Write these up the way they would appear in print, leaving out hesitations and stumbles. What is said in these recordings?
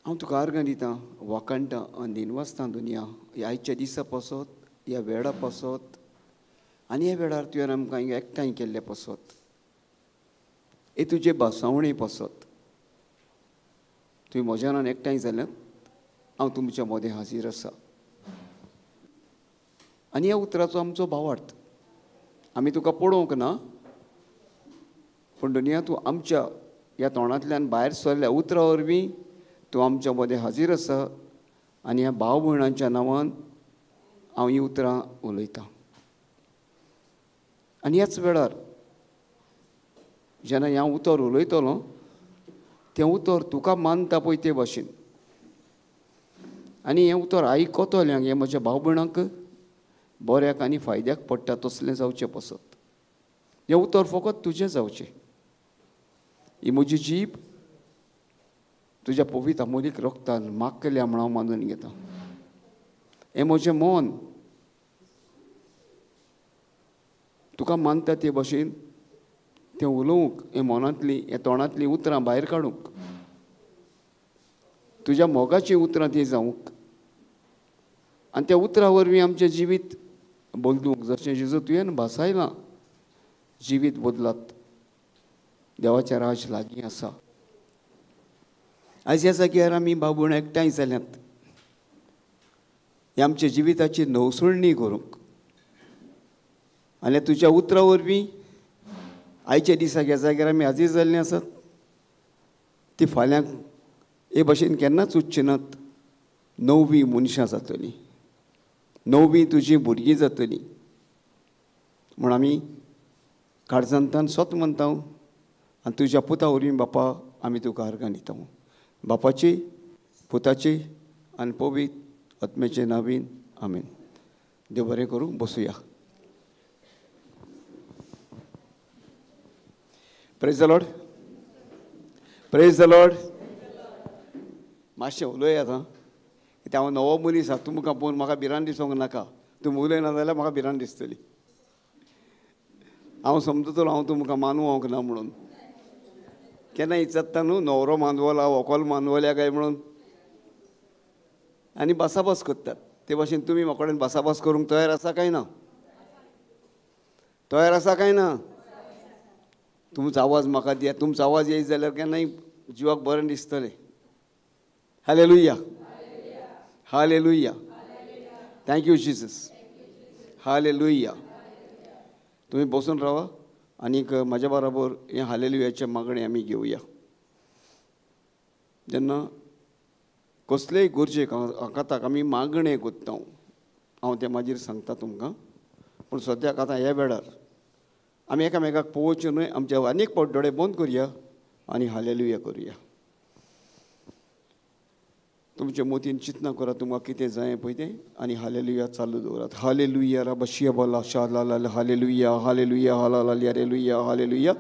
हांव तुका आर्गां दितां, वाखाणटां आनी दिनवासतां दुनिया ह्या आयच्या दिसा पासत, ह्या वेळा पासत आनी ह्या वेळार तुवें आमकां एकठांय केल्ले पासत, हे तुजे भासावणे पासत. तुवें म्हज्या नांवान एकठांय जाल्यात, हांव तुमच्या मदें हाजीर आसा. आनी ह्या उतराचो आमचो भावार्थ आमी तुका पळोवंक ना, पूण दुनिया तूं आमच्या ह्या तोंडांतल्यान भायर सरल्या उतरा वरवीं तूं आमच्या मदें हाजीर आसा. आनी ह्या भाव भयणांच्या नांवान हांव हीं उतरां उलयतां. आनी ह्याच वेळार जेन्ना ह्या उतर उलयतलो तें उतर तुका मानता पळय ते भाशेन, आनी हें उतर आयकतल्यांक, हें म्हज्या भाव भयणांक बऱ्याक आनी फायद्याक पडटा तसलें जावचें पसत. हें उतर फकत तुजें जावचें. ही म्हजी जीब तुज्या पवित्र अमोलीक रक्तान मागल्या म्हण हांव मानून घेता. हें म्हजें मन तुका मानता ते भाशेन तें उलोवंक, हें मनांतलीं, हें तोंडांतलीं उतरां भायर काडूंक, तुज्या मोगाचीं उतरां तीं जावंक आनी त्या उतरां वरवीं आमचें जिवीत बदलूंक. जशें जेजू तुवें भासायलां, जिवीत बदलात, देवाचें राज लागीं आसा. आयज ह्या जाग्यार आमी बाबूण एकठांय जाल्यात हे आमच्या जिविताची नवसुळणी करूंक आनी तुज्या उतरां वरवीं आयच्या दिसा ह्या जाग्यार आमी हाजीर जाल्लीं आसात ती फाल्यां हे भाशेन केन्नाच उच्चे नात. नवी मनशां जातलीं, नवी तुजीं भुरगीं जातलीं म्हूण आमी काळजांतल्यान सत म्हणटा आनी तुज्या पुता वरवीं बापा आमी तुका आर्गां दिता. बापाची, पुताची आनी पवित्र आत्म्याचे नांवान आमेन. देव बरें करूं. बसुया. Praise the Lord. Praise the Lord. मातशें उलयात हां, कित्याक हांव नवो मनीस आसा. तुमकां पळोवन म्हाका भिरांत दिसूंक नाका. तुमी उलयना जाल्यार म्हाका भिरांत दिसतली. हांव समजतलो हांव तुमकां मानवंक ना म्हणून. केन्ना विचारता न्हू न्हवरो मानवला, व्हंकल मानवल्या काय म्हणून, आनी भासाभास करतात. ते भाशेन तुमी म्हाका कडेन भासाभास करूंक तयार आसा काय ना? तयार आसा काय ना? तुमचो आवाज म्हाका दिया. तुमचो आवाज येयत जाल्यार केन्नाय जिवाक बरें दिसतलें. Hallelujah. Hallelujah. Thank you Jesus. Hallelujah. तुमी बसून रावा आनीक म्हाज्या बराबर हें हालेलुयाचें मागणें आमी घेवया. जेन्ना कसलेय गरजेक आकाताक आमी मागणें करता, हांव तें मागीर सांगता तुमकां, पूण सद्याक आतां ह्या वेळार आमी एकामेकाक पळोवचें न्हय. आमचे आनीक फावट दोळे बंद करुया आनी हालेलुया करुया. तुमचे मोतीन चिंतना करात तुमकां कितें जाय पळय तें, आनी हालेलुया चालू दवरात. हालेलुया रबशिया बला शाला hallelujah hallelujah hallelujah hallelujah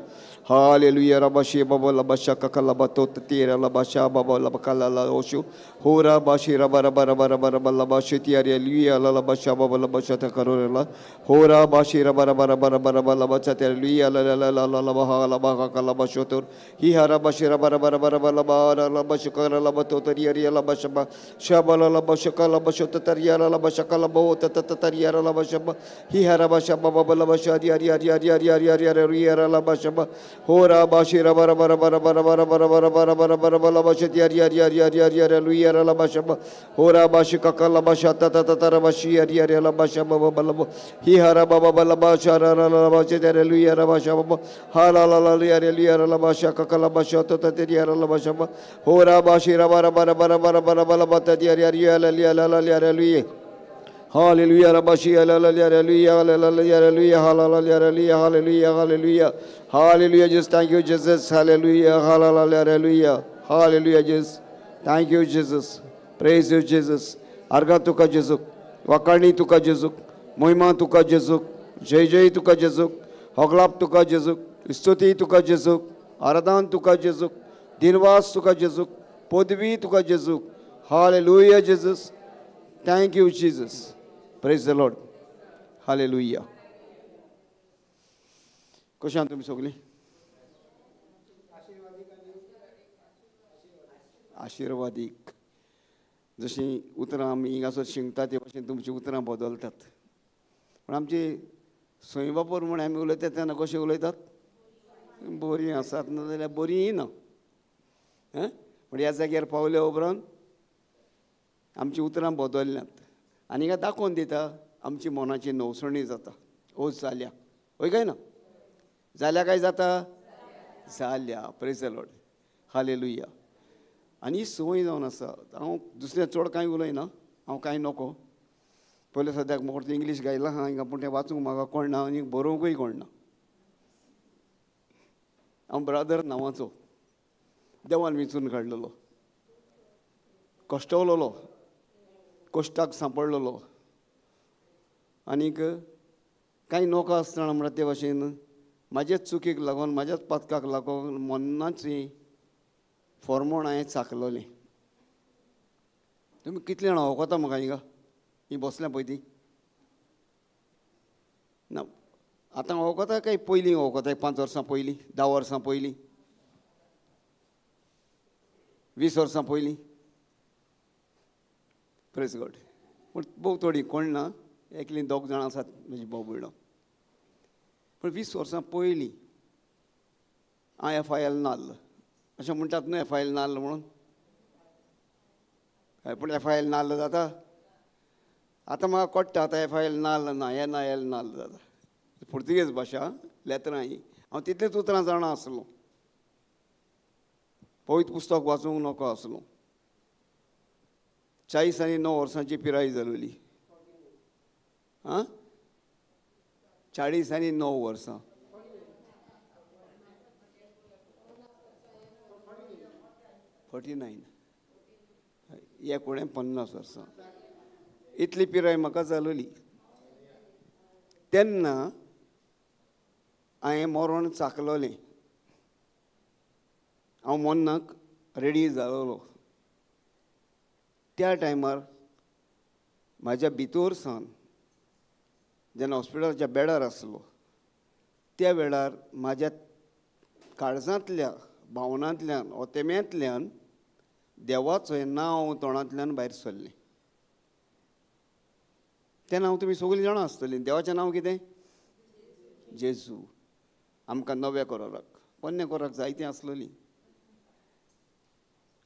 hallelujah रबशिया बाबा लबशा कका लबा तो तेरा लबशा बाबा लबका ला ओशु होरा बाशी रबा रबा रबा रबा रबा लबा शेतिया लुया लबशा बाबा लबशा करो ला होरा बाशी रबा रबा रबा रबा रबा लबशा तेरा लुया ला ला ला लबा लबा कका लबा शोतोर ही हरा बाशी रबा रबा रबा रबा लबा लबा शकर लबा तो तरिया लबा शबा शबा लबा शका लबा शोत तरिया लबा शका लबा ओ त त तरिया लबा शबा ही हरा बाशा बाबा लबा शा हरि हरि हरि हरि हरि हरि हरि हरि लबा शबा होरा बाशी रबा रबा रबा रबा रबा रबा रबा रबा रबा रबा रबा लबा शती हरि हरि हरि हरि हरि हरि लुया लबा शबा होरा बाशी कका लबा शा त त त रबा she Hari Hari लबा शबा बाबा लबा ही हरा बाबा लबा शा र र लबा शती हरि लुया लबा शबा हा ला ला ला हरि लुया लबा शा कका लबा शा त त हरि लबा शबा होरा बाशी रबा रबा रबा रबा रबा रबा लबा त हरि हरि ला ला ला ला लुया Hallelujah, Rabashi, hallelujah, hallelujah, hallelujah, hallelujah, hallelujah, hallelujah. Just thank you, Jesus. Hallelujah, hallelujah, hallelujah, Jesus. Thank you, Jesus. Praise you, Jesus. Arga tuka Jesus, Wakani tuka Jesus, Moima tuka Jesus, Jai Jai tuka Jesus, Hoglap tuka Jesus, Stuti tuka Jesus, Aradan tuka Jesus, Dinvas tuka Jesus, Podvi tuka Jesus. Hallelujah, Jesus. Thank you, Jesus. Praise the Lord. Hallelujah. कशें आहा तुमी सगळीं? आशिर्वादीक. जशीं उतरां आमी हिंगासर शिंकता ते भाशेन तुमचीं उतरां बदलतात. पूण आमची स्वयं वापर म्हण आमी उलयतात तेन्ना कशें उलयतात? बरीं आसात ना जाल्यार बरीं ना. पूण ह्या जाग्यार पावल्या उपरांत आमचीं उतरां बदलल्यांत आनी हिंगा दाखोवन दिता आमची मनाची नवसणी जाता. ओ जाल्या, हय काय ना? जाल्या काय जाता? जाल्या. Praise the Lord, hallelujah. आनी ही संवय जावन आसा. हांव दुसरें चड कांय उलयना, हांव कांय नको. पयलें सद्याक म्हाका इंग्लीश गायलां आहा हिंगा, पूण तें वाचूंक म्हाका कोण ना आनी बरोवंकूय कोण ना. हांव ब्रादर नांवाचो देवान विंचून काडलेलो, कश्टवलोलो, कश्टाक सांपडलेलो आनीक कांय नोको आसतना म्हणटा ते भाशेन म्हाजेच चुकीक लागून, म्हाज्याच पातकाक लागून मन्नाची फॉर्मोण हांवें चाकलोलें. तुमी कितले जाणां वळखता म्हाका हिंगा? ही बसल्या पळय ती ना आतां वळखता काय पयलीं वळखता? 5 वर्सां पयलीं, 10 वर्सां पयलीं, 20 वर्सां पयलीं? Praise God. पूण भोव थोडीं कोण ना, एकलीं 2 जाणां आसात म्हजी भाव भयणां. पूण 20 वर्सां पयलीं हांव एफ I L नाल्ल अशें म्हणटात न्हू, एफ I L नाल्ल म्हणून. हय, पूण एफ I L नाल्ल जाता आतां म्हाका कळटा. आतां एफ I L नाल्ल ना, एन I L नाल्ल जाता. पुर्तुगेज भाशा लेतरां ही, हांव तितलींच उतरां जाणा आसलो. पवित्र पुस्तक वाचूंक नको आसलो. 40 आनी 9 वर्सांची पिराय जालोली. आं, 40 आनी 9 वर्सां. 49, 49 वर्सां इतली पिराय म्हाका जालोली. तेन्ना हांवें मरण चाकलोलें. हांव मरणाक रेडी जालोलो. त्या टायमार म्हाज्या भितर सावन जेन्ना हॉस्पिटलाच्या बेडार आसलो त्या वेळार म्हाज्या काळजांतल्या भावनांतल्यान, ओतेम्यांतल्यान देवाचो हें नांव तोंडांतल्यान भायर सरलें. तें नांव तुमी सगळीं जाणां आसतलीं. देवाचें नांव कितें? जेजू. आमकां नव्या कोराक, पोन्न्या कोराक जायतीं आसलोलीं.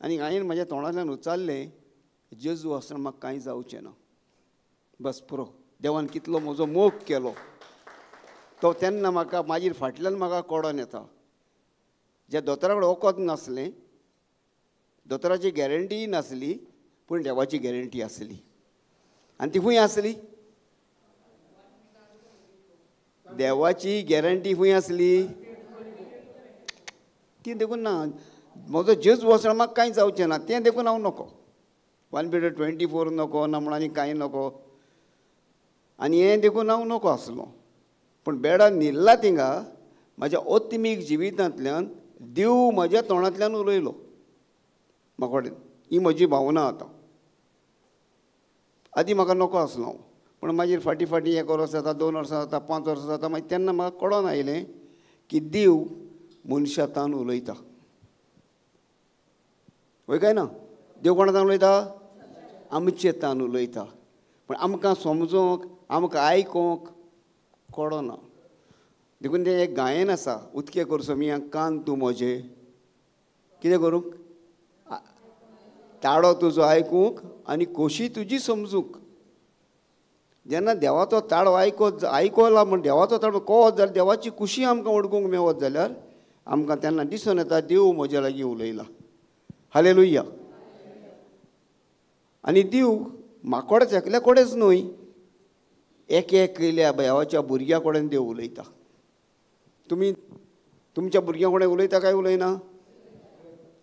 आनी हांवें म्हाज्या तोंडांतल्यान उच्चारलें, जेजू आसतना म्हाका कांय जावचें ना, बस पुरो. देवान कितलो म्हजो मोग केलो तो तेन्ना म्हाका मागीर फाटल्यान म्हाका कोडोन येता. ज्या दोतोरा कडेन वखद नासलें, दोतोराची गॅरंटीय नासली, पूण देवाची गॅरंटी आसली. आनी ती खंय आसली? देवाची गॅरंटी खंय आसली? ती देखून ना म्हजो जेजू आसतना म्हाका कांय जावचें ना, तें देखून हांव नको. 1 Peter 24 नको ना म्हण आनी कांय नको. आनी हें देखून हांव नको आसलो. पूण बेडार न्हिल्ला थिंगा म्हाज्या ओत्मीक जिवितांतल्यान देव म्हज्या तोंडांतल्यान उलयलो म्हाका कडेन. ही म्हजी भावना आतां. आदीं म्हाका नको आसलो हांव, पूण मागीर फाटीं फाटीं 1 वर्स जाता, 2 वर्सां जाता, 5 वर्सां जाता, मागीर तेन्ना म्हाका कळोन आयलें की देव मनशातान उलयता. वय काय ना? देव कोणा तान उलयता? आमचे तान उलयता. पूण आमकां समजूंक, आमकां आयकूंक कळना. देखून तें एक गायन आसा, उदके करसो मिया कान तूं म्हजे, कितें करूंक? ताळो तुजो आयकूंक आनी खोशी तुजी समजूंक. जेन्ना देवाचो ताळो आयकला म्हण देवाचो ताळो कळत जाल्यार, देवाची खुशी आमकां वळखूंक मेवत जाल्यार आमकां तेन्ना दिसून येता देव म्हज्या लागीं उलयला. हालेलुया. आनी देव माकोडाच एकल्या कडेच न्हय, एक एकल्या देवाच्या भुरग्या कडेन देव उलयता. तुमी तुमच्या भुरग्यां कडेन उलयता काय उलयना?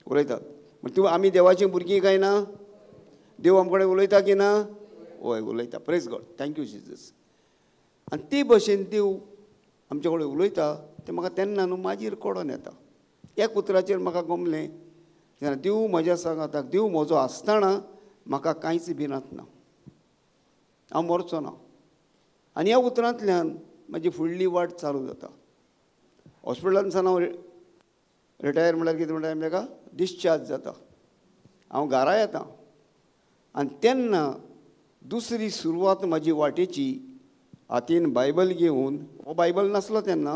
उलयतात. तूं आमी देवाचीं भुरगीं काय ना? देव आमचे कडेन उलयता की ना? हय उलयता. Praise God, thank you Jesus. आनी ते भशेन देव आमचे कडेन उलयता तें म्हाका तेन्ना न्हू मागीर कळोन येता. एक उतराचेर म्हाका गमलें तेन्ना देव म्हज्या सांगाताक, देव म्हजो आसतना म्हाका कांयच भिरांत ना, हांव मरचो ना. आनी ह्या उतरांतल्यान म्हजी फुडली वाट चालू जाता. हॉस्पिटलांतल्यान हांव रिटायर म्हणल्यार कितें म्हणटा ताका डिस्चार्ज जाता. हांव घरा येता. आनी तेन्ना दुसरी सुरवात म्हाजी वाटेची हातीन बायबल घेवन, हो बायबल नासलो तेन्ना,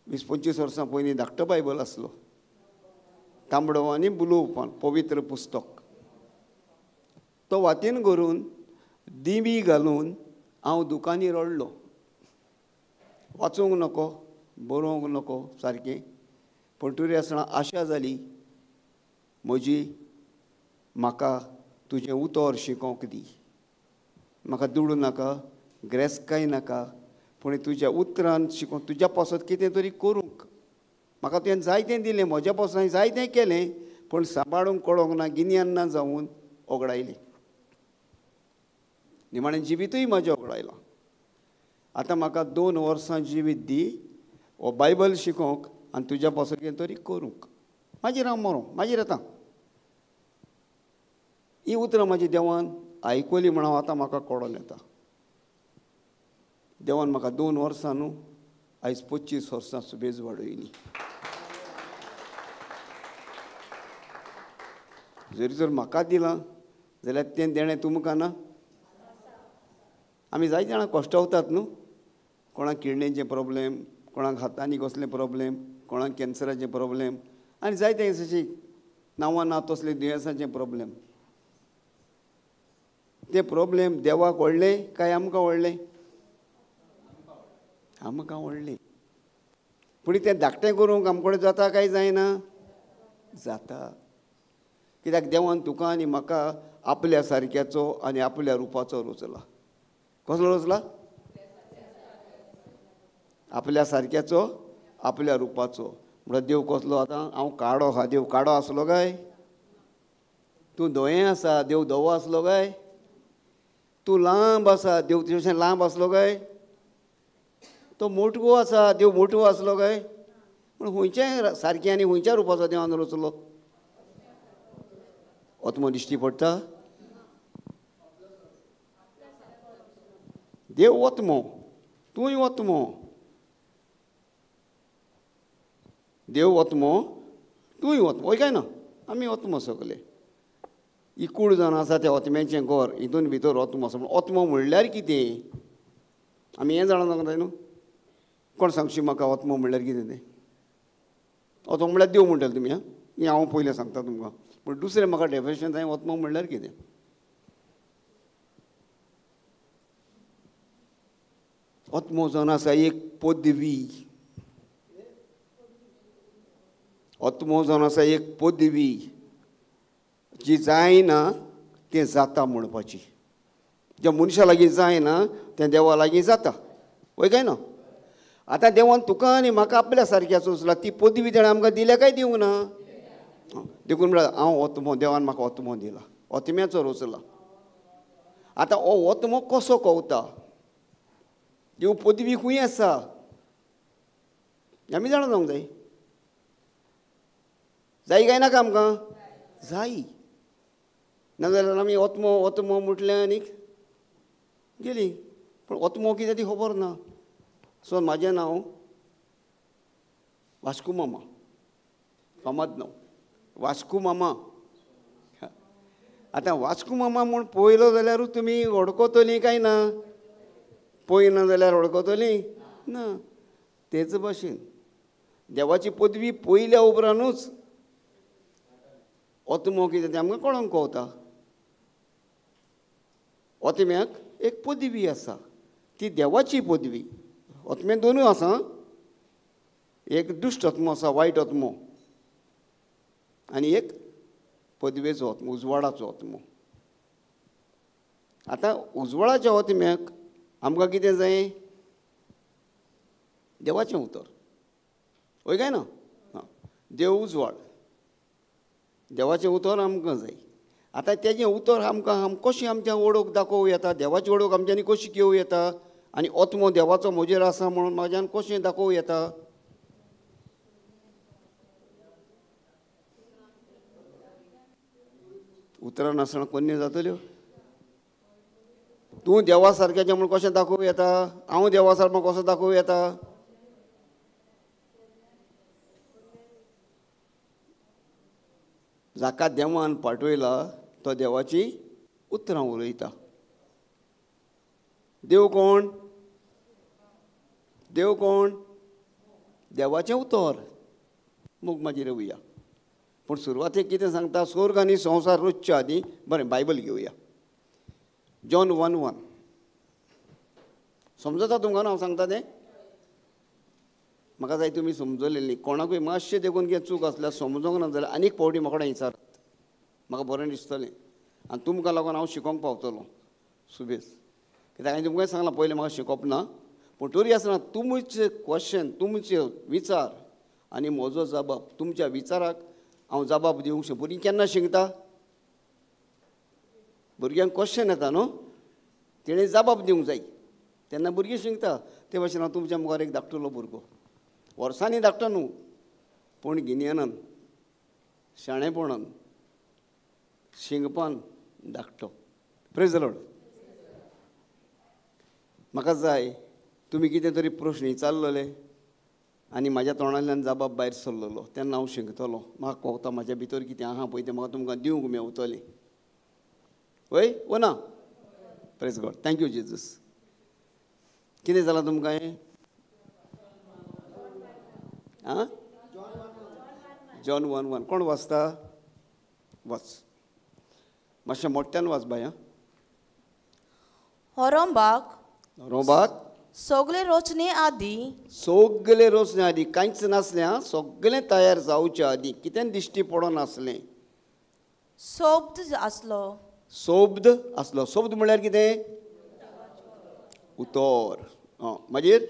20-25 वर्सां पयलीं धाकटो बायबल आसलो, तांबडो आनी ब्लू पवित्र पुस्तक. तो वातीन करून दिमी घालून हांव दुकानी रडलो. वाचूंक नको, बरोवंक नको सारकें, पूण तरी आसतना आशा जाली म्हजी, म्हाका तुजें उतर शिकोवंक दी, म्हाका दुडू नाका, ग्रेसकाय नाका, पूण तुज्या उतरान शिकोवंक, तुज्या पासत कितें तरी करूंक. म्हाका तुवें जायतें दिलें, म्हज्या पासून जायतें केलें, पूण सांबाळूंक कळोंक ना, गिन्यान ना जावन ओगडायलें. निमाणें जिवितूय म्हजें ओगडायलां. आतां म्हाका 2 वर्सां जिवीत दी, हो बायबल शिकोवंक आनी तुज्या पासून कितें तरी करूंक. मागीर हांव मरों, मागीर येता. ही उतरां म्हाजी देवान आयकली म्हण हांव आतां म्हाका कळोन येता. देवान म्हाका 2 वर्सां न्हू, आयज 25 वर्सां सुबेज वाडयली. जरी जर म्हाका दिलां जाल्यार तें देणें तुमकां ना. आमी जायते जाणां कश्टवतात न्हू, कोणाक किडणेचे प्रॉब्लेम, कोणाक हातांनी कसले प्रॉब्लेम, कोणाक कॅन्सराचे प्रॉब्लेम, आनी जायते अशी नांवां ना तसले दुयेंसांचे प्रॉब्लेम. ते प्रॉब्लेम देवाक व्हडले काय आमकां व्हडले? आमकां व्हडले. पूण तें धाकटें करूंक आमचे कडेन जाता काय जायना? जाता. कित्याक देवान तुका आनी म्हाका आपल्या सारक्याचो आनी आपल्या रुपाचो रचला. कसलो रचला? आपल्या सारक्याचो, आपल्या रुपाचो. म्हळ्यार देव कसलो? आतां हांव काडो आहा, देव काडो आसलो काय? तूं धवें आसा, देव धवो आसलो काय? तूं लांब आसा, देव तुजे भशेन लांब आसलो काय? तो मोटवो आसा, देव मोटवो आसलो काय? पूण खंयच्या सारकें आनी खंयच्या रुपाचो देवान रचलो? आत्मो दिश्टी पडटा? देव वतमो, तूंय वतमो. देव वतमो, तूंय वतमो, हय काय ना? आमी वतमो सगले. ही कूड जावन आसा त्या ओतम्याचें घर, हितून भितर ओतमो आसा. पूण ओतमो म्हणल्यार कितें आमी हें जाणा जावंक जाय न्हू. कोण सांगशी म्हाका ओतमो म्हणल्यार कितें तें? ओतमो म्हणल्यार देव म्हणटले तुमी. आं, हें हांव पयलें सांगता तुमकां, पूण दुसरें म्हाका डेफिनेशन जाय ओतमो म्हणल्यार कितें. ओतमो जावन आसा एक पदवी. ओतमो जावन आसा एक पदवी जी जायना तें जाता म्हणपाची. ज्या मनशा लागीं जायना तें देवा लागीं जाता, हय काय ना? आतां देवान तुका आनी म्हाका आपल्या सारक्याचो उचला, ती पदवी तेणें आमकां दिल्या काय दिवंक ना? देखून म्हळ्यार हांव ओतमो, देवान म्हाका ओतमो दिला, ओतम्याचो रचला. आतां हो ओतमो कसो कवता? देव पदवी खंय आसा आमी जाणा जावंक जाय. जाय काय नाका आमकां? जाय. नाजाल्यार आमी ओतमो ओतमो म्हटलें आनीक गेली, पूण ओतमो कितें ती खबर ना. सो म्हाजें नांव वास्को मामा, फामाद नांव वास्को मामा. आतां वास्को मामा म्हूण पळयलो जाल्यारूच तुमी वळखतलीं काय ना? पळयना जाल्यार वळखतलीं ना. तेच भाशेन देवाची पदवी पयल्या उपरांतूच ओतमो कितें तें आमकां कळोंक कवता. ओतम्याक एक पदवी आसा, ती देवाची पदवी. ओतम्या दोनूय आसा, एक दुश्ट ओतमो आसा, वायट ओतमो, आनी एक पदवेचो ओतमो, उजवाडाचो ओतमो. आतां उजवाडाच्या ओतम्याक आमकां कितें जाय? देवाचें उतर, हय काय ना? हां, देव उजवाड, देवाचें उतर आमकां जाय. आतां तेजें उतर आमकां आम कशें आमच्या ओळख दाखोवं येता? देवाची ओळख आमच्यांनी कशी घेवं येता? आनी ओतमो देवाचो म्हजेर आसा म्हणून म्हाज्यान कशें दाखोवं येता? उतरां नासतना कोन्न्यो जातल्यो? तूं देवा सारक्याचें म्हूण कशें दाखोवं येता? हांव देवा सारको कसो दाखोवं येता? जाका देवान पाठवयला तो देवाची उतरां उलयता. देव कोण? देव कोण? देवाचें उतर. मोग मागीर येवया. पूण सुरवातेक कितें सांगता? स्वर्ग आनी संवसार रचच्या आदीं. बरें, बायबल घेवया. जॉन 1:1. समजता तुमकां हांव सांगता तें? म्हाका जाय तुमी समजलेली. कोणाकूय मातशें देखून कितें चूक आसल्यार समजोंक ना जाल्यार आनीक फावटी म्हाका विचारात, म्हाका बरें दिसतलें आनी तुमकां लागून हांव शिकोवंक पावतलो. सुबेज कित्याक हांवें तुमकांय सांगलां पयलें म्हाका शिकोवप ना, पूण तरी आसतना तुमचें क्वेश्चन, तुमचे विचार आनी म्हजो जबाब, तुमच्या विचाराक हांव जबाब दिवंक शकता. भुरगीं केन्ना शिकता? भुरग्यांक क्वेश्चन येता न्हू, तेणें जबाब दिवंक जाय, तेन्ना भुरगीं शिकता. ते भाशेन हांव तुमच्या मुखार एक धाकटुलो भुरगो, वर्सांनी धाकटो न्हू, पूण गिन्यानान, शाणेपणान, शिंगपान धाकटो. Praise the Lord. म्हाका जाय तुमी कितें तरी प्रश्न विचारलेले आनी म्हाज्या तोंडांतल्यान जबाब भायर सरलेलो तेन्ना हांव शिकतलो. म्हाका कळटा म्हाज्या भितर कितें आहा पळय तें म्हाका तुमकां दिवंक मेवतलें. वय वो ना? Praise God. Thank you Jesus. कितें जालां तुमकां हें? आं, जॉन 1:1. कोण वाचता? वाच मातशें मोठ्यान वाच बाय. होरोंबाक रोबाक सगळे रचने आदी, सगळे रचने आदी कांयच नासलें, आं, सगळें तयार जावचे आदी कितें दिश्टी पडोन नासलें, शब्द आसलो. शब्द आसलो. शब्द म्हळ्यार कितें? उतर. मागीर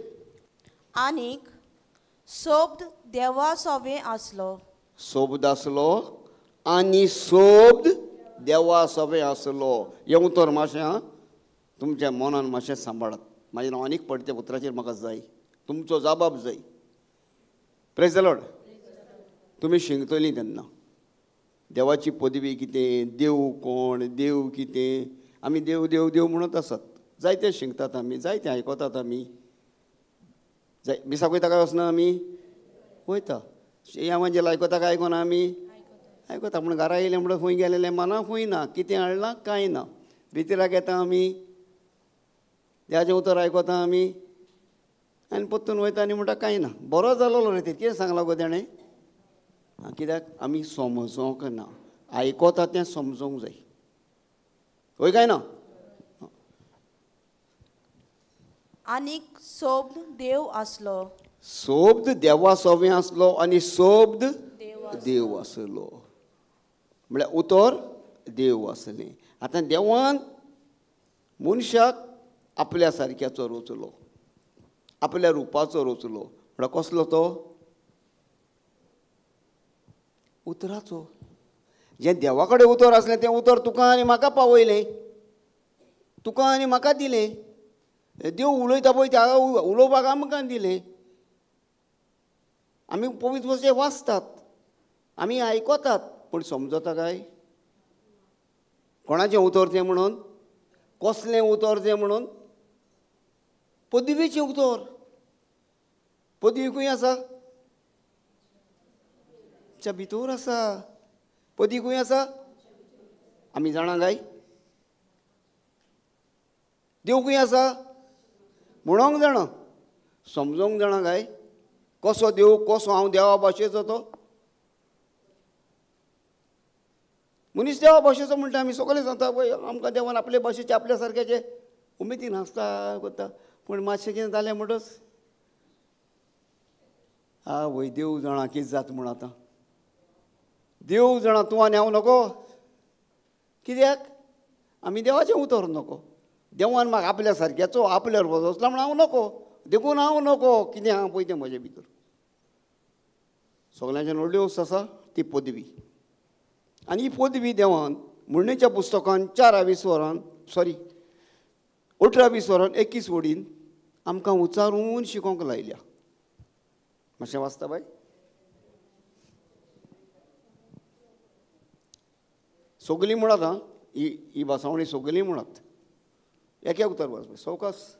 आनीक शब्द देवा सोवे आसलो. शब्द आसलो आनी शब्द देवा सोवे आसलो. हें उतर मातशें आं तुमच्या मनान मातशें सांबाळात. मागीर हांव आनीक पडटे उतराचेर म्हाका जाय तुमचो जबाब जाय. Praise the Lord. तुमी शिकतलीं तेन्ना देवाची पदवी कितें, देव कोण, देव कितें. आमी देव देव देव म्हणत आसात, जायते शिकतात आमी, जायते आयकतात आमी. जाय मिसाक वयता काय वचना आमी? वयता. या म्हणजे आयकता काय आयकना आमी? आयकता. पूण घरा येयलें म्हणटा खंय गेलेलें मना खंय ना, कितें हाडलां कांय ना. रितिराक येता आमी, देवाचें उतर आयकता आमी आनी परतून वयता आनी म्हणटा कांय ना. बरो जालोलो रे, कितें सांगलां गो तेणें? कित्याक आमी समजोंक ना, आयकता तें समजोंक जाय. वय काय ना? आनीक शब्द देव आसलो. शब्द देवा सोवे आसलो आनी शब्द देव आसलो. म्हळ्यार उतर देव आसलें. आतां देवान मनशाक आपल्या सारक्याचो रचलो, आपल्या रुपाचो रचलो. म्हळ्यार कसलो तो? उतराचो. जें देवा कडेन उतर आसलें तें उतर तुका आनी म्हाका पावयलें, तुका आनी म्हाका दिलें. देव उलयता पळय त्या उलोवपाक आमकां दिलें. आमी पवित्र वचें वाचतात, आमी आयकतात, पूण समजता काय कोणाचें उतर तें म्हणून, कसलें उतर तें म्हणून? पदवीचें उतर. पदवी खंय आसा? च्या भितर आसा. पदवी खंय आसा? आमी जाणा काय? देव खंय आसा म्हणोंक जाणा, समजोंक जाणा काय? कसो देव, कसो हांव देवा भाशेचो तो मनीस देवा भाशेचो म्हणटा. आमी सगळे सांगता पळय आमकां देवान आपले भाशेचे आपल्या सारक्याचे उमेदीन हांसता करता, पूण मातशें कितें जालें म्हणटच आ वय देव जाणा कितें जाता म्हूण. आतां देव जाणा तूं आनी हांव नको. कित्याक? आमी देवाचें उतर नको. देवान म्हाका आपल्या सारक्याचो आपल्यार वचला म्हूण हांव नको, देखून हांव नको. कितें आहा पळय तें म्हजे भितर. सगळ्यांच्यान व्हडली वस्त आसा ती पदवी. आनी ही पदवी देवान म्हणणेच्या पुस्तकान 18 वरान 21 वडीन आमकां उचारून शिकोवंक लायल्या. मातशें वाचता बाय? सगळीं म्हणात आं, ही भासावणी सगळीं म्हणात, एक एक उतर वाच सवकास.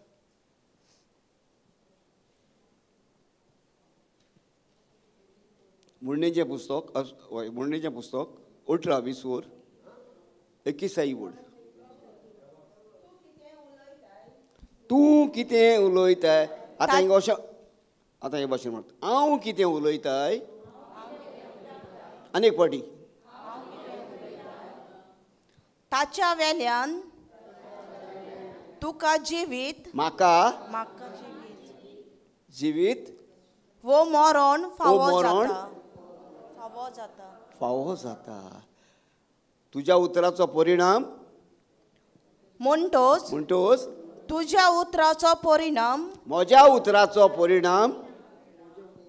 म्हणणेचें पुस्तक, हय, म्हणणेचें पुस्तक 18 20 वर 21 वड. तूं कितें उलयताय? आतां हिंगा अशें, आतां हे भाशेन म्हणटा, हांव कितें उलयताय? आनी एक पाटी ताच्या वेल्यान तुका जिवीत, म्हाका जिवीत वो मरण फावो जाता, फावो जाता, फावो जाता. तुज्या उतराचो परिणाम म्हणटोच, म्हणटोच तुज्या उतराचो परिणाम, म्हज्या उतराचो परिणाम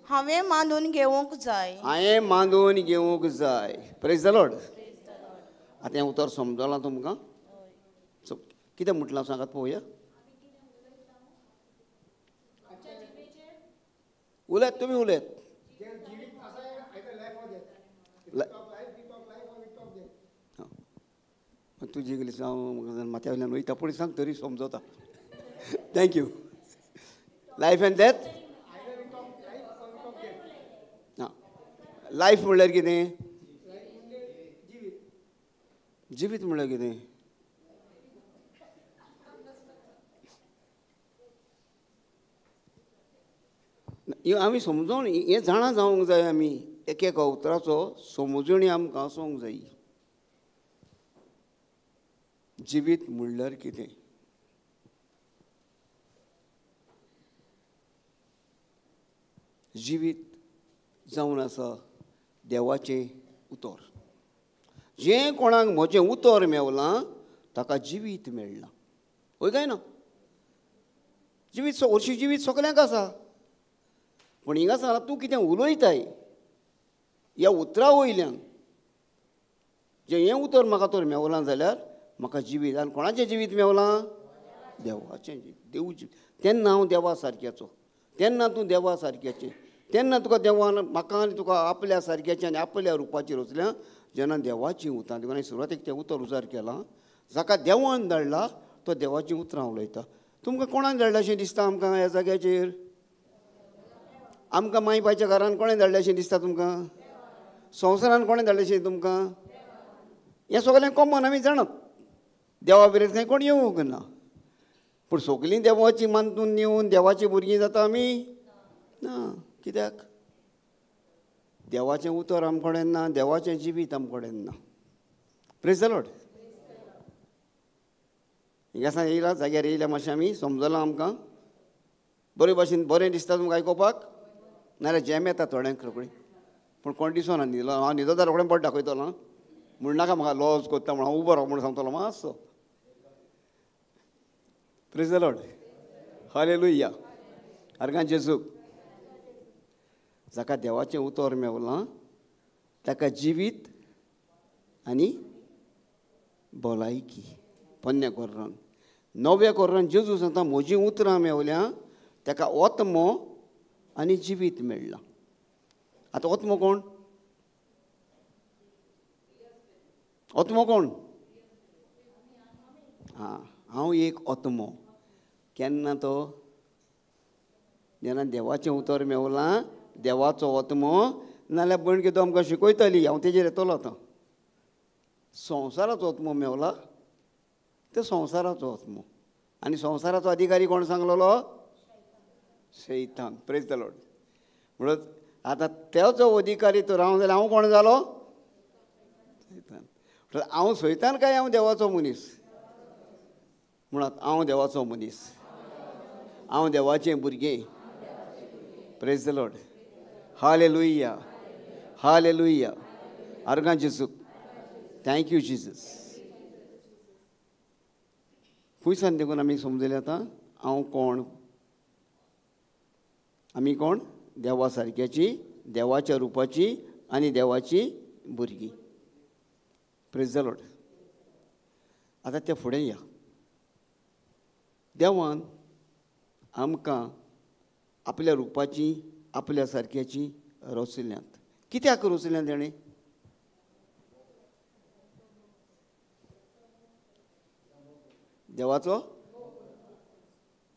हांवें मानून घेवंक जाय, हांवें मानून घेवंक जाय. Praise the Lord. आतां हें उतर समजलां तुमकां? कितें म्हटलां सांगात पळोवया. उलयत तुमी, उलयत. तुजी इंग्लीश हांव माथ्या वयल्यान वयता, पूण सांग तरी समजता. Thank you. Life and death. Life म्हणल्यार कितें? जिवीत म्हणल्यार कितें? आमी समजून हें जाणा जावंक जाय. आमी एक एका उतराचो समजणी आमकां आसूंक जाय. जिवीत म्हणल्यार कितें? जिवीत जावन आसा देवाचें उतर. जें कोणाक म्हजें उतर मेवलां ताका जिवीत मेळ्ळां. हय काय ना? जिवीत हरशीं जिवीत सगल्यांक आसा, पूण हिंगा सांगलां तूं कितें उलयताय ह्या उतरा वयल्यान, जें हें उतर म्हाका तर मेवलां जाल्यार म्हाका जिवीत. आनी कोणाचें जिवीत मेवलां? देवाचें जिवीत, देव जिवीत. तेन्ना हांव देवा सारक्याचो, तेन्ना तूं देवा सारक्याचें, तेन्ना तुका देवान म्हाका आनी तुका आपल्या सारक्याचें आनी आपल्या रुपाचेर रचल्या. जेन्ना देवाचीं उतरां, देखून हांवें सुरवातेक तें उतर उजार केलां, जाका देवान धाडला तो देवाचीं उतरां उलयता. तुमकां कोणाक धाडला अशें दिसता आमकां ह्या जाग्याचेर? आमकां माय बायच्या घरान कोणें धाडलें अशें दिसता तुमकां? संवसारान कोणें धाडलें अशें तुमकां? हें सगळें कॉमन, आमी जाणात. देवा विरेत खंय कोण येवंक ना, पूण सगळीं देवाची मानून येवन देवाची भुरगीं जाता आमी ना. कित्याक? देवाचें उतर आमचे कडेन ना, देवाचें जिवीत आमचे कडेन ना. Praise the Lord. हिंगा येयला जाग्यार येयल्या मातशें आमी समजलां आमकां बरे भाशेन. बरें दिसता तुमकां आयकोपाक? नाजाल्यार जॅम येता थोड्यांक रोखडी, पूण कोण दिसना न्हिदलो. हांव न्हिदो जाल्यार रोखडें बोट दाखयतलो, म्हण नाका म्हाका लॉज करता म्हण हांव उबो राव म्हूण सांगतलो मातसो. Praise the Lord. Hallelujah. अर्गां जेजूक. जाका देवाचें उतर मेवलां ताका जिवीत आनी भलायकी. पोन्न्या कोर्रान, नव्या कोर्रान जेजू सांगता म्हजीं उतरां मेवल्या ताका ओत्मो आनी जिवीत मेळ्ळां. आतां ओत्मो कोण? ओत्मो कोण? हां, हांव एक ओत्मो. केन्ना तो? जेन्ना देवाचें उतर मेवलां, देवाचो ओत्मो. नाजाल्यार भयण कितें आमकां शिकयताली, हांव तेजेर येतलो आतां. संवसाराचो ओत्मो मेवला तो संवसाराचो ओत्मो. आनी संवसाराचो अधिकारी कोण सांगलेलो? शैतान. Praise the Lord. म्हणून आतां तेजो अधिकारी तो राव जाल्यार हांव कोण जालो? सैतान. हांव सैतान काय हांव देवाचो मनीस? म्हणत हांव देवाचो मनीस, हांव देवाचें भुरगें. Praise the Lord. Hallelujah, hallelujah. अर्गां जेजूक. Thank you Jesus. खंयसान देखून आमी समजले आतां हांव कोण, आमी कोण? देवा सारक्याची, देवाच्या रुपाची आनी देवाची भुरगीं. Praise the Lord. आतां ते फुडें या. देवान आमकां आपल्या रुपाची, आपल्या सारक्याची रचल्यांत. कित्याक रचल्यांत तेणें? देवाचो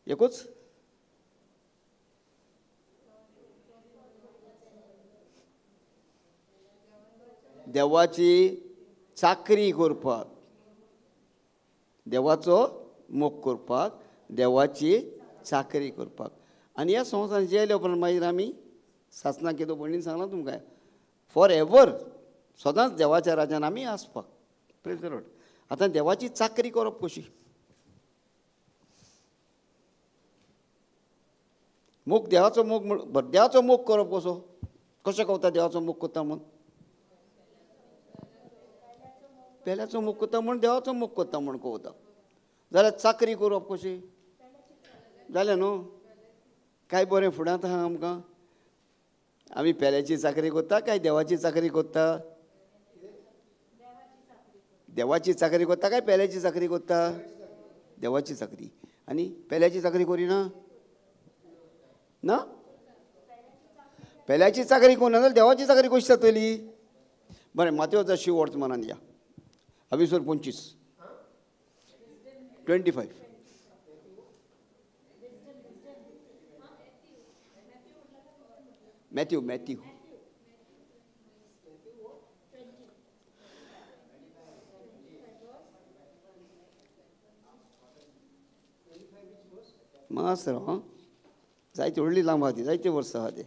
एकूच. देवाची चाकरी करपाक, देवाचो मोग करपाक, देवाची चाकरी करपाक. आनी ह्या संवसारान जेयल्या उपरांत मागीर आमी सासणां केदो भयणीन सांगलां तुमकां, फॉर एवर सदांच देवाच्या राज्यान आमी आसपाक. Praise the Lord. आतां देवाची चाकरी करप कशी? मोग, देवाचो मोग म्हण, देवाचो मोग करप कसो? कशें कळटा देवाचो मोग करता म्हूण? पेल्याचो मोग करता म्हूण देवाचो मोग करता म्हूण कळटा. जाल्यार चाकरी करप कशी? जालें न्हू? काय बरें फुडांत आहा आमकां. आमी पेल्याची चाकरी करता काय देवाची चाकरी करता? देवाची चाकरी करता काय पेल्याची चाकरी करता? देवाची चाकरी. आनी पेल्याची चाकरी करिना ना? पेल्याची चाकरी कोण जाल्यार देवाची चाकरी कशी जातली? बरें, मातेवचा शिव वर्तमानान या, अभिसर 25 25. मॅथ्यू मॅथ्यू मासर हां, जायते व्हडली लांब आहा ती, जायते वर्सां आहा ते.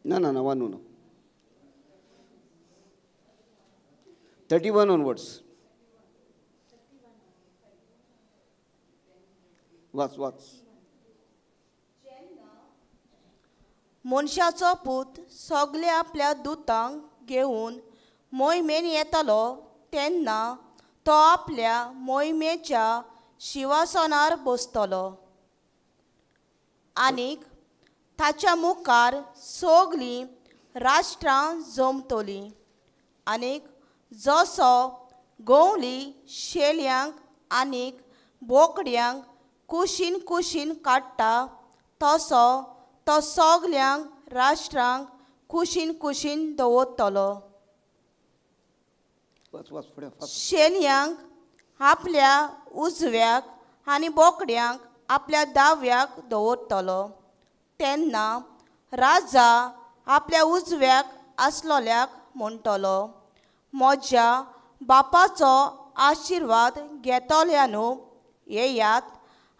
ना ना ना, 1 न्हू, 31 ऑनवर्ड्स. वाच वाच. मनशाचो पूत सगळे आपल्या दुतांक घेवन मोहिमेन येतलो तेन्ना तो आपल्या मोहिमेच्या शिवासनार बसतलो आनीक ताच्या मुखार सगळीं राष्ट्रां जमतलीं आनीक जसो गवली शेल्यांक आनीक बोकड्यांक कुशीन कुशीन काडटा तसो तो सगळ्यांक राष्ट्रांक कुशीन कुशीन दवरतलो. शेल्यांक आपल्या उजव्याक आनी बोकड्यांक आपल्या दाव्याक दवरतलो. तेन्ना राजा आपल्या उजव्याक आसलोल्याक म्हणटलो, म्हज्या बापाचो आशिर्वाद घेतल्यानू येयात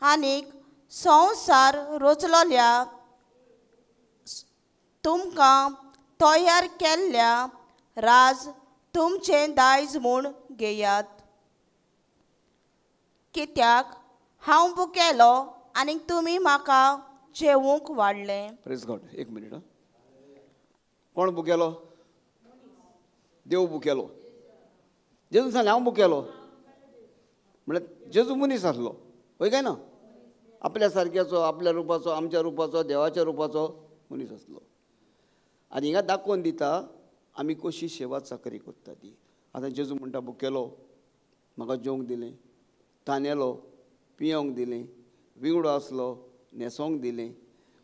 आनीक संवसार रचलोल्या तुमकां तयार केल्ल्या राज तुमचें दायज म्हूण घेयात. कित्याक हांव भुकेलो आनीक तुमी म्हाका जेवूंक वाडलें. Praise God. एक मिनीट. कोण भुकेलो? देव भुकेलो. जेजून सांगलें हांव भुकेलो म्हळ्यार जेजू मनीस आसलो, हय काय ना? आपल्या सारक्याचो, आपल्या रुपाचो, आमच्या रुपाचो, देवाच्या रुपाचो मनीस आसलो. आनी हिंगा दाखोवन दिता आमी कशी सेवा चाकरी करता ती. आतां जेजू म्हणटा भुकेलो, म्हाका जेवंक दिलें, तानेलो पियोंक दिलें, विंगडो आसलो न्हेसोंक दिलें,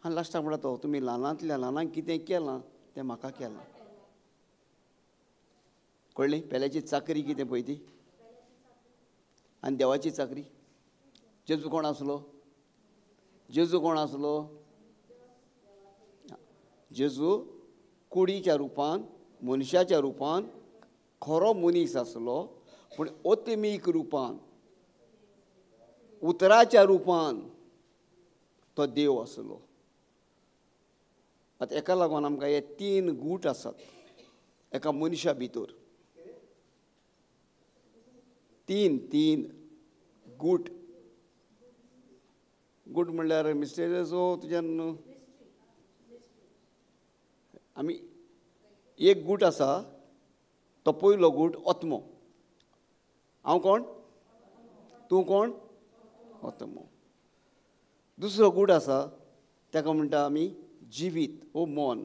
आनी लास्टाक म्हणटा तो तुमी ल्हानांतल्या ल्हानांक कितें केलां तें म्हाका केलां. कळ्ळें? पेल्याची चाकरी कितें पळय ती आनी देवाची चाकरी. जेजू कोण आसलो? जेजू कोण आसलो? जेजू कुडीच्या रुपान, मनशाच्या रुपान खरो मनीस आसलो, पूण ओतमीक रुपान, उतराच्या रुपान तो देव आसलो. आतां एका लागून आमकां हे 3 गूट आसात एका मनशा भितर. 3 गूट. गूट म्हणल्यार मिस्टेरियस हो तुज्यान आमी एक गूट आसा तो पयलो गूट आत्मो. हांव कोण? तूं कोण? आत्मो. दुसरो गूट आसा ताका म्हणटा आमी जिवीत ओ मन.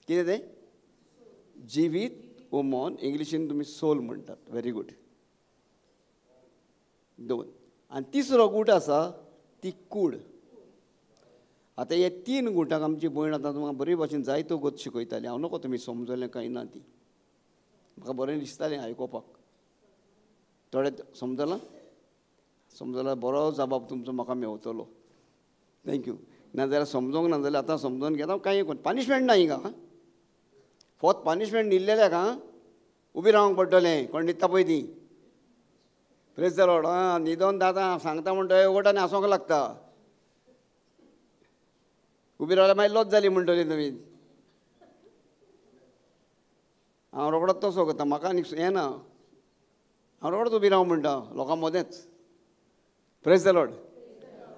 कितें तें? जिवीत ओ मन. इंग्लिशीन तुमी सोल म्हणटात. Very good. 2. आनी तिसरो गूट आसा ती कूड. आतां हे 3 गुटांक आमची भयण आतां तुमकां बरे भाशेन जायतो गोत शिकयताली. हांव नको तुमी समजलें कांय ना ती, म्हाका बरें दिसतालें आयकोपाक. थोडें समजलां? समजलां? बरो जबाब तुमचो म्हाका मेवतलो. Thank you. नाजाल्यार समजोंक ना जाल्यार आतां समजोन घेता. कांय कोण पनिशमेंट ना हिंगा. फोत पनिशमेंट न्हिदलेल्याक आं उबी रावंक पडटलें. कोण न्हिदता पळय ती. प्रेज the Lord. आं न्हिदोन दादा सांगता म्हणटा वट आनी हांसोंक लागता. उबी रावल्यार मागीर लज जाली म्हणटली तुमी. हांव रोखडोच तसो करता, म्हाका आनी हें ना, हांव रोखडोच उबी राव म्हणटा लोकां मदेंच. Praise the Lord.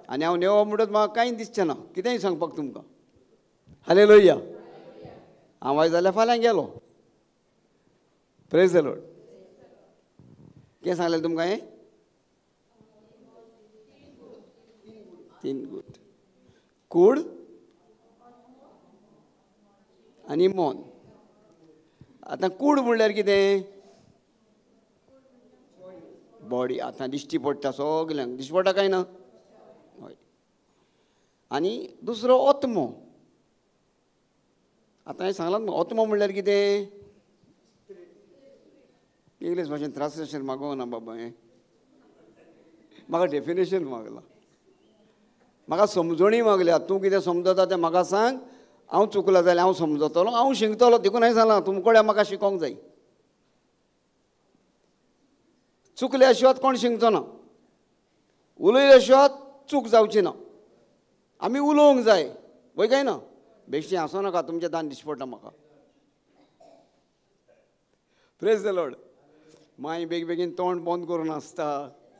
आनी हांव नेवो म्हणटच म्हाका कांय दिसचें ना, कितेंय सांगपाक तुमकां. हालेलुया. हांव आयज जाल्यार फाल्यां गेलो. Praise the Lord. कितें सांगलें तुमकां हें? तीन गूट, कूड आनी मन. आतां कूड म्हणल्यार कितें? बॉडी. आतां दिश्टी पडटा सगल्यांक, दिश्टी पडटा काय ना? हय. आनी दुसरो आत्मो. आतां हांवें सांगलां आत्मो म्हणल्यार कितें? इंग्लीश भाशेन ट्रान्सलेशन मागोवं ना बाबा, हें म्हाका डेफिनेशन मागलां, म्हाका समजणी मागल्या. तूं कितें समजता तें म्हाका सांग, हांव चुकलां जाल्यार हांव समजतलो, हांव शिकतलो. देखून हांवें सांगलां तुमकडे म्हाका शिकोंक जाय. चुकल्या शिवाय कोण शिकचो ना, उलयल्या शिवाय चूक जावची ना. आमी उलोवंक जाय, वय काय ना? बेश्टें हांसो नाका, तुमचें दान दिश्टी पडटा म्हाका. Praise the Lord. मागीर बेगीन बेगीन तोंड बंद करून आसता,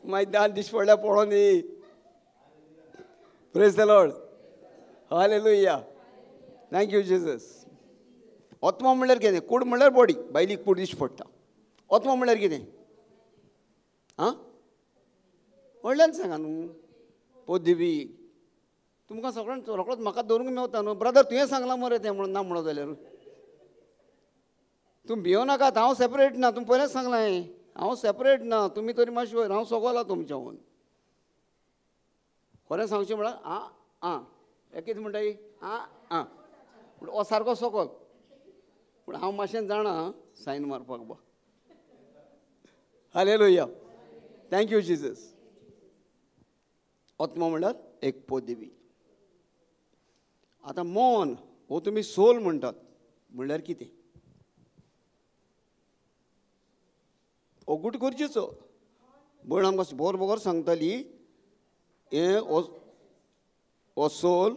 मागीर दान दिश्टी पडल्यार पळोवं न्ही. Praise the Lord. Hallelujah. Thank you Jesus. आत्मो म्हणल्यार कितें? कूड म्हणल्यार बॉडी, बायलीक कूड दिश्टी पडटा. आत्मो म्हणल्यार कितें? आं व्हडल्यान सांगा न्हू. पदवी तुमकां सगळ्यांक रोखडोच म्हाका धरूंक मेवता न्हू. ब्रदर तुवें सांगलां मरे तें म्हणून ना म्हणत जाल्यार तूं भियो नाकात, हांव सेपरेट ना. तुमी पयलेंच सांगलां हें, हांव सेपरेट ना, तुमी तरी मातशें वयर, हांव सगळो तुमच्याहून. खरें सांगचें म्हळ्यार आं आं हें कितें म्हणटा आं आं पूण हो सारको सकल, पूण हांव मातशें जाणा सायन मारपाक बा. हालेलुया. Thank you Jesus. आत्मो म्हणल्यार एक पदवी. आतां मन हो तुमी सोल म्हणटात, म्हणल्यार कितें? ओगूट गरजेचो. भयण आमकां बोर बोगर सांगताली, हें हो सोल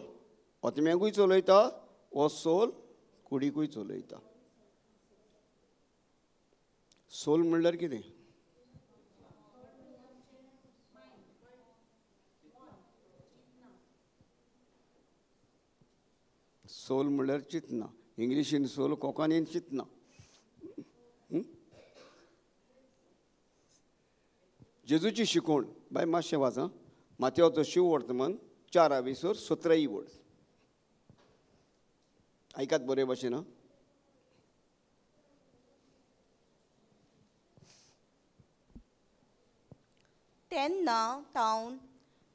आत्म्याकूय चलयता, हो सोल कुडीकूय चलयता. सोल म्हणल्यार कितें? सोल म्हणल्यार चिंतना. इंग्लिशीन सोल, कोंकणीन चिंतना. जेजूची शिकवण बाय मातशें वाचा. मातयोचो शिव वर्तमान 4:17 वर्स. आयकात बरे भाशेन. तेन्ना तावन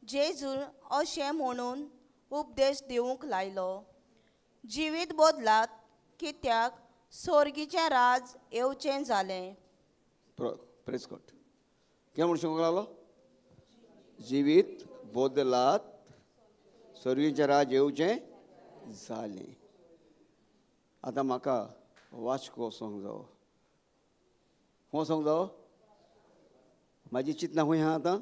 जेजून अशें म्हणून उपदेश दिवंक लायलो, जिवीत बदलात कित्याक सोर्गीचें राज येवचें जालें. Praise God. कितें म्हूण सांगूंक लागलो? जिवीत बदलात, सोर्गीचें राज येवचें जालें. आतां म्हाका वास्को वचोंक जावो, खंय वचोंक जावो? म्हाजी चिंतना खंय आहा आतां?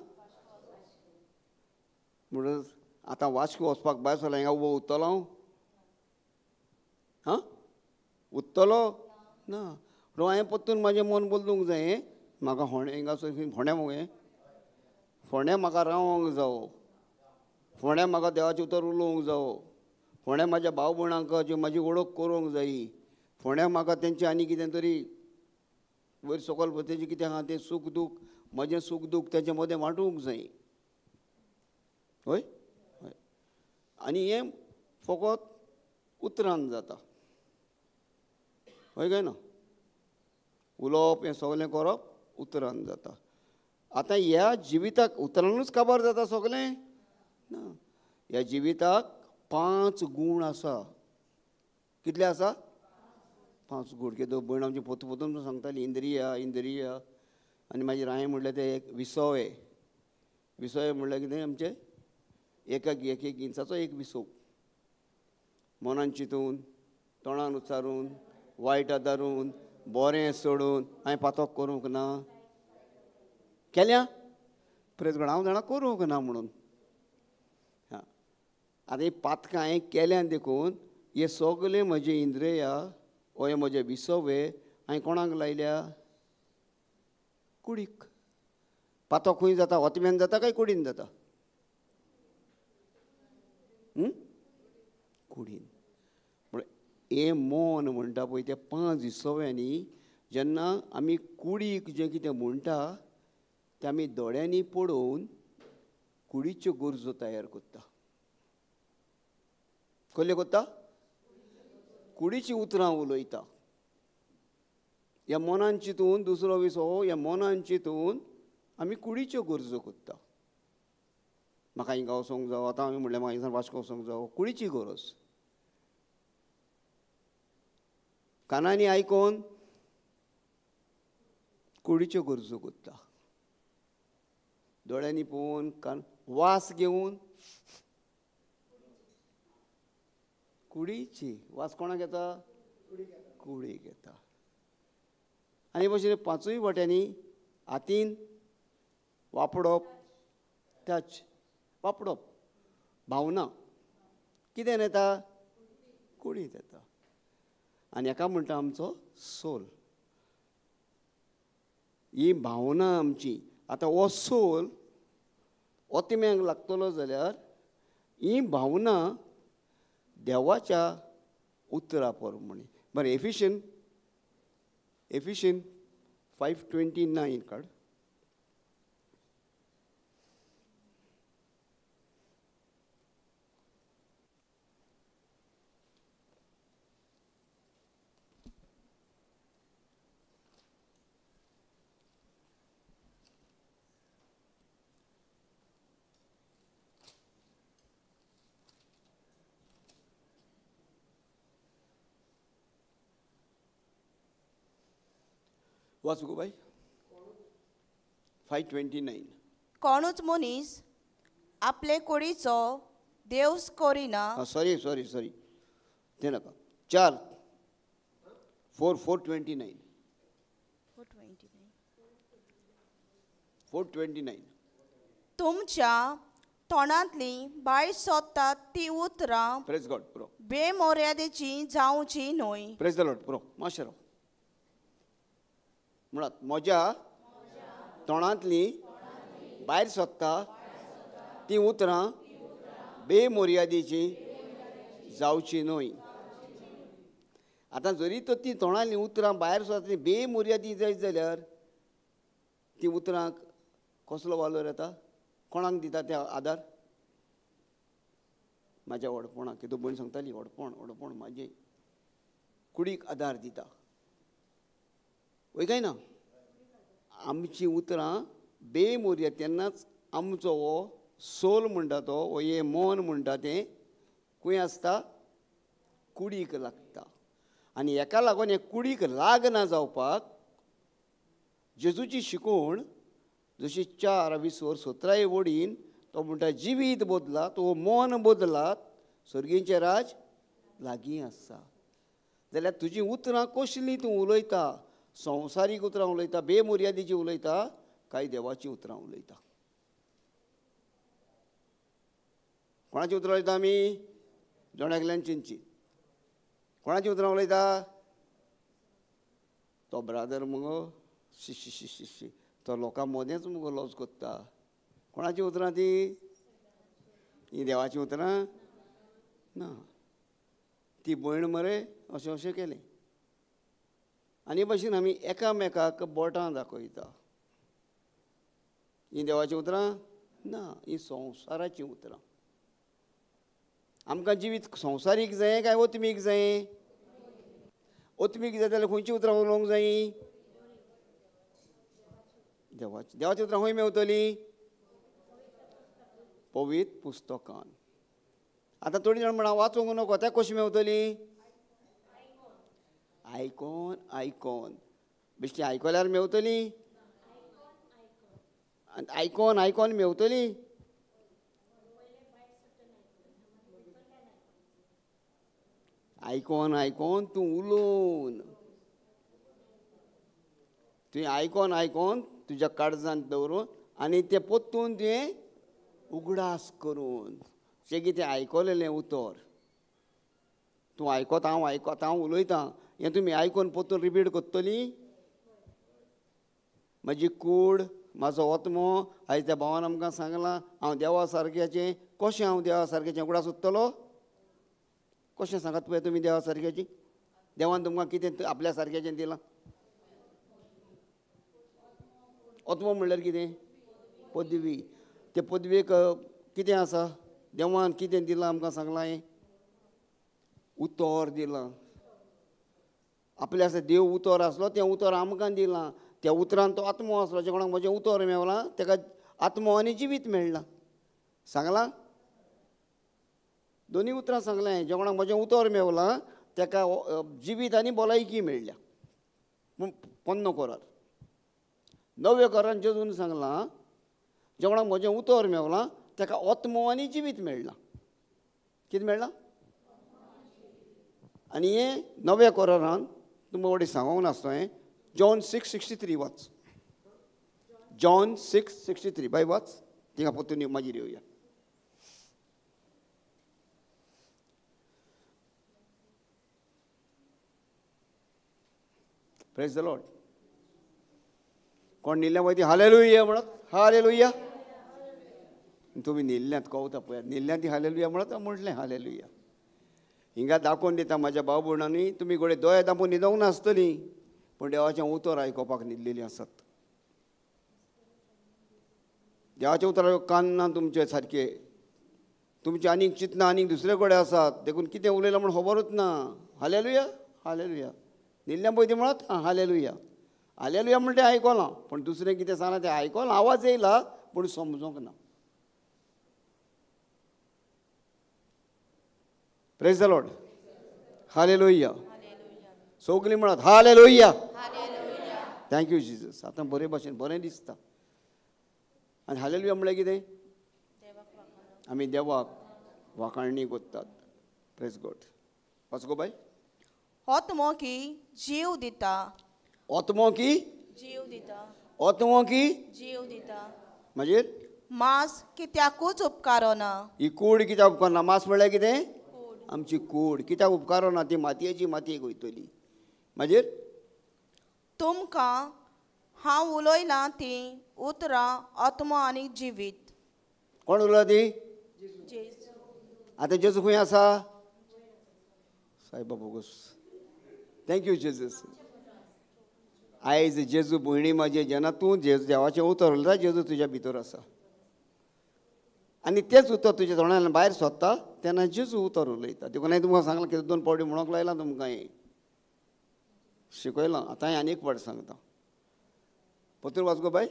म्हणून आतां वास्को वचपाक भायर सरला, हिंगा उबो उत्तलो हांव? हां उत्तलो ना. पूण हांवें परतून म्हाजें मन बदलूंक जाय. म्हाका फोंडें हिंगासर फोंड्या मुगे, फोंड्या म्हाका रावंक जावो, फोंड्या म्हाका देवाचें उतर उलोवंक जावो, फोंड्या म्हाज्या भाव भयणांक म्हाजी वळख करूंक जायी, फोंड्या म्हाका तेंचें आनी कितें तरी वयर सकयल तेजें कितें आहा तें सूख दूख, म्हजें सूख दूख तेजे मदें वांटूंक जाय. हय हय. आनी हें फकत उतरान जाता, हय काय ना? उलोवप हें सगळें करप उतरान जाता. आतां ह्या जिविताक उतरानूच काबार जाता सगळें ना. ह्या जिविताक 5 गूण आसा. कितले आसा? 5 गूण. कितें भयण आमची पोतू पोतून सांगताली, इंद्रिया इंद्रिया. आनी मागीर हांवें म्हणलें तें एक विसवे. विसवे म्हणल्यार कितें? आमचें एका एक एक इंचाचो एक विसव, मनान चिंतून, तोंडान उच्चारून, वायट धरून बरें सोडून हांवें पातक करूंक ना केल्या? प्रेज गॉड, हांव जाणा करूंक ना म्हणून. हां, आतां ही पातकां हांवें केल्या देखून हे सगळे म्हजे इंद्रिया ओ हे म्हजे विसवे हांवें कोणाक लायल्या? कुडीक. पातक खंय जाता? ओतम्यान जाता काय कुडीन जाता? कुडीन. हें मन म्हणटा पळय त्या 5 विसव्यांनी जेन्ना आमी कुडीक जें कितें म्हणटा तें आमी दोळ्यांनी पळोवन कुडीच्यो गरजो तयार करता. कसल्यो करता? कुडीचीं उतरां उलयता. ह्या मनान चिंतून दुसरो विसो, ह्या मनान चिंतून आमी कुडीच्यो गरजो करता. म्हाका हिंगा वचोंक जावो, आतां आमी म्हणलें म्हाका हिंगासान वास्को वचोंक जावो, कुडीची गरज. कानांनी आयकोन कुडीच्यो गरजो करता. दोळ्यांनी पळोवन, कान वास घेवन कुडीची. वास कोणाक येता? कुडीक येता. आनी भशेन 5 वाट्यांनी हातीन वापडप, टच वापडप, भावना कितें येता? कुडींत येता. आनी हेका म्हणटा आमचो सोल. ही भावना आमची. आतां हो सोल ओतम्यांक लागतलो जाल्यार ही भावना देवाच्या उतरा प्रमाणे. बरें, एफिशियन 5:29 काड. वाच गो बाय. 5:29. कोणूच मनीस आपले कुडीचो देवस करिना. सॉरी सॉरी सॉरी, ते नाका. 4 4:29. 4:29. तुमच्या तोंडांतली भायर सोदतात ती उतरां प्रेज गॉड प्रो बेमर्यादेची जावची न्हय. प्रेज the Lord pro. मातशें राव. म्हणात, म्हज्या तोंडांतली भायर सोदता ती उतरां बेमर्यादेची जावची न्हय. आतां जरी तर ती तोंडांतली उतरां भायर सोदता ती बेमर्यादी जायत जाल्यार ती उतरांक कसलो वालोर येता? कोणाक दिता ते आदार? म्हाज्या व्हडपणाक. कितें भयण सांगताली, व्हडपण व्हडपण म्हाजें कुडीक आदार दिता. वय काय ना? आमचीं उतरां बेमर्याद तेन्नाच आमचो हो सोल म्हणटा तो, हो हें मन म्हणटा तें खंय आसता? कुडीक लागता. आनी हेका लागून हे कुडीक लागना जावपाक जेजूची शिकवण जशी 4 20 17 वडीन तो म्हणटा जिवीत बदलात, हो मन बदलात, सर्गींचें राज लागीं आसा. जाल्यार तुजीं उतरां कसलीं तूं उलयता? संवसारीक उतरां उलयता, बेमर्यादेची उलयता, काय देवाचीं उतरां उलयता? कोणाची उतरां उलयता आमी? जण एकल्यान चिंतची. कोणाची उतरां उलयता? तो ब्रादर मुगो शी शी शी शी शी, तो लोकां मदेंच मुगो लॉस कोत्ता. कोणाची उतरां ती? ही देवाचीं उतरां ना. ती भयण मरे अशें अशें केलें. आनी भशेन आमी एकामेकाक बोटां दाखयता. ही देवाचीं उतरां ना, ही संवसाराचीं उतरां. आमकां जिवीत संवसारीक जाय काय ओतमीक जाय? ओतमीक जाय जाल्यार खंयचीं उतरां उलोवंक जायी? देवाची. देवाचीं उतरां खंय मेवतलीं? पवित्र पुस्तकान. आतां थोडीं जाणां म्हणा वाचूंक नको, तें कशीं मेवतलीं? आयकोन आयकोन. बेश्टी आयकल्यार मेवतली? आयकोन आयकोन मेवतली? आयकोन आयकोन तूं उलोवन, तुवें आयकोन आयकोन तुज्या काळजान दवरून आनी तें पोत्तून तुवें उगडास करून जें कितें आयकलेलें उतर तूं आयकता, हांव आयकता, हांव उलयतां, हें तुमी आयकून पोत्तून रिपीट करतली. म्हजी कूड, म्हाजो आत्मो आयज त्या भावान आमकां सांगलां हांव देवा सारक्याचें. कशें हांव देवा सारक्याचें उगडास उरतलो? कशें सांगात पळय तुमी देवा सारक्याची? देवान तुमकां कितें आपल्या सारक्याचें दिलां? आत्मो म्हणल्यार कितें? पदवी. ते पदवेक कितें आसा? देवान कितें दिलां आमकां सांगलां? हें उतर दिलां. आपल्या आसा देव उतर आसलो, तें उतर आमकां दिलां. त्या उतरान तो आत्मो आसलो, जे कोणाक म्हजें उतर मेवलां ताका आत्मो आनी जिवीत मेळ्ळां. सांगलां दोनूय उतरां सांगलें, जे कोणाक म्हजें उतर मेवलां ताका जिवीत आनी भलायकी मेळ्ळ्या. पूण पोन्नो कोरार नव्या कोरान जेजून सांगलां जे कोणाक म्हजें उतर मेवलां ताका आत्मो आनी जिवीत मेळ्ळां. कितें मेळ्ळां? आनी हें नव्या कोरारान तुमकां वडील सांगूंक नासता. हें जॉन 6:63 वाच. जॉन 6:63 बाय वाच. थिंगा पोत्तून मागीर येवया. Praise the Lord. कोण न्हिल्ल्या वयती हालेलुया म्हणत? हालेलुया. तुमी न्हिल्ल्यांत कवता पळयात, न्हिल्ल्यांत ती हालेलुया म्हणत म्हटलें हालेलुया. हिंगा दाखोवन दिता म्हाज्या भाव भयणांनी, तुमी घोडे दोळे दांपून न्हिदोंक नासतलीं, पूण देवाचें उतर आयकुपाक न्हिदलेलीं आसात. देवाचें उतर कान ना तुमचे सारके, तुमचें आनीक चिंतनां आनीक दुसरे कडेन आसात, देखून कितें उलयलां म्हूण खबरूच ना. Hallelujah hallelujah. न्हिदल्या पळय ती म्हणत हालेलुया हालेलुया म्हणटा तें आयकलां, पूण दुसरें कितें सांगलां तें आयकलां, आवाज येयला पूण समजोंक ना. Praise the Lord. Hallelujah. सगळीं म्हणत hallelujah. Thank you Jesus. आतां बरे भाशेन बरें दिसता. आनी हालेलुया म्हणल्यार कितें? आमी देवाक वाखाणणी करतात. Praise God. वाच गो बाय. आत्मो की जीव दिता. आत्मो की जीव दिता. आत्मो की जीव दिता. मागीर मांस कित्याकूच उपकारना. ही कूड कित्याक उपकारना? मांस म्हणल्यार कितें? आमची कूड कित्याक उपकारना? ती मातयेची मातयेक वयतली. मागीर तुमकां हांव उलयलां तीं उतरां आत्मो आनी जिवीत. कोण उलयला ती? आतां जेजू खंय आसा? सायबा बोगस. Thank you Jesus. आयज जेजू भयणी म्हाजे, जेन्ना तूं जेजू देवाचें उतर उलयता, जेजू तुज्या भितर आसा आनी तेंच उतर तुज्या तोंडांतल्यान भायर सोदता तेन्ना जेजू उतर उलयता. देखून हांवें तुमकां सांगलां, कितें दोन पावटी म्हणूंक लायलां तुमकां, हें शिकयलां. आतां हांवें आनी एक पावट सांगता. पत्र वाच गो बाय.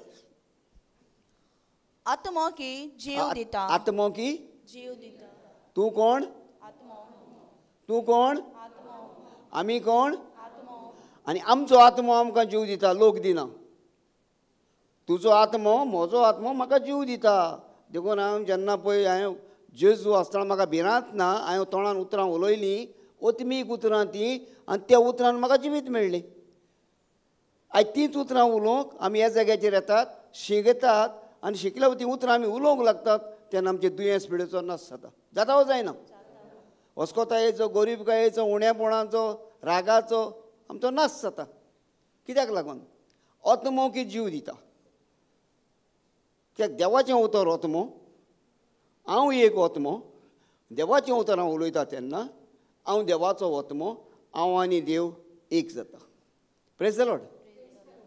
आत्मो की जीव दिता. आत्मो की जीव दिता. तूं कोण? तूं कोण? आमी कोण? आनी आमचो आत्मो आमकां जीव दिता, लोक दिना. तुजो आत्मो म्हजो आत्मो म्हाका जीव दिता. देखून हांव जेन्ना पळय हांवें जेजू आसतना म्हाका भिरांत ना, हांवें तोंडान उतरां उलयलीं, ओतमीक उतरां तीं, आनी त्या उतरान म्हाका जिवीत मेळ्ळें. आयज तींच उतरां उलोवंक आमी ह्या जाग्याचेर येतात, शिकयतात आनी शिकल्या तीं उतरां आमी उलोवंक लागतात तेन्ना आमचें दुयेंस पिडेचो नाश जाता. जाता वो जायना? अस्कोतायेचो, गोरीबकायेचो, उणेपणाचो, रागाचो आमचो नाश जाता. कित्याक लागून? आत्मो की जीव दिता. कित्याक देवाचें उतर आत्मो, हांव एक आत्मो, देवाचें उतर हांव उलयता तेन्ना हांव देवाचो आत्मो, हांव आनी देव एक जाता. Praise the Lord.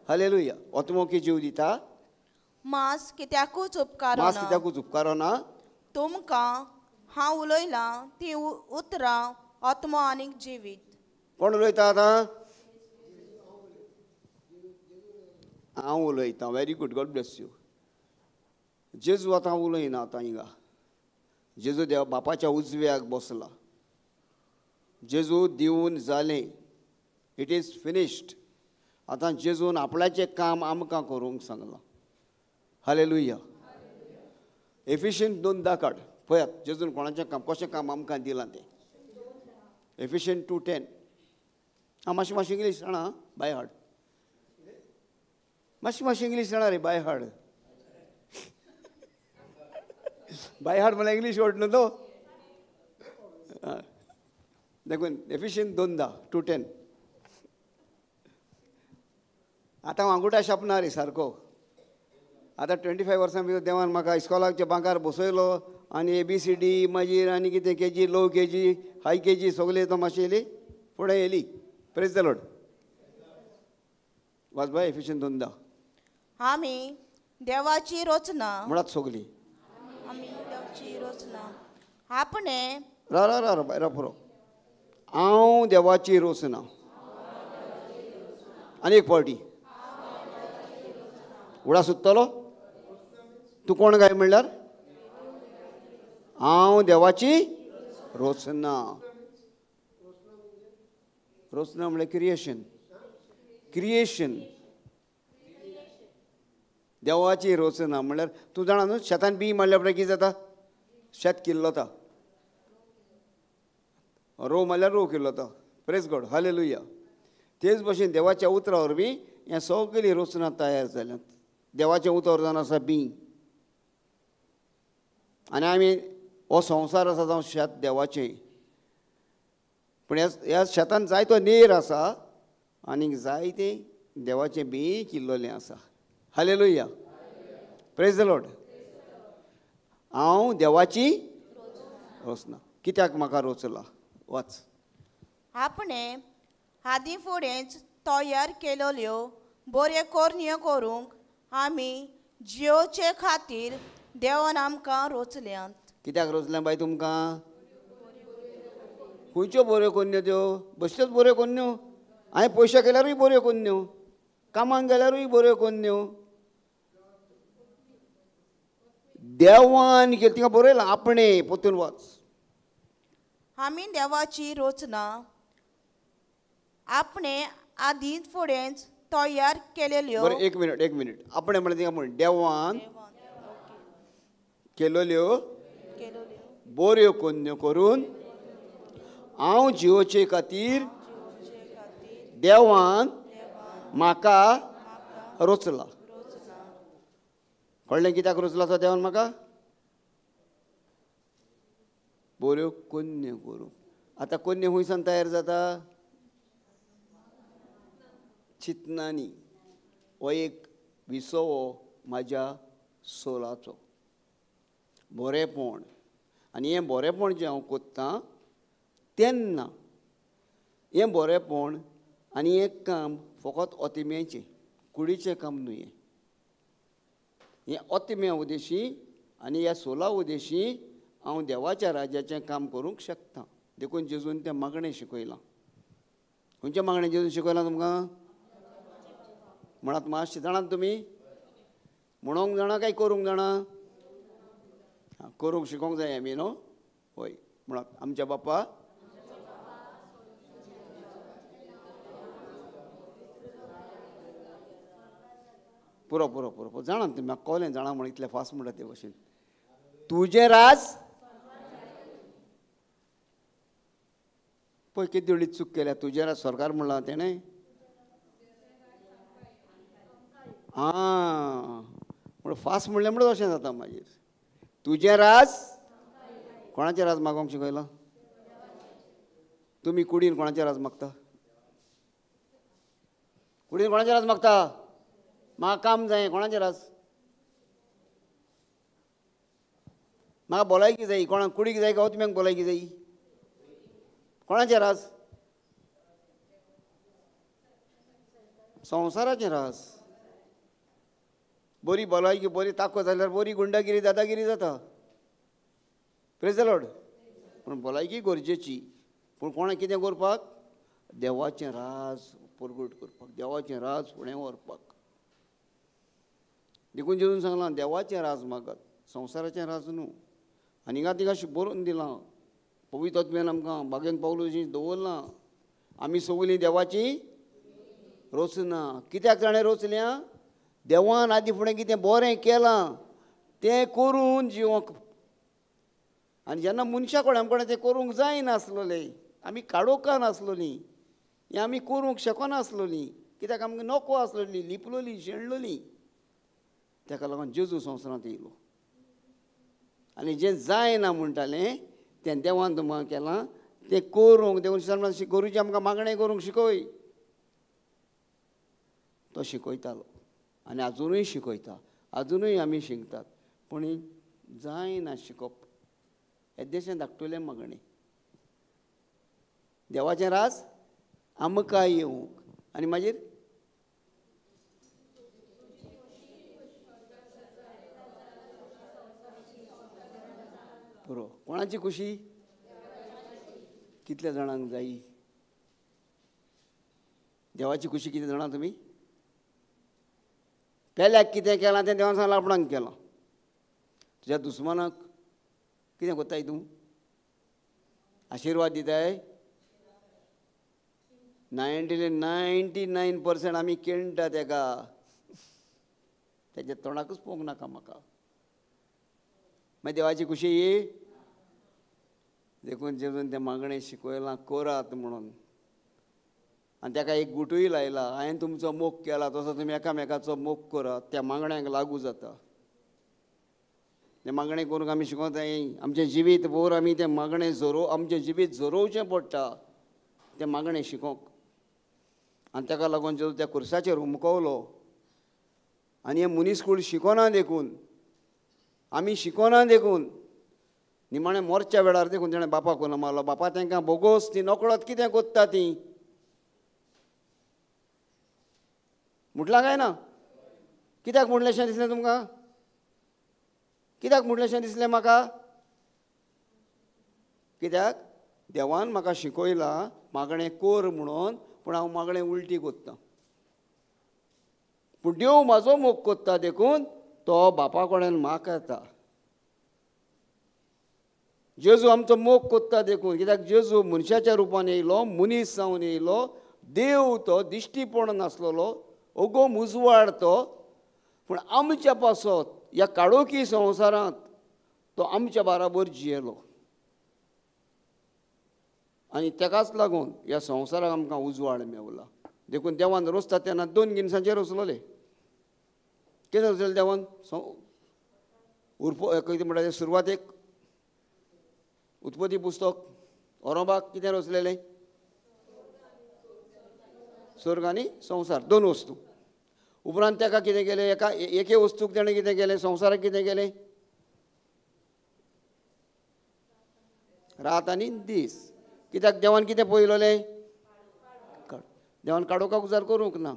Hallelujah. आत्मो की जीव दिता. मांस कित्याकूच उपकारना. मांस कित्याकूच उपकारना. तुमकां हांव उलयलां तीं उतरां आत्मो आनी जिवीत. कोण उलयता आतां? हांव उलयतां. Very good. God bless you. जेजू आतां उलयना आतां हिंगा. जेजू देव बापाच्या उजव्याक बसला. जेजू दिवन जालें, it is finished. आतां जेजून आपल्याचें काम आमकां करूंक सांगलां. हालेलुया. एफिशियन 2:10 काड, पळयात जेजून कोणाचें काम कशें काम आमकां दिलां तें. एफिशियन 2:10. हां, मातशी मातशी इंग्लीश जाणा बाय हार्ट, मातशी मातशी इंग्लीश जाणा रे बाय हार्ट. बाय हार्ट म्हणल्यार इंग्लीश वर्ड न्हू तो. देखून एफिशियन 2:10 2:10. आतां हांव आंगुठा छापना रे सारको. आतां 25 वर्सां भितर देवान म्हाका इस्कॉलाच्या बांकार बसयलो आनी ABCD मागीर आनी कितें KG, low KG, high KG सगळें तो मातशी येयली फुडें येयली. Praise the Lord. वाच बाय एफिशियन 2:10. आमी देवाची रचना म्हणात सगळी. आमी देवाची रचना आपणे रा रा रा रा पुरो. हांव देवाची रचना. आनी एक पावटी उडा सुत्तलो तूं कोण काय म्हणल्यार हांव देवाची रचना. रचना म्हणल्यार क्रिएशन. क्रिएशन देवाची रचना म्हणल्यार तूं जाणा न्हू, शेतान बी मारल्या उपरांत कितें जाता? शेत किल्लता. रोव मारल्यार रोव किल्लता. Praise God, hallelujah. तेच भशेन देवाच्या उतरा वरवीं हें सगळी रचना तयार जाल्यात. देवाचें उतर जावन आसा बी, आनी आमी हो संवसार आसा जावं शेत देवाचें. पूण ह्या शेतान जायतो नेर आसा आनी जायतें देवाचें बी किल्लोलें आसा. Hallelujah, praise the Lord. हांव देवाची रचना. कित्याक म्हाका रचला? वाच. आपणे आदीं फुडेंच तयार केल्यो बऱ्यो करण्यो करूंक आमी जियोचे खातीर देवान आमकां रोचल्यात. कित्याक रोचल्यां बाय तुमकां? खंयच्यो बऱ्यो कोन्न्यो त्यो? बसच्योच बऱ्यो कोन्न्यो. हांवें पयशे केल्यारूय बऱ्यो कोन्न्यो, कामाक गेल्यारूय बऱ्यो कोन्न्यो. देवान केली तिका बरयलां आपणे. परतून वाच. आमी देवाची रचना आपणे आदीं फुडेंच तयार केलेल्यो. बरें, एक मिनट एक मिनट. आपणे म्हणलें तिका म्हण देवान केलोल्यो बऱ्यो कोन्न्यो करून हांव जियोचे खातीर देवान म्हाका रचला. कळ्ळें कित्याक रचला तो देवान म्हाका? बऱ्यो कोन्न्यो करूंक. आतां कोन्न्यो खंयसान तयार जाता? चिंतनांनी. हो एक विसवो म्हाज्या सोलाचो बरेंपण. आनी हें बरेंपण जें हांव कोत्तां तेन्ना हें बरेंपण आनी हें काम फकत ओतिम्याचें, कुडीचें काम न्हू. हें हें ओतिम्या उदेशी आनी ह्या सोला उदेशी हांव देवाच्या राज्याचें काम करूंक शकता. देखून जेजून तें मागणें शिकयलां. खंयचें मागणें जेजून शिकयलां तुमकां? म्हणात मातशें जाणात तुमी? म्हणोंक जाणा काय करूंक जाणा? करूंक शिकोंक जाय आमी न्हू. हय, म्हणात आमच्या बापा. पुरो पुरो पुरो पुरो. जाणा तुमी म्हाका कळ्ळें जाणा म्हण इतलें फास्ट म्हणटा ते भशेन. तुजें राज. पळय कितें व्हडली चूक केल्या. तुजें राज सरकार म्हणलां तेणें. आं, म्हण फास्ट म्हणलें म्हणून अशें जाता मागीर. तुजें राज. कोणाचें राज मागोवंक शिकयलां? तुमी कुडीन कोणाचें राज मागता? कुडीन कोणाचें राज मागता? म्हाका काम जाय. कोणाचें राज? म्हाका भलायकी जाय. कोणाक कुडीक जाय काय तुमी भलायकी जाय? कोणाचें राज? संवसाराचें राज. बरी भलायकी बरी ताकद जाल्यार बरी गुंडागिरी दादागिरी जाता. Praise the Lord. पूण भलायकी गरजेची. पूण कोणा कितें करपाक? देवाचें राज परगट करपाक, देवाचें राज फुडें व्हरपाक. देखून जेजून सांगलां देवाचें राज मागात, संवसाराचें राज न्हू. आनी हिंगा तिंगा बरोवन दिलां पवित्र आत्म्यान आमकां बागेन पावलूची दवरलां. आमी सगळीं देवाची रचना. कित्याक ताणें रचल्या? देवान आदी फुडें कितें बरें केलां तें करून जिवंक. आनी जेन्ना मनशा कडेन आमकां तें करूंक जायनासलें आमी काडोवका नासलोली, हें आमी करूंक शकनासलोली, कित्याक आमकां नको आसलोली, लिपलोली, शेणलोली. ताका लागून जेजू संवसारांत येयलो आनी जें जायना म्हणटालें तें देवान तुमकां केलां तें करूंक. देवून गुरुजी आमकां मागणें करूंक शिकय, तो शिकयतालो आनी आजुनूय शिकयता, आजुनूय आमी शिकतात. पूण जायना शिकप, येदेशें धाकटुलें मागणें. देवाचें राज आमकां येवंक आनी मागीर पुरो. कोणाची खुशी कितल्या जाणांक जायी? देवाची खुशी कितल्या जाणां तुमी? पेल्याक कितें केलां तें देवान सांगलां आपणाक केलां. तुज्या दुस्मानाक कितें कोत्ताय तूं? आशिर्वाद दिताय? 99% आमी केणटा तेका, तेज्या तोंडाकूच पळोवंक नाका म्हाका. मागीर देवाची खुशी ही. देखून जेजून तें मागणें शिकयलां करात म्हणून. आनी ताका एक गुटूय लायला, हांवें तुमचो मोग केला तसो तुमी एकामेकाचो मोग करात. त्या मागण्यांक लागू जाता. तें मागणें करूंक आमी शिकोताय. आमचें जिवीत भर आमी तें मागणें झरो, आमचें जिवीत झरोवचें पडटा तें मागणें शिकोवंक. आनी ताका लागून जेजू त्या कुर्साचेर हुमकवलो. आनी हें मनीसकूळ शिकोना देखून, आमी शिकोना देखून निमाणें मोरच्या वेळार देखून तेणें बापाक उलो मारलो, बापा तांकां बोगोस, ती नकळत कितें कोत्ता ती. म्हटलां काय ना? कित्याक म्हणलेंशें दिसलें तुमकां? कित्याक म्हणलेंशें दिसलें म्हाका? कित्याक देवान म्हाका शिकयलां मागणें कर म्हणून, पूण हांव मागणें उलटी कोत्तां. पूण देव म्हाजो मोग कोत्ता देखून तो बापा कडेन म्हाका येता. जेजू आमचो मोग कोत्ता देखून, कित्याक जेजू मनशाच्या रुपान येयलो, मनीस जावन येयलो, देव तो दिश्टी पडनासलेलो, अगोम उजवाड तो, पूण आमच्या पासत ह्या काळोखी संवसारांत तो आमच्या बाराबर जियेलो. आनी तेकाच लागून ह्या संवसाराक आमकां उजवाड मेवला. देखून देवान रोसता तेन्ना दोन जिनसांचेर रोसलोले. कितें रोसलें देवान? उरपो कितें म्हणटा तें सुरवातेक उत्पत्ती पुस्तक ओरोबाक कितें रोसलेलें? स्वर्ग आनी संवसार, दोन वस्तू. उपरांत ताका कितें केलें? एका एके वस्तूक ताणें कितें केलें? संवसाराक कितें केलें? रात आनी दीस. कित्याक देवान कितें पळयलोलें? देवान काडोवपाक उजार करूंक ना.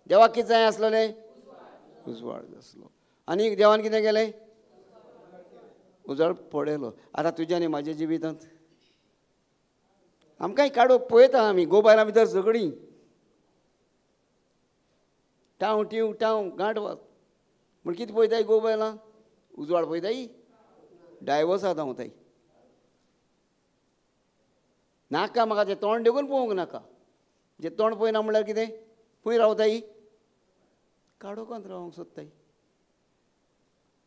देवाक कितें जाय आसलोलें? उजवाड आसलो. आनी देवान कितें केलें? उजवाड पळयलो. आतां तुज्या आनी म्हाज्या जिवितांत आमकांय काडूंक पळयता आमी. गोबायलां भितर झगडीं, टांव टिंव टांव गांठ वाज म्हण कितें पळयताय? गोबायलां उजवाड पळयताय, डायवर्स आतां वताय. नाका म्हाका तें तोंड देखून पळोवंक नाका. जें तोंड पळयना म्हणल्यार कितें? खंय रावताय? काडोकांत रावंक सोदताय.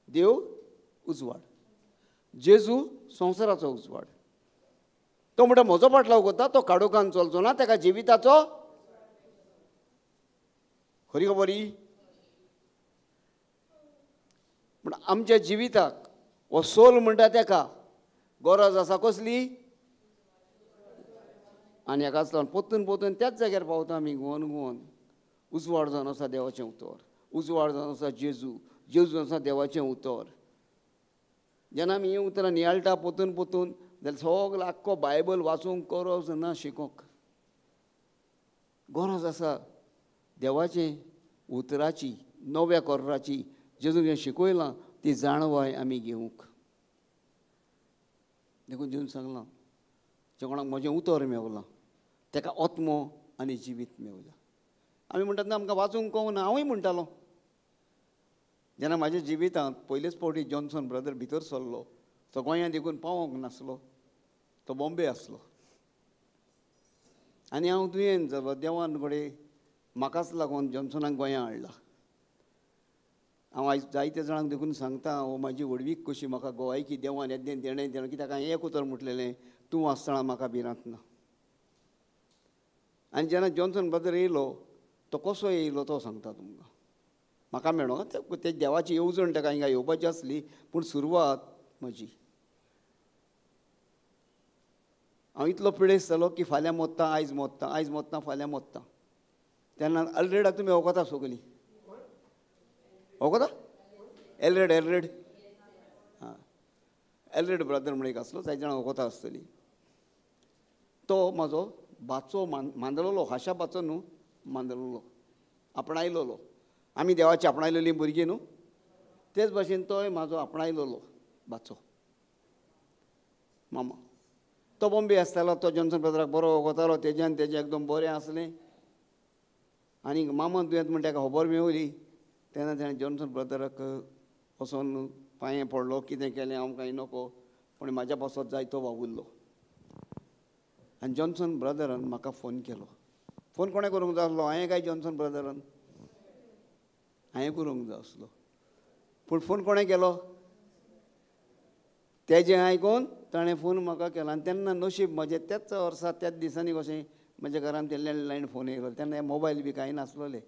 देव उजवाड, जेजू संवसाराचो उजवाड. तो म्हणटा म्हजो पाटलाव करता तो काडोकान चलचो ना, ताका जिविताचो खरी खबर ही. पूण आमच्या जिविताक हो सोल म्हणटा ताका गरज आसा कसली? आनी हेकाच लागून पोतून पोतून त्याच जाग्यार पावता आमी घुंवन घुंवन. उजवाड जावन आसा देवाचें उतर, उजवाड जावन आसा जेजू, जेजू जावन आसा देवाचें उतर. जेन्ना आमी हीं उतरां नियाळटा पोतून पोतून जाल्यार सगळो आख्खो बायबल वाचूंक गरज ना, शिकोंक गरज आसा देवाचें उतराची, नव्या कोर्राची, जेजून जें शिकयलां ती जाणवाय आमी घेवंक. देखून जेजून सांगलां, जे कोणाक म्हजें उतर मेवलां ताका आत्मो आनी जिवीत मेवलां. आमी म्हणटात ना आमकां वाचूंक कळना. हांवूय म्हणटालो जेन्ना म्हाज्या जिवितांत पयलेच फावटी जॉन्सन ब्रदर भितर सरलो, तो गोंयांत देखून पावोंक नासलो, तो बॉम्बे आसलो आनी हांव दुयेंत जालो. देवान घडये म्हाकाच लागून जॉन्सनाक गोंयां हाडला. हांव आयज जायते जाणांक देखून सांगता, हो म्हाजी व्हडवीक कशी म्हाका गोवायकी देवान येदें देणें देणें. कित्याक हांवें एक उतर म्हटलेलें, तूं आसतना म्हाका भिरांत ना. आनी जेन्ना जॉन्सन ब्रदर येयलो तो कसो येयलो तो सांगता तुमकां. म्हाका मेळो ते देवाची येवजण ताका हिंगा येवपाची आसली, पूण सुरवात म्हजी. हांव इतलो पिडेस्त जालो की फाल्यां मोत्ता आयज मोत्ता, आयज मोत्ता फाल्यां मोत्ता. तेन्ना अल्रेडाक तुमी वखता सगलीं वखता एलरेड एलरेड आं एलरेड ब्रदर म्हण एक आसलो, जायते जाणां वखता आसतली. तो म्हाजो भाचो मांदलोलो, हाशा भाचो न्हू, मांदलोलो, आपणायलोलो. आमी देवाची आपणायलेली भुरगीं न्हू, तेच भाशेन तोय म्हाजो आपणायलोलो भाचो मामा. तो बॉम्बे आसतालो, तो जॉन्सन ब्रदराक बरो वखतालो, तेज्यान तेजें एकदम बरें आसलें. आनी मामा दुयेंत म्हण ताका खबर मेवली तेन्ना तेणें जॉन्सन ब्रदराक वचोन पांयें पडलो, कितें केलें हांव कांय नको, पूण म्हाज्या पासत जाय तो वावुरलो. आनी जॉन्सन ब्रदरान म्हाका फोन केलो. फोन कोणें करूंक जाय आसलो, हांवें काय जॉन्सन ब्रदरान? हांवें करूंक जाय आसलो, पूण फोन कोणें केलो तेजें आयकून ताणें फोन म्हाका केलो. आनी तेन्ना नशीब म्हजें त्याच वर्सा त्याच दिसांनी कशें म्हज्या घरान ते लँडलायन फोन येयलो. तेन्ना मोबायल बी कांय नासलोले,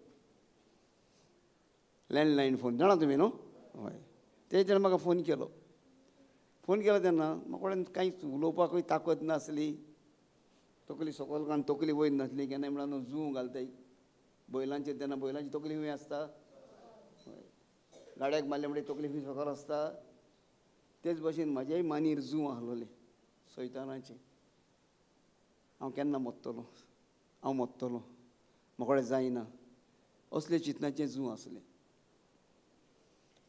लँडलायन फोन जाणा तुमी न्हू? हय, तेजेर ताणें म्हाका फोन केलो. फोन केलो तेन्ना म्हाका कडेन कांयच उलोवपाकूय ताकद नासली, तकली सकयल घालून तकली वयर नासली. केन्ना म्हणल्यार न्हू जूं घालताय बैलांचेर, तेन्ना बैलांची तकली खंय आसता, गाड्याक मारले म्हणल्यार तकली खंय सकयल आसता. तेच भाशेन म्हाज्याय मानीर जूं आसलोलें सैतानाचें. हांव केन्ना मोत्तलो, हांव मोत्तलो, म्हाका कडेन जायना, असले चिंतनाचें जूं आसलें.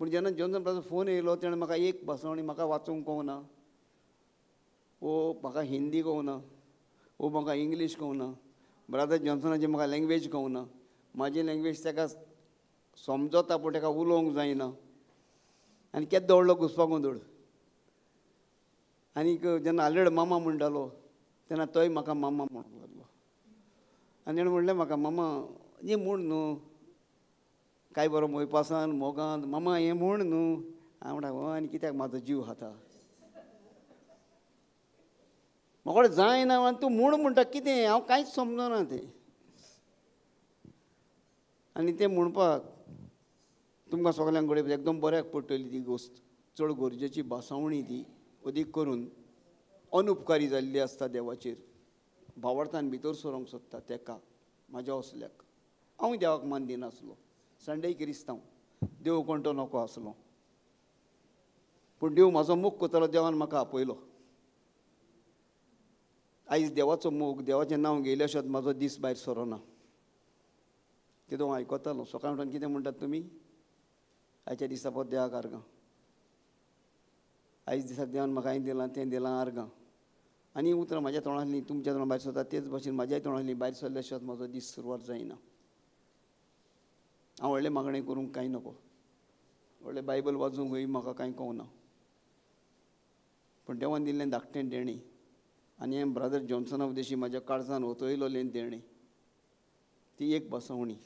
पूण जेन्ना जॉन्सन ब्रदर फोन येयलो तेणें म्हाका एक भासवणी म्हाका वाचूंक कळना, वो म्हाका हिंदी कळना, वो म्हाका इंग्लीश कळना, ब्रदर जॉन्सनाची म्हाका लँग्वेज कळना, म्हाजी लँग्वेज ताका समजता पूण ताका उलोवंक जायना. आनी केद्दो व्हडलो घुसपा गोंदळ. आनीक जेन्ना आल्रेड मामा म्हणटालो तेन्ना तोय म्हाका मामा म्हणूंक लागलो. आनी तेणें म्हणलें म्हाका, मामा हें म्हूण न्हू काय बरो मोयपासान मोगान मामा हें म्हूण न्हू. हांव म्हणटा हो आनी कित्याक म्हाजो जीव खाता, म्हाका जायना आनी तूं म्हूण म्हणटा कितें, हांव कांयच समजना तें. आनी तें म्हणपाक तुमकां सगल्यांक कडेन एकदम बऱ्याक पडटली ती गोश्ट. चड गरजेची भासावणी ती अदीक करून अनुपकारी जाल्ली आसता देवाचेर, भावार्थान भितर सरोंक सोदता तेका म्हाज्या असल्याक. हांव देवाक मान दिनासलो, संडे किरिस्तांव, देव कोण तो नको आसलो, पूण देव म्हाजो मोग करतालो, देवान म्हाका आपयलो. आयज देवाचो मोग, देवाचें नांव घेयल्या शिवाय म्हाजो दीस भायर सरोना. तेदो हांव आयकतालो सकाळीं उठून कितें म्हणटात तुमी, आयच्या दिसा पद देवाक आर्गां, आयज दिसाक देवान म्हाका हें दिलां तें दिलां आर्गां. आनी उतरां म्हाज्या तोंडांतलीं तुमच्या तोंडा भायर सरता तेच भाशेन म्हाज्याय तोंडांतलीं भायर सरल्या शिवाय म्हाजो दीस सुरवात जायना. हांव व्हडलें मागणें करूंक कांय नको, व्हडलें बायबल वाचूंक म्हाका कांय कळना, पूण देवान दिल्लें धाकटें देणें आनी हें ब्रदर जॉन्सना उद्देशी म्हाज्या काळजान ओतयलोलें देणें, ती एक बसवणी.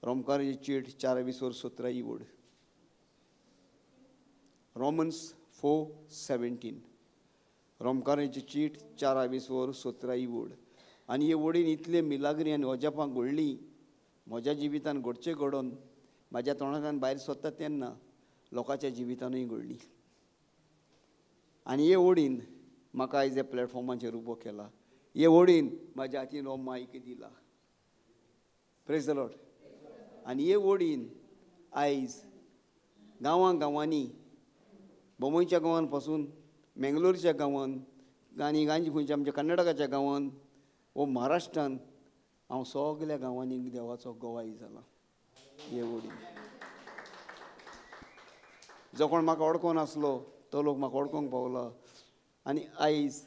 रोमकाराची चीट 4:17 ही वड, रोमन्स 4:17, रोमकाराची चीट 4:17 ही वड. आनी हे वडीन इतले मिलाग्री आनी अजापां घडलीं म्हज्या जिवितान, घडचें घडोवन म्हाज्या तोंडांतल्यान भायर सरता तेन्ना लोकांच्या जिवितानूय घडली. आनी हे ओडीन म्हाका आयज ह्या प्लॅटफॉर्माचेर उबो केला, हे ओडीन म्हाज्या हातीन हो मायक दिला. Praise the Lord. आनी हे ओडीन आयज गांवां गांवांनी, बोंबयच्या गांवान पासून मेंगलोरच्या गांवान आनी गांजी खंयच्या आमच्या कर्नाटकाच्या गांवान वो महाराष्ट्रान हांव सगल्या गांवांनी देवाचो गवाय जाला. हे ओडीन जो कोण म्हाका वळखून आसलो तो लोक म्हाका वळखूंक पावला. आनी आयज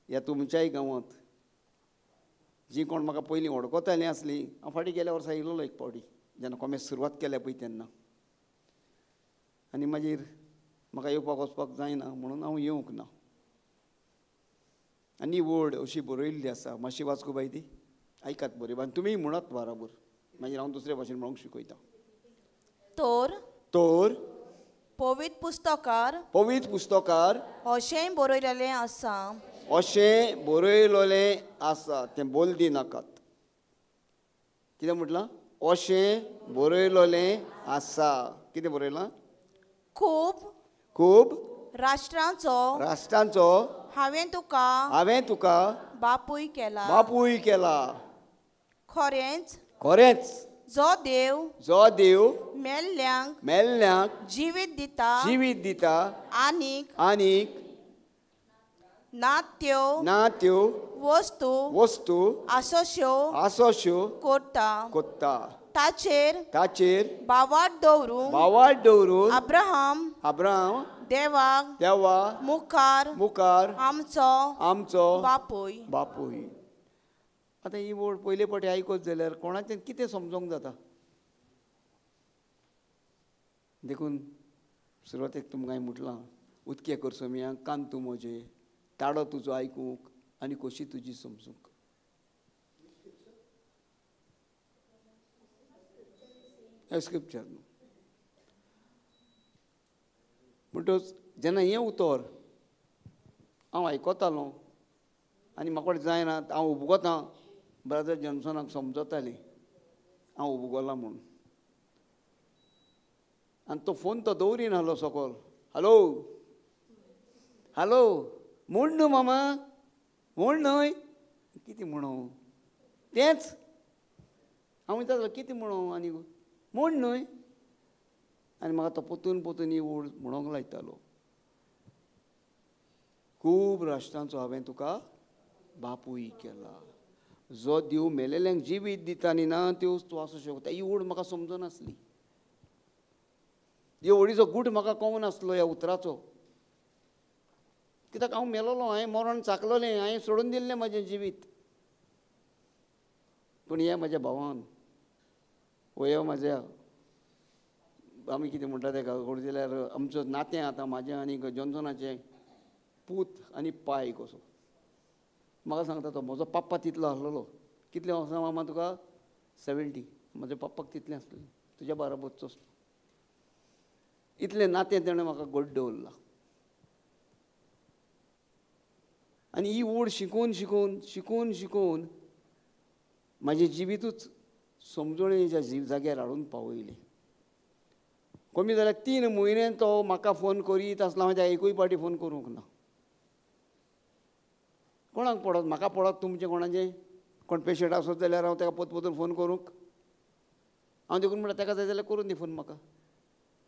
ह्या तुमच्याय गांवांत जी कोण म्हाका पयलीं वळखतालीं आसलीं, हांव फाटीं गेल्या वर्सा येयलोलो एक फावटी जेन्ना कॉमेस सुरवात केल्या पळय तेन्ना, आनी मागीर म्हाका येवपाक वचपाक जायना म्हणून हांव येवंक ना. आनी वड अशी बरयल्ली आसा, मातशी वाचको बाय ती आयकात बरी आनी तुमीय म्हणत बराबर, मागीर हांव दुसरे भाशेन म्हणूंक शिकयता. तर तर पवित्र पुस्तकार, पवित्र पुस्तकार अशें बरयलेलें आसा, अशें बरयलेलें आसा, तें बोल दिनाकात. कितें म्हटलां? अशें बरयलोलें आसा. कितें बरयलां? खूब खूब राष्ट्रांचो राष्ट्रांचो हांवें तुका बापूय केला, बापूय केला. खरेंच खरेंच जो देव जो देव मेल्ल्यांक मेल्ल्यांक जिवीत दिता, जिवीत दिता आनीक आनीक ना त्यो ना त्यो वस्तू वस्तू आसोश्यो आसोश्यो कोत्ता कोत्ता. ताचेर ताचेर बावाट दवरून बावाट दवरून अब्राहम अब्राहम देवाक देवा मुखार मुखार आमचो आमचो बापूय बापूय. आतां ही वर्ड पयले फावटी आयकत जाल्यार कोणाचें कितें समजोंक जाता. देखून सुरवातेक तुमकां हांवें म्हटलां, उदकें कर सोमया कान तूं म्हजें, ताडो तुजो आयकूंक आनी खोशी तुजी समजूंक. स्क्रिप्चर न्हू. म्हणटच जेन्ना हें उतर हांव आयकतालो आनी म्हाका जायना हांव उबगतां, ब्रदर जॉन्सनाक समजतालें हांव उबगलां म्हूण. आनी तो फोन तो दवरीन आहलो सकल, हॅलो हॅलो म्हूण न्हू मामा, म्हूण न्हय. कितें म्हणू तेंच हांव विचारतालो, कितें म्हणू आनी म्हूण न्हय. आनी म्हाका तो पोतून पोतून ही ओळ म्हणूंक लायतालो, खूब राष्ट्रांचो हांवें तुका बापूय केला, जो देव मेलेल्यांक जिवीत दिता न्ही ना त्यो तूं आसूं शकता. ही ओड म्हाका समजनासली, ही ओडीचो गूट म्हाका कळूं नासलो ह्या उतराचो. कित्याक हांव मेलोलो, हांवें मरण चाकलोलें, हांवें सोडून दिल्लें म्हजें जिवीत. पूण हें म्हज्या भावान वो म्हज्या आमी कितें म्हणटा तेका कोण जाल्यार आमचो नातें आतां म्हाजें आनी जॉन्सनाचें पूत आनी पाय कसो. म्हाका सांगता तो म्हजो पप्पा तितलो आसलेलो. कितले वर्सां मामा तुका? 70. म्हज्या पप्पाक तितलें आसलें, तुज्या बाराबरचो आसलो. इतलें नातें तेणें म्हाका गोड दवरलां. आनी ही ओड शिकोवन शिकोवन शिकोवन शिकोवन म्हाजें जिवितूच समजणेच्या जाग्यार हाडून पावयलें. कमी जाल्यार 3 म्हयने तो म्हाका फोन करीत आसलो. हांवें ताका एकूय पावटी फोन करूंक ना. कोणाक पडत, म्हाका पडत, तुमचें कोणाचें कोण पेशंट आसत जाल्यार हांव ताका पोत पोतून फोन करूंक. हांव देखून म्हणटा ताका जाय जाल्यार करून दी फोन म्हाका,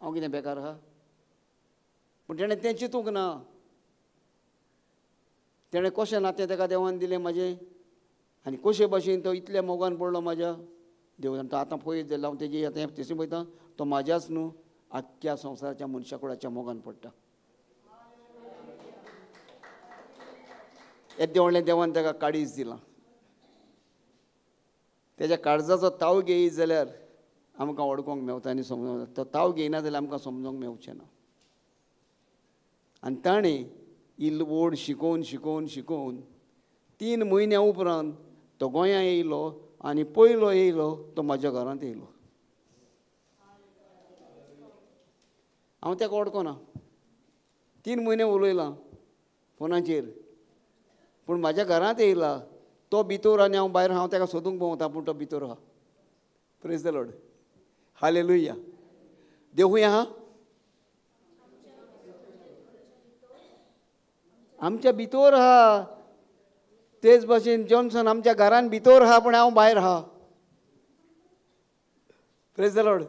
हांव कितें बेकार आहा. पूण तेणें तें चिंतूंक ना. तेणें कशें नातें ताका देवान दिलें म्हाजें आनी कशे भाशेन तो इतल्या मोगान पडलो म्हाज्या देव. तो आतां पळयत जाल्यार हांव तेजी आतां तेशी पळयता तो म्हाज्याच न्हू आख्ख्या संवसाराच्या मनशा कुळाच्या मोगान पडटा. येद्दें व्हडलें देवान ताका काळीज दिलां. तेज्या काळजाचो ताव घेयत जाल्यार आमकां वळखूंक मेवता आनी समजोंक, तो ताव घेयना जाल्यार आमकां समजोंक मेवचें ना. आनी ताणें ही ओड शिकोवन शिकोवन शिकोवन 3 म्हयन्या उपरांत तो गोंया येयलो आनी पयलो येयलो तो म्हाज्या घरांत येयलो. हांव ताका वळखना, 3 म्हयने उलयलां फोनाचेर, पूण म्हाज्या घरांत येयला तो भितर आनी हांव भायर. हांव ताका सोदूंक भोंवता पूण तो भितर आहा. Praise the Lord, hallelujah. देव खूंय आहा? आमच्या भितर आहा. तेच भाशेन जॉन्सन आमच्या घरान भितर आहा पूण हांव भायर आहा. Praise the Lord.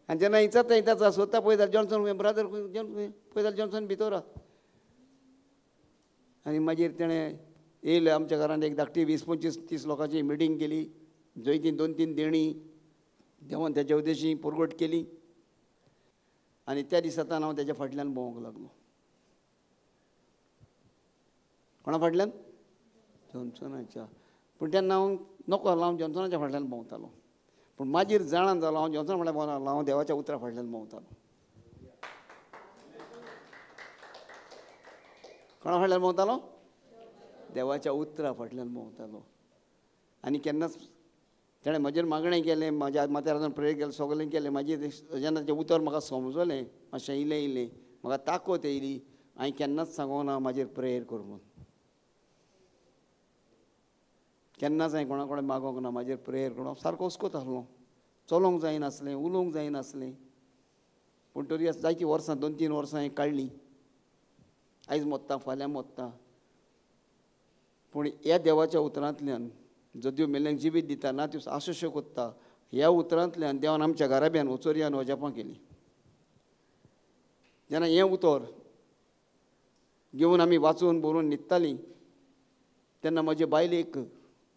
आनी जेन्ना विचारता विचारता सोदता पळयता जॉन्सन ब्रदर पळयता जॉन्सन भितर आहा. आनी मागीर तेणें येयलें आमच्या घरांत एक धाकटी 20, 25, 30 लोकांची मिटींग केली. जंय ती 2-3 देणी देवान तेच्या उद्देशी परगट केली. आनी त्या दिसांत हांव तेच्या फाटल्यान भोंवंक लागलो. कोणा फाटल्यान? जॉन्सनाच्या. पूण तेन्ना हांव नको आसलो, हांव जॉन्सनाच्या फाटल्यान भोंवतालो. पूण मागीर जाणान जालो हांव जॉन्सना फाटल्यान भोंवतालो, हांव देवाच्या उतरा फाटल्यान भोंवतालो. कोणा फाटल्यान भोंवतालो? देवाच्या उतरा फाटल्यान भोंवतालो. आनी केन्नाच तेणें म्हजेर मागणें केलें, म्हाज्या माथ्यार वचून प्रेयर केलें, सगळें केलें. मागीर जेन्ना तें उतर म्हाका समजलें, मातशें इल्लें इल्लें म्हाका ताकत येयली. हांवें केन्नाच सांगूंक ना म्हाजेर प्रेयर कर म्हूण. केन्नाच हांवें कोणा कडेन मागोंक ना, म्हाजेर प्रेयर करून हांव सारको हुस्कोत आसलो. चलोवंक जायनासलें, उलोवंक जायनासलें, पूण तरी जायतीं वर्सां, 2-3 वर्सां हांवें काडलीं. आयज मोत्ता, फाल्यां मोत्ता, पूण ह्या देवाच्या उतरांतल्यान जद्यो मेल्ल्यांक जिवीत दिता ना त्यो आशोश्यो कोत्ता, ह्या उतरांतल्यान देवान आमच्या घराब्यान ओचोरयान अजापां केलीं. जेन्ना हें उतर घेवन आमी वाचून बरोवन न्हिदतालीं तेन्ना म्हजे बायलेक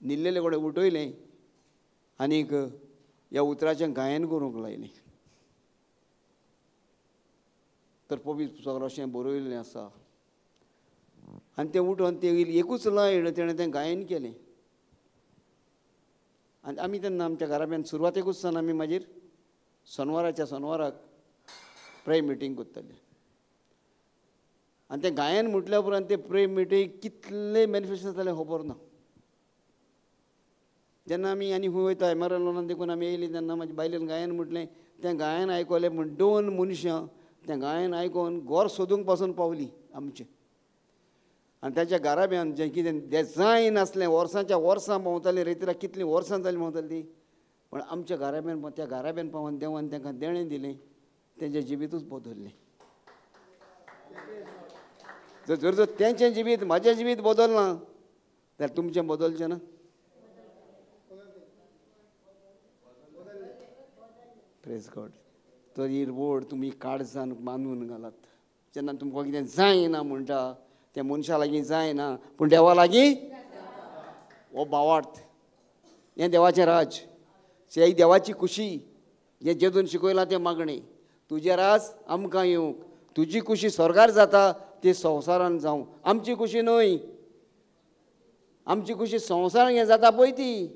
न्हिल्लेले कडेन उठयलें आनीक ह्या उतराचें गायन करूंक लायलें. तर पवित्र पुस्तकार अशें बरयल्लें आसा. आनी तें उठोवन तें एकूच लायन तेणें तें गायन केलें. आनी आमी तेन्ना आमच्या घराब्यान सुरवातेकूच सावन आमी मागीर सोनवाराच्या सोनवाराक प्रेयर मिटींग करताले. आनी तें गायन म्हटल्या उपरांत तें प्रेयर मिटींग कितलें मॅनिफेस्टेशन जालें खबर ना. जेन्ना आमी आनी खंय वयता एमआरएल देखून आमी येयली तेन्ना म्हाज्या बायलेन गायन म्हटलें, तें गायन आयकलें म्हण 2 मनशां तें गायन आयकोन घर सोदूंक पासून पावलीं आमचें. आनी ताच्या घराब्यान जें कितें जायनासलें, वर्सांच्या वर्सां भोंवतालीं, रेतीरा कितलीं वर्सां जालीं भोंवतालीं ती, पण आमच्या घराब्यान त्या घराब्यान पावून देवान तांकां देणें दिलें, तेंचें जिवितूच बदल्लें. जर जर तेंचें जिवीत म्हाजें जिवीत बदलना जाल्यार तुमचें बदलचें ना. Praise God. तर ही रोड तुमी काळजान बांदून घालात. जेन्ना तुमकां कितें जायना म्हणटा तें मनशा लागीं जायना, पूण देवा लागीं हो भावार्थ, हें देवाचें राज, ही देवाची खुशी. जें जेजून शिकयलां तें मागणें, तुजें राज आमकां येवंक, तुजी खुशी स्वर्गार जाता ती संवसारान जावं. आमची खुशी न्हय, आमची खुशी संवसारान हें जाता पळय ती.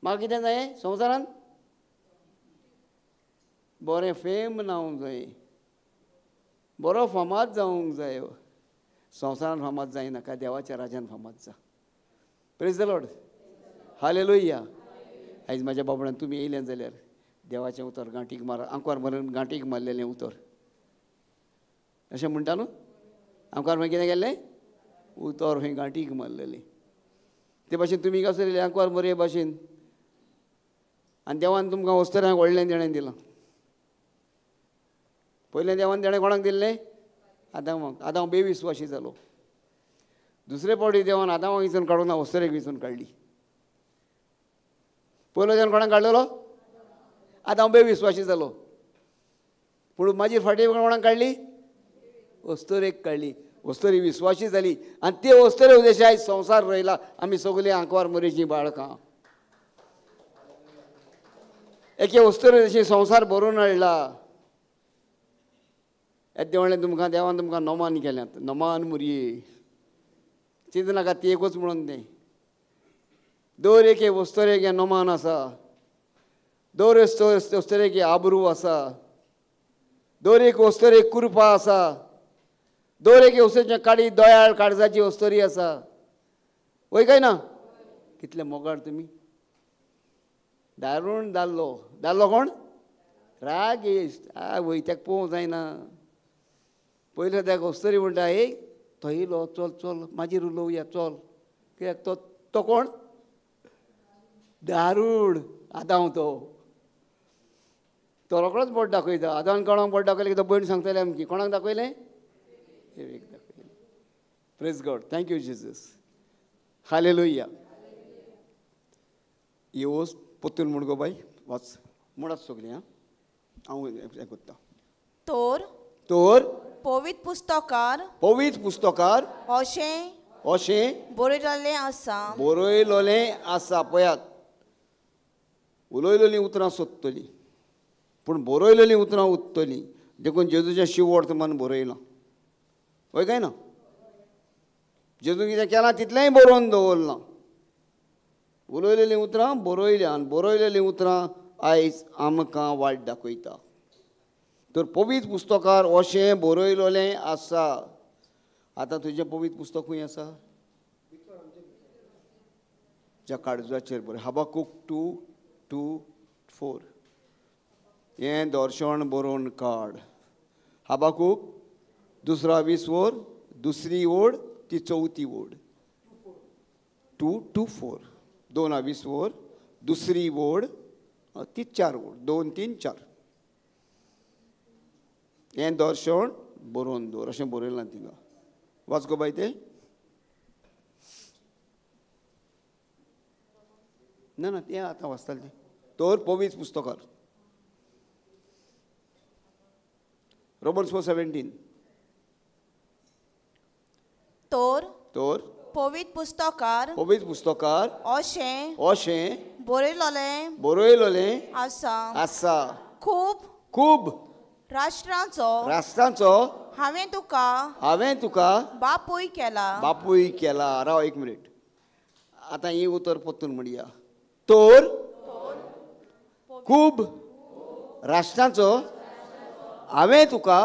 म्हाका कितें जाय संवसारान? बरें फेम जावंक जाय, बरो फामाद जावंक जाय. संवसारान फामाद जायना, काय देवाच्या राजान फामाद जा. Praise the Lord, hallelujah. आयज म्हाज्या बाबडान तुमी येयले जाल्यार देवाचें उतर गांठीक मार, आंकवार मरून गांठीक मारलेलें उतर अशें म्हणटा न्हू. आंकवार मागीर कितें केल्लें उतर खंय गांठीक मारलेलें. ते भाशेन तुमी कसो येयले आंकवार मरे भाशेन, आनी देवान तुमकां वस्तरांक व्हडलें देणें दिलां. पयलें देवान देणें कोणाक दिल्लें? आदामाक. आदांव बेविस्वाशी जालो. दुसरे फावटी देवान आदामाक विचून काडूंक ना, वस्तरेक विचून काडली. पयलो देवान कोणाक काडलेलो? आदांव बेविस्वाशी जालो. पूण मागीर फाटीं कोणाक काडली? वस्तरेक काडली. वस्तरी विस्वाशी जाली आनी ते वस्तरे उद्देश आयज संवसार रोयला. आमी सगळीं आंकवार मरेचीं बाळकां. एके वस्तरे जशी संवसार भरून हाडला. येद्दें म्हणलें तुमकां देवान तुमकां नोमान केल्यात, नोमान मुरये चिंत नाका, ती एकूच म्हणून तें. दर एके वस्तरेक हें नोमान आसा, दर वस्तरेक आबरू आसा, दर एक वस्तरेक कृपा आसा, दर एके वस्तरेचें काडी दयाळ काळजाची वस्तरी आसा. वय काय ना? कितले मोगाळ तुमी. दारुण दाल्लो, दाल्लो कोण? रागेश्ट. आ वय तेका पळोवंक जायना. पयलें तेका वस्तरी म्हणटा, ए तो येयलो, चल चल मागीर उलोवया चल. कित्याक तो तो कोण? दारूण आदांव. तो तो रोकडोच बोट दाखयता. आदान कोणाक बोट दाखयलें की तो भयण सांगताले आमची. कोणाक दाखयलें? एक दाखयलें. Praise God, thank you Jesus, hallelujah. ही वस्त पोत्तून म्हण गो बाय वाच म्हणात सगळीं. आं हांव हें करता. तर तर पवित्र पुस्तकार, पवित्र पुस्तकार अशें अशें बरयलेलें आसा, बरयलेलें आसा. पळयात, उलयलेलीं उतरां सोदतलीं पूण बरयलेलीं उतरां उत्तलीं. देखून जेजूचें शिववर्तमान बरयलां. वय काय ना? जेजून कितें केलां तितलेंय बरोवन दवरलां. उलयलेलीं उतरां बरयल्यां आनी बरयलेलीं उतरां आयज आमकां वाट दाखयता. तर पवित्र पुस्तकार अशें बरयलेलें आसा. आतां तुजें पवित्र पुस्तक खंय आसा? ज्या काळजाचेर बरय. हबाकूक 2:2-4 हें दर्शन बरोवन काड. हबाकूक 2 वीस वर, 2री ओड ती 4थी ओड, 2 to 4. 2 वीस वर, दुसरी ओळ ती 4 ओळ, 2 3 4. हें दर्शन बरोवन दवर अशें बरयलां थिंगा. वाच गो बाय तें. ना ना, तें आतां वाचतालें तें. तर पवित्र पुस्तकार रोमन्स 4:17. तर तर पवित्र पुस्तकार पवित्र पुस्तकार अशें अशें बरयलोलें बरयलोलें आसा, आसा, खूब खूब राष्ट्रांचो राष्ट्रांचो हांवें तुका हांवें तुका बापूय केला. बापूय केला. राव एक मिनीट, आतां ही उतर परतून म्हणया. तर खूब राष्ट्रांचो हांवें तुका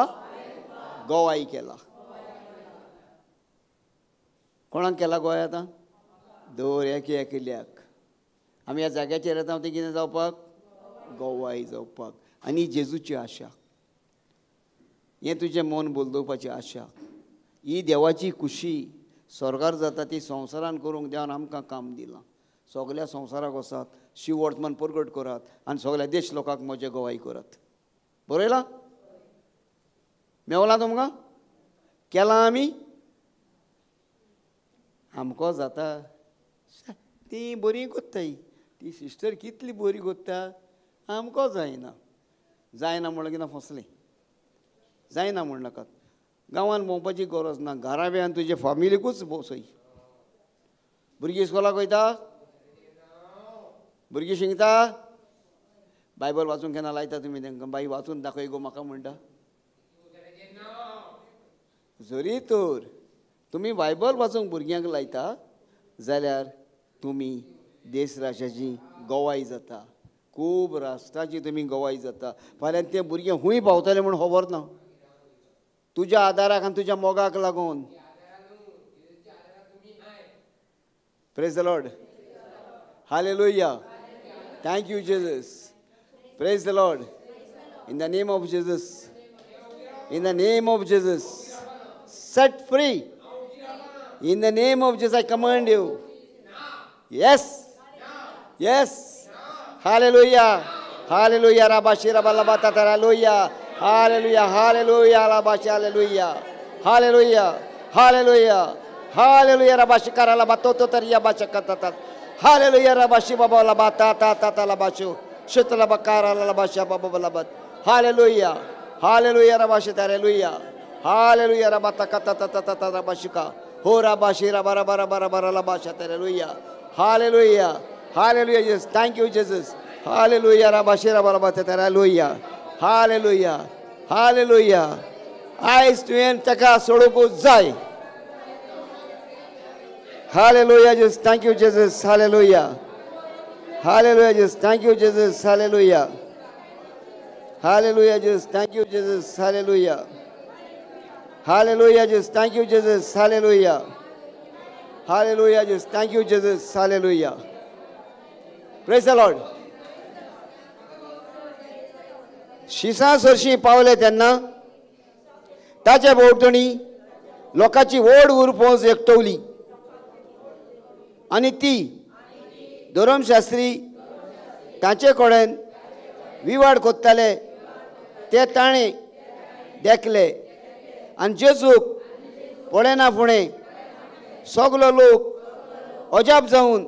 गोवाय केला. कोणाक केला गोवाय? आतां दर एक एकल्याक. आमी ह्या जाग्याचेर येता तें कितें जावपाक? गोवाय जावपाक. आनी जेजूची आशा, हें तुजें मन बदलोवपाची आशा, ही देवाची खुशी स्वर्गार जाता ती संवसारान करूंक देवान आमकां काम दिलां. सगल्या संवसाराक वचात, शिववर्तमान परगट करात आनी सगल्या देश लोकांक म्हजें गोवाय करात. बरयलां? मेवलां तुमकां? केलां आमी? आमकां जाता. ती बरी कोत्ताय, ती सिस्टर कितली बरी कोत्ता, आमकां जायना. जायना म्हणल्यार कितें फसलें. जायना म्हण नाकात. गांवांत भोंवपाची गरज ना, घराब्यान तुजे फामिलीकूच भोंवसय. भुरगीं इस्कोलाक वयता, भुरगीं शिकता, बायबल वाचूंक केन्ना लायता तुमी तांकां? बाई वाचून दाखय गो म्हाका म्हणटा. जरी तर तुमी बायबल वाचूंक भुरग्यांक लायता जाल्यार तुमी देश राष्ट्राची गोवाय जाता, खूब राष्ट्राची तुमी गोवाय जाता. फाल्यां ते भुरगे खूंय पावतले म्हूण खबर ना. तुज्या आदाराक आनी तुज्या मोगाक लागून. Praise the Lord. Hallelujah. Thank you Jesus. Praise the Lord. In the name of Jesus. In the name of Jesus. Set free. In the name of Jesus I command you. Yes. Yes. Hallelujah. Hallelujah. Rabashi rabalabata hallelujah. Hallelujah. Hallelujah. Rabashi hallelujah. Hallelujah. Hallelujah. Hallelujah. Rabashi karalabatoto tariya bachakatata. Hallelujah. Rabashi babalabata tata labashu. Shutalabakara labasha babalabat. Hallelujah. Hallelujah. Rabashi hallelujah. Hallelujah. Rabatakata tata rabashika. Ho rabashi rabarabara labasha hallelujah. Hallelujah. Hallelujah. Jesus. Thank you, Jesus. Hallelujah. Rabashi rabarabata hallelujah. Hallelujah. Hallelujah. आयज तुवें ताका सोडोवंक जाय. Hallelujah. Jesus. Thank you, Jesus. Hallelujah. Hallelujah. Jesus. Thank you, Jesus. Hallelujah. Hallelujah. Jesus. Thank you, Jesus. Hallelujah. Hallelujah. Jesus. Thank you, Jesus. Hallelujah. Hallelujah. Jesus. Thank you, Jesus. Hallelujah. Praise the Lord. शिसा सरशी पावले तेन्ना ताच्या भोंवतणी लोकांची व्हड उरफोंस एकटवली आनी ती धर्मशास्त्री तांचे कडेन विवाद कोत्ताले ते ताणें देखले. आनी जेजूक पळयना फुडें सगलो लोक अजाप जावन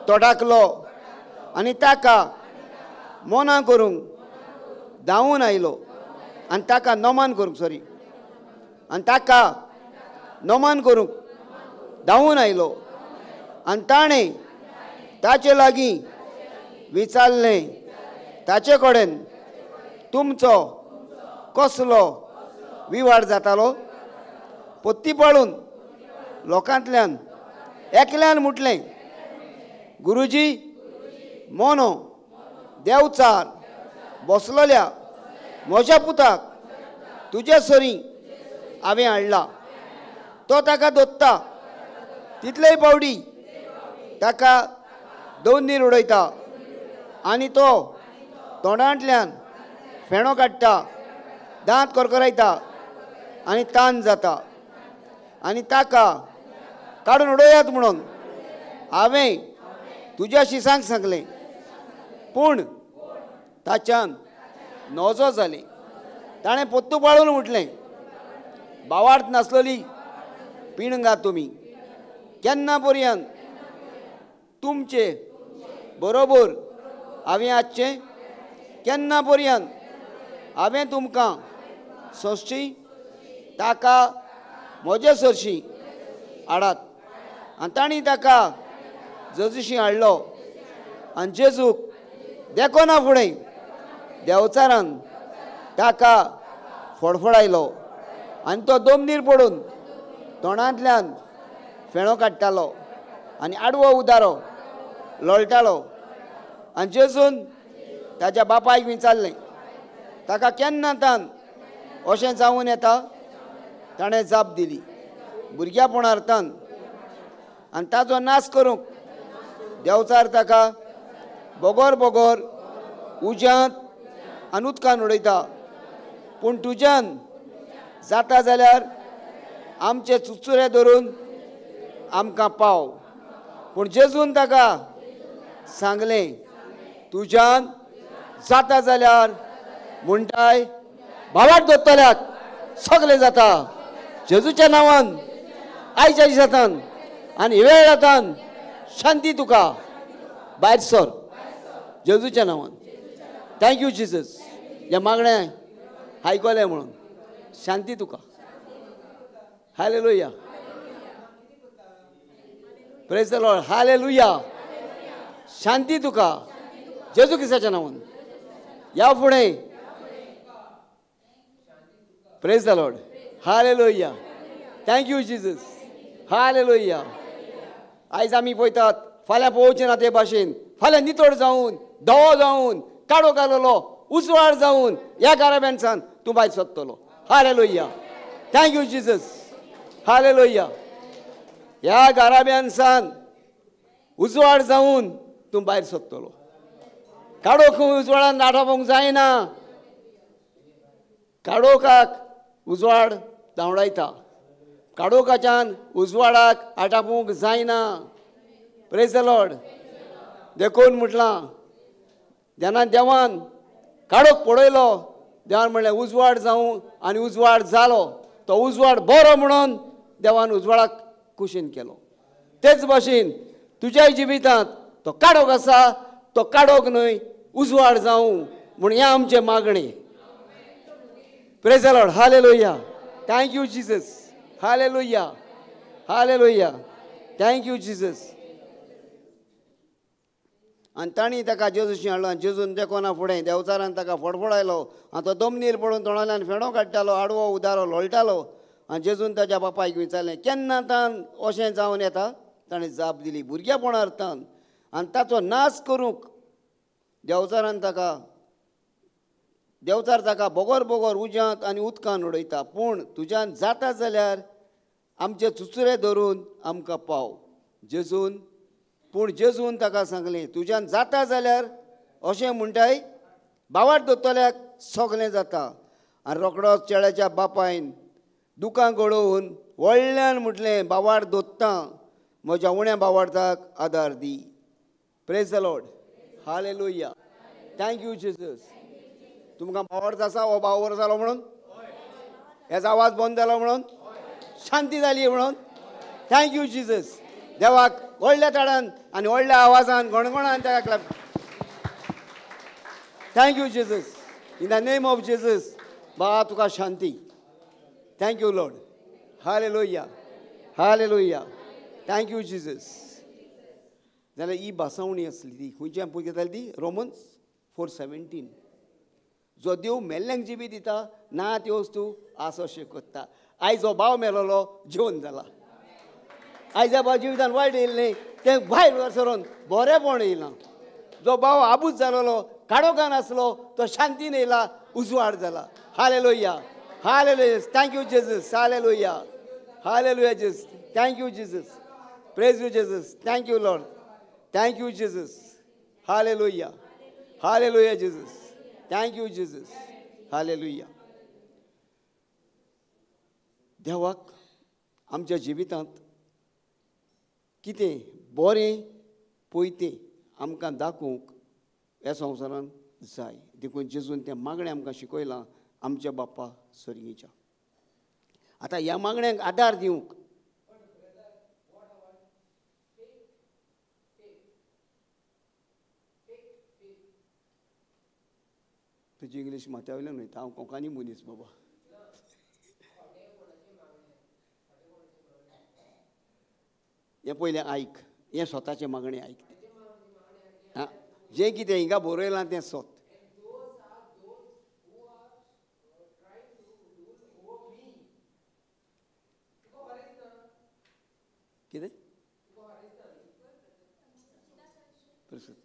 तोडाकलो आनी ताका मोना करूंक धांवून आयलो आनी ताका नमन करूंक सॉरी आनी ताका नमन करूंक धांवून आयलो. आनी ताणें ताचे लागीं विचारलें, ताचे कडेन तुमचो कसलो विवाद जातालो? पत्ती पाळून लोकांतल्यान एकल्यान म्हटलें, गुरुजी मोनो देवचार बसलोल्या म्हज्या पुताक तुजे सरीं हांवें हाडला. तो ताका दोत्ता तितलेय पावटी ताका दोन उडयता आनी तो तोंडांतल्यान फेणो काडटा, दांत करकरायता आनी तान जाता. आनी ताका काडून उडयात म्हणून हांवें तुज्या शिसांक सांगलें पूण ताच्यान नजो जालें. ताणें पोत्तू पाळून म्हटलें बावार्थ नासलोली पिणगा तुमी केन्ना पर्यंत तुमचे बरोबर हांवें आसचें? केन्ना पर्यंत हांवें तुमकां सोंसची? ताका म्हजे सरशी हाडात. आनी तांणी ताका जेजूशी हाडलो आनी जेजूक देखना फुडें देंवचारान ताका फडफडायलो आनी तो दोमनीर पडून तोंडांतल्यान फेणो काडटालो आनी आडवो उदारो लोळटालो. आनी जेजून ताच्या बापायक विचारलें ताका केन्ना तान अशें जावन येता? ताणें जाप दिली भुरग्यापणार तान. आनी ताचो नाश करूंक देंवचार ताका बोगोर बोगोर उज्यांत आनी उदकान उडयता. पूण तुज्यान जाता जाल्यार आमचे चुचुरे धरून आमकां पाव. पूण जेजून ताका सांगलें तुज्यान जाता जाल्यार म्हणटाय भावार्थ दोत्तल्याक सगलें जाता. जेजूच्या नांवान आयच्या दिसांतान आनी वेळातान शांती तुका भायर सर जेजूच्या नांवान. Thank you Jesus. हें मागणें आयकलें म्हणून शांती तुका. Hallelujah. Praise the Lord. Hallelujah. शांती तुका जेजू क्रिस्ताच्या नांवान. ह्या फुडें praise the Lord. Hallelujah. Thank you Jesus. Hallelujah. आयज आमी पळयतात फाल्यां पळोवचें ना ते भाशेन फाल्यां नितळ जावन धवो जावन काडो घाललो उजवाड जावन ह्या गाराब्यांसान तूं भायर सोदतलो. Hallelujah. Thank you Jesus. Hallelujah. ह्या गाराब्यांसान उजवाड जावन तूं भायर सोदतलो. काडो खंय उजवाडान आठापोवंक जायना. काडोकाक उजवाड धांवडायता. काडोकाच्यान उजवाडाक आटापोवंक जायना. Praise the Lord. देखून म्हटलां जेन्ना देवान काडोक पळयलो देवान म्हणलें उजवाड जावं आनी उजवाड जालो. तो उजवाड बरो म्हणून देवान उजवाडाक कुशीन केलो. तेच भाशेन तुज्या जिवितांत तो काडोक आसा तो काडोक न्हय उजवाड जावं म्हूण हें आमचें मागणें. Praise the Lord. Hallelujah. Thank you Jesus. Hallelujah. Hallelujah. Thank you Jesus. आनी तांणी ताका जेजूशी हाडलो आनी जेजून देखना फुडें देंवचारान ताका फडफडायलो आनी तो दोमनीर पडून तोंडांतल्यान फेणो काडटालो आडवो उदारो लोळटालो. आनी जेजून ताच्या बापायक विचारलें केन्ना तान अशें जावन येता? ताणें जाप दिली भुरग्यापणार तान. आनी ताचो नाश करूंक देंवचारान ताका देंवचार ताका बोगोर बोगोर उज्यांत आनी उदकान उडयता. पूण तुज्यान जाता जाल्यार आमचे चुचुरे धरून आमकां पाव. जेजून पूण जेजून ताका सांगलें तुज्यान जाता जाल्यार अशें म्हणटाय बावाट दोत्तल्याक सगलें जाता. आनी रोकडोच चेड्याच्या बापायन दुकां गळोवन व्हडल्यान म्हटलें बावाट दोत्तां म्हज्या उण्या बावार्थाक आदार दी. Praise the Lord. Hallelujah. Thank you Jesus. तुमकां बावार्थ आसा हो बावर जालो म्हणून हेचो आवाज बंद जालो म्हणून शांती जाली म्हणून thank you Jesus. देवाक व्हडल्या ताडान आनी व्हडल्या आवाजान गणगणान ताका clap. Thank you Jesus. In the name of Jesus बा तुका शांती. Thank you Lord. Hallelujah. Hallelujah. Thank you Jesus. जाल्यार ही भासावणी आसली ती खंयची पळय घेताली ती रोमन्स 4:17. जो देव मेल्ल्यांक जिबी दिता ना त्यो वस्तू आस अशें करता. आयज हो भाव मेलोलो जेवन जाला. आयज भाव जिवितान वायट येयलें तें भायर सरोन बरेंपण येयलां. जो भाव आबूज जालोलो काडोकान आसलो तो शांतीन येयला उजवाड जाला. Hallelujah. Hallelujah. Thank you Jesus. Hallelujah. Hallelujah Jesus. Thank you Jesus. Praise you Jesus. Thank you Lord. Thank you Jesus. Hallelujah. Hallelujah Jesus. Thank you Jesus. Hallelujah. देवाक आमच्या जिवितांत कितें बरें पयतें आमकां दाखोवंक ह्या संवसारान जाय. देखून जेजून तें मागणें आमकां शिकयलां आमच्या बाप्पा सर्गीच्या. आतां ह्या मागण्यांक आदार दिवंक तुजी इंग्लीश माथ्या वयल्यान वयता, हांव कोंकणी मनीस बाबा. हें पयलें आयक, हें स्वताचें मागणें आयक. आं, जें कितें हिंगा बरयलां तें सोत. कितें?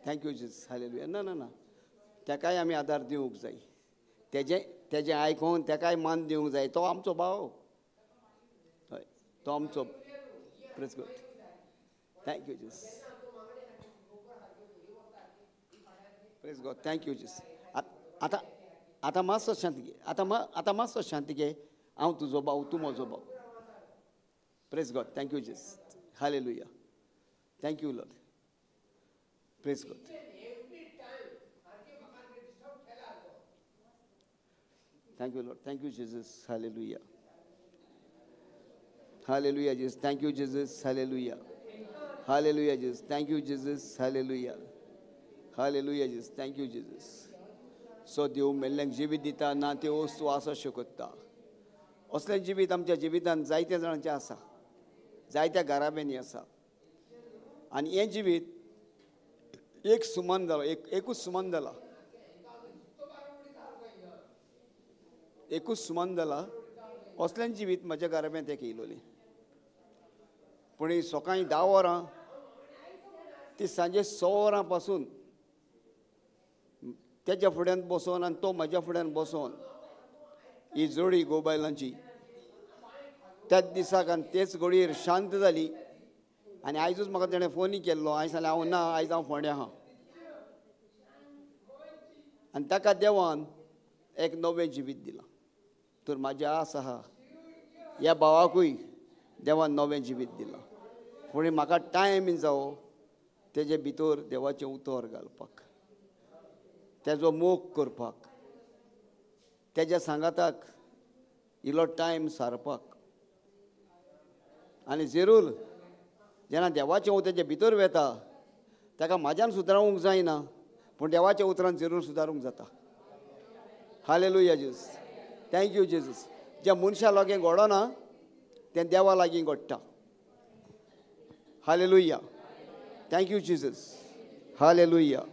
Thank you Jesus, hallelujah. ना ना ना, ताकाय आमी आदार दिवंक जाय, तेजें तेजें आयकून ताकाय मान दिवंक जाय. तो आमचो भाव, हय, तो आमचो. Praise God, thank you Jesus, praise God, thank you Jesus. आतां आतां मातसो शांत घे, आतां मातसो शांत घे. हांव तुजो भाव, तूं म्हजो भाव. Praise God, thank you Jesus, hallelujah, thank you Lord, praise God. Thank you Lord, thank you Jesus, hallelujah, hallelujah Jesus, thank you Jesus, hallelujah, hallelujah Jesus, thank you Jesus, hallelujah, hallelujah Jesus, thank you Jesus. So देव मेल्ल्यांक जिवीत दिता ना त्यो वस्तू आसा शकता. असलें जिवीत आमच्या जिवितान जायत्या जाणांचें आसा, जायत्या घराब्यांनी आसा. आनी हें जिवीत एक सुमन जालो, एकूच सुमन जाला, एकूच सुमन जाला. असलें जिवीत म्हज्या घराब्यांत एक येयलोलें. पूण सकाळीं 10 वरां ती सांजे 6 वरां पासून तेज्या फुड्यान बसोन आनी तो म्हज्या फुड्यान बसोन ही जोडी गोबायलांची त्याच दिसाक आनी तेच घडयेर शांत जाली. आनी आयजूच म्हाका तेणें फोनूय केल्लो. हांवें सांगलें हांव ना, आयज हांव फोंड्या आहा. आनी ताका देवान एक नवें जिवीत दिलां. तर म्हाजी आस आहा ह्या भावाकूय देवान नवें जिवीत दिलां. पूण म्हाका टायम जावो तेजे भितर देवाचें उतर घालपाक, तेजो मोग करपाक, तेज्या सांगाताक इल्लो टायम सारपाक. आनी जरूर जेन्ना देवाचें उतर तेजे भितर वेता ताका म्हाज्यान सुदारूंक जायना, पूण देवाच्या उतरान जरूर सुदारूंक जाता. Hallelujah Jesus, thank you Jesus. ज्या मनशा लागीं घडना तें देवा लागीं घडटा. Hallelujah, thank you Jesus, hallelujah.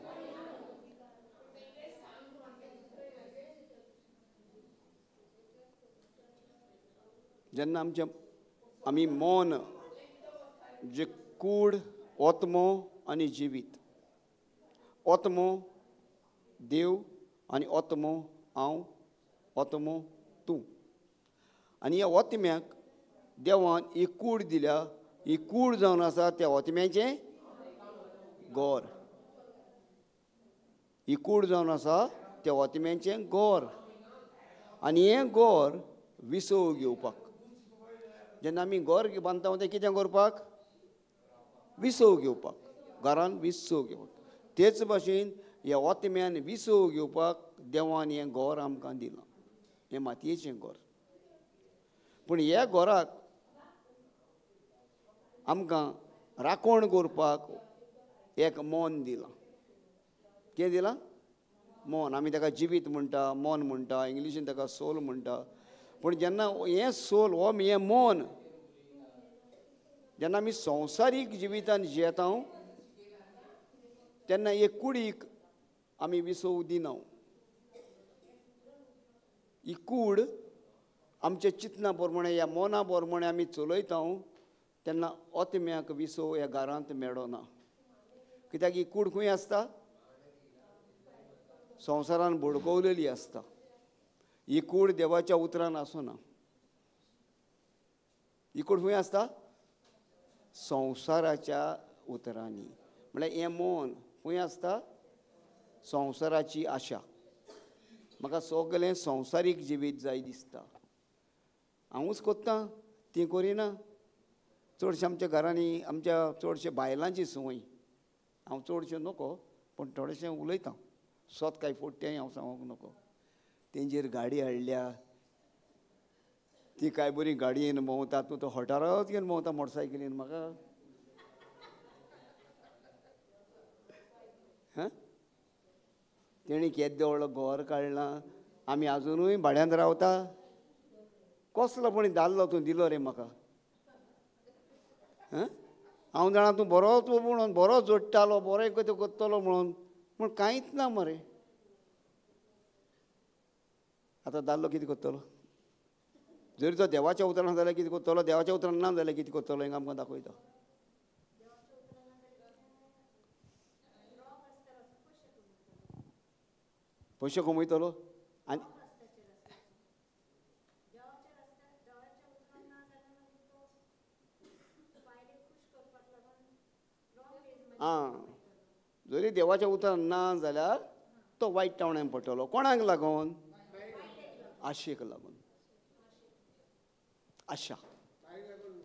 जेन्ना आमचें आमी मन जे कूड, आत्मो आनी जिवीत, आत्मो देव आनी आत्मो हांव, आत्मो तूं. आनी ह्या आत्म्याक देवान ही कूड दिल्या. ही कूड जावन आसा त्या आत्म्याचें घर. ही कूड जावन आसा त्या आत्म्याचें घर. आनी हें घर विसव घेवपाक, जेन्ना आमी घर बांदता तें कितें करपाक? विसव घेवपाक, घरान विसव घेवपाक. तेच भाशेन ह्या आत्म्यान विसव घेवपाक देवान हें घर आमकां दिलां, हें मातयेचें घर. पूण ह्या घराक आमकां राखण करपाक एक मन दिलां. कितें दिलां? मन. आमी ताका जिवीत म्हणटा, मन म्हणटा, इंग्लिशीन ताका सोल म्हणटा. पूण जेन्ना हें सोल हो हें मन जेन्ना आमी संवसारीक जिवितान जियेता तेन्ना हे कुडीक आमी विसव दिना. ही कूड आमच्या चिंतना प्रमाणे ह्या मना प्रमाणे आमी चलयता तेन्ना आत्म्याक विसव ह्या घरांत मेळना. कित्याक ही कूड खंय आसता? संवसारान भडकवलेली आसता. ही कूड देवाच्या उतरान आसना. ही कूड खंय आसता? संवसाराच्या उतरांनी. म्हळ्यार हें मन खंय आसता? संवसाराची आशा. म्हाका सगळें संवसारीक जिवीत जाय दिसता. हांवूच कोत्ता, तीं करिना. चडशे आमच्या घरांनी आमच्या चडशे बायलांची संवय, हांव चडशें नको पूण थोडेशें उलयतां, सोत काय फोट तें हांव सांगूंक नको. तेंचेर गाडी हाडल्या, ती काय बरी गाडयेन भोंवता, तूं तो हॉटारच घेवन भोंवता मोटरसायकलीन म्हाका. हां, तेणी केद्दें व्हडलो घर काडलां, आमी आजुनूय भाड्यान रावता. कसलो पण दादलो तूं दिलो रे म्हाका. हां, हांव जाणा तूं बरोच म्हणून बरो जोडटालो, बरें कितें करतलो म्हणून, पूण कांयच ना मरे. आतां दादलो कितें करतलो? जरी तो देवाच्या उतरान जाल्यार कितें करतलो, देवाच्या उतरान ना जाल्यार कितें करतलो हें आमकां दाखयता. पयशे कमयतलो आनी आं, जरी देवाच्या उतरान ना जाल्यार तो वायट टावण्यान पडटलो. कोणाक लागून? आशेक लागून. आशा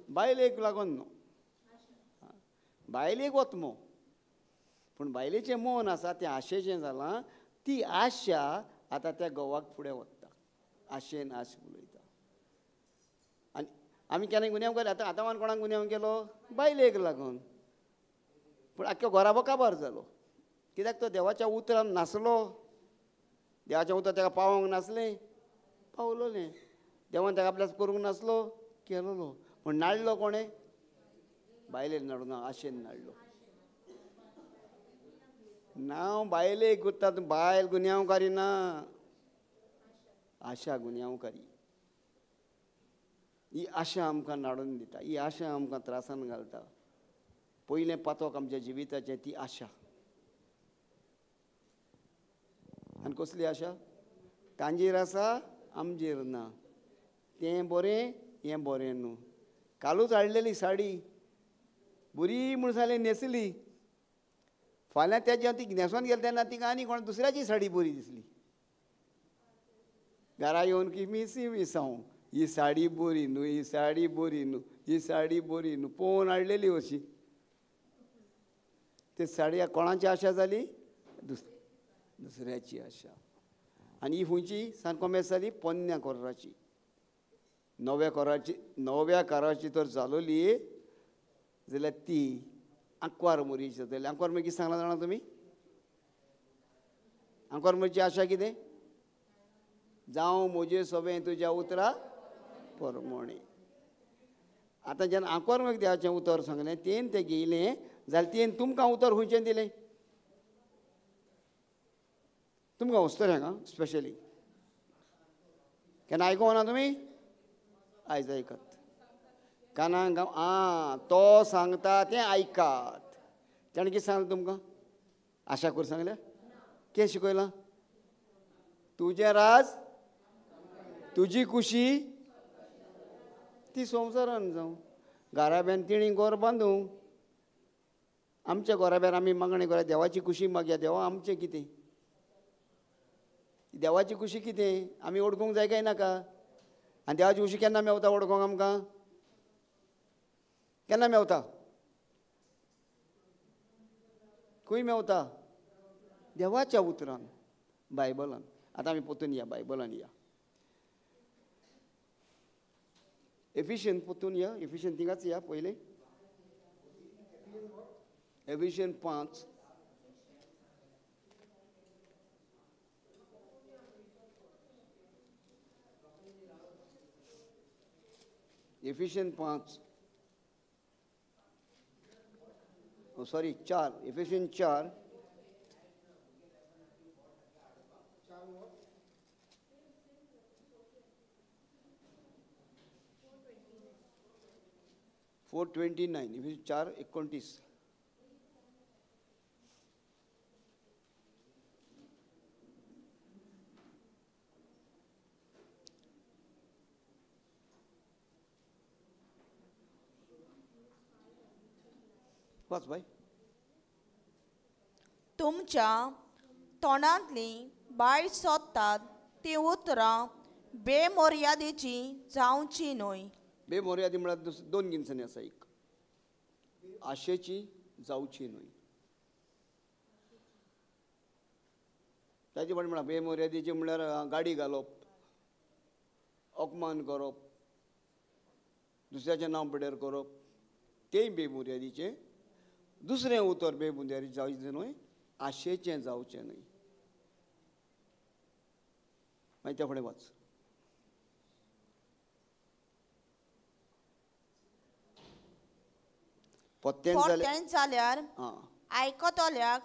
बायलेक लागून न्हू, बायलेक वतमो, पूण बायलेचें मन आसा तें आशेचें जालां. ती आशा आतां त्या घोवाक फुडें वता, आशेन आश उलयता. आनी आमी केन्ना गुन्यांव केलो? आतां आतां कोणाक गुन्यांव केलो? बायलेक लागून. पूण आख्खो घराबो काबार जालो. कित्याक? तो देवाच्या उतरान नासलो, देवाच्या उतर ताका पावोंक नासलें, पावलोलें. देवान ताका आपल्याक करूंक नासलो, केलोलो. पूण नाडलो कोणें? बायलेन नाडूना, आशेन नाडलो. नांव बायलेक उरता, बायल गुन्यांवकारी ना, आशा गुन्यांवकारी. ही आशा आमकां नाडून दिता, ही आशा आमकां त्रासान घालता. पयलें पातोक आमच्या जिविताचें ती आशा. आनी कसली आशा? तांजेर आसा, आमचेर ना. तें बरें, हें बरें न्हू. कालूच हाडलेली साडी बरी म्हूण सांगलें, न्हेसली. फाल्यां त्या जेन्ना ती न्हेसोन गेली तेन्ना तिका आनी कोण दुसऱ्याची साडी बरी दिसली. घरा येवन की मिसी मिसांव, ही साडी बरी न्हू, ही साडी बरी न्हू, ही साडी बरी न्हू, पळोवन हाडलेली अशी. ते साडी कोणाची आशा जाली? दुसऱ्याची आशा. आनी ही खंयची सान कोमेस जाली? पोन्न्या कोराची. नव्या कोराची, नव्या काराची तर जालोली जाल्यार ती आंकवार मोरीची जातली. आंकवार मोरी कितें सांगलां जाणा तुमी? आंकवार मोरीची आशा कितें? जावं म्हजें सगळें तुज्या उतरा परमोणें. आतां जेन्ना आंकवार मोरीक देवाचें उतर सांगलें, तेन तें घेयलें जाल्यार तेन तुमकां उतर खंयचें दिलें? तुमकां वस्तू हांगा स्पेशली केन्ना आयकूंक ना तुमी? आयज आयकत कानाक आं, तो सांगता तें आयकात. ताणें कितें सांगलें तुमकां? आशा करून सांगल्या? कितें शिकयलां? तुजें राज, तुजी खुशी ती संवसारान जावं. घराब्यान तिणी गोर बांदूं, आमच्या घराब्यान आमी मागणें करूया, देवाची खुशी मागया. देवा आमचें कितें? देवाची खुशी कितें आमी वळखूंक जाय काय नाका? आनी देवाची खुशी केन्ना मेवता वळखूंक आमकां? केन्ना मेवता? खंय मेवता? देवाच्या उतरान, बायबलान. आतां आमी पोतून या, बायबलान या, एफिशियन पोतून या, एफिशियन थिंगाच या पयलें. एफिशियन 5 एफिशियन 5 सॉरी 4, एफिशियन 4 4:29, एफिशियन 4:29. वाच बाय. तुमच्या तोंडांतली बायल सोदतात ती उतरां बेमर्यादेची जावची न्हय. बेमर्यादी म्हळ्यार दोन जिनसांनी आसा. एक आशेची जावची न्हय. ताजे फाटल्यान म्हणल्यार बेमर्यादेची म्हणल्यार गाडी घालप, अपमान करप, दुसऱ्याचें नांव पिड्यार करप, तेंय बेमर्यादेचें. दुसरें उतर बेमर्यादेचें जावचें न्हय, आशेचें जावचें न्हय. मागीर त्या फुडें वाच. पोत्तें जाल्यार आयकतल्याक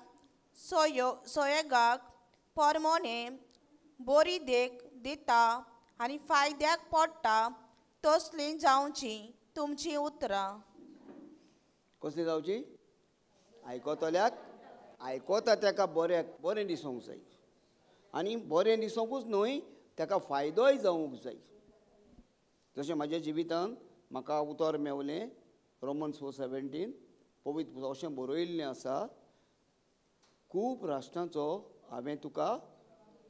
सोयगाक परमोने बरी देख दिता आनी फायद्याक पडटा तसलीं जावची तुमचीं उतरां. कसली जावची? आयकतल्याक, आयकता ताका बऱ्याक बरें दिसूंक जाय, आनी बरें दिसूंकूच न्हय ताका फायदोय जावंक जाय. जशें म्हाज्या जिवितान म्हाका उतर मेवलें रोमन्स 4:17 पवित्र अशें बरयल्लें आसा, खूब राष्ट्रांचो हांवें तुका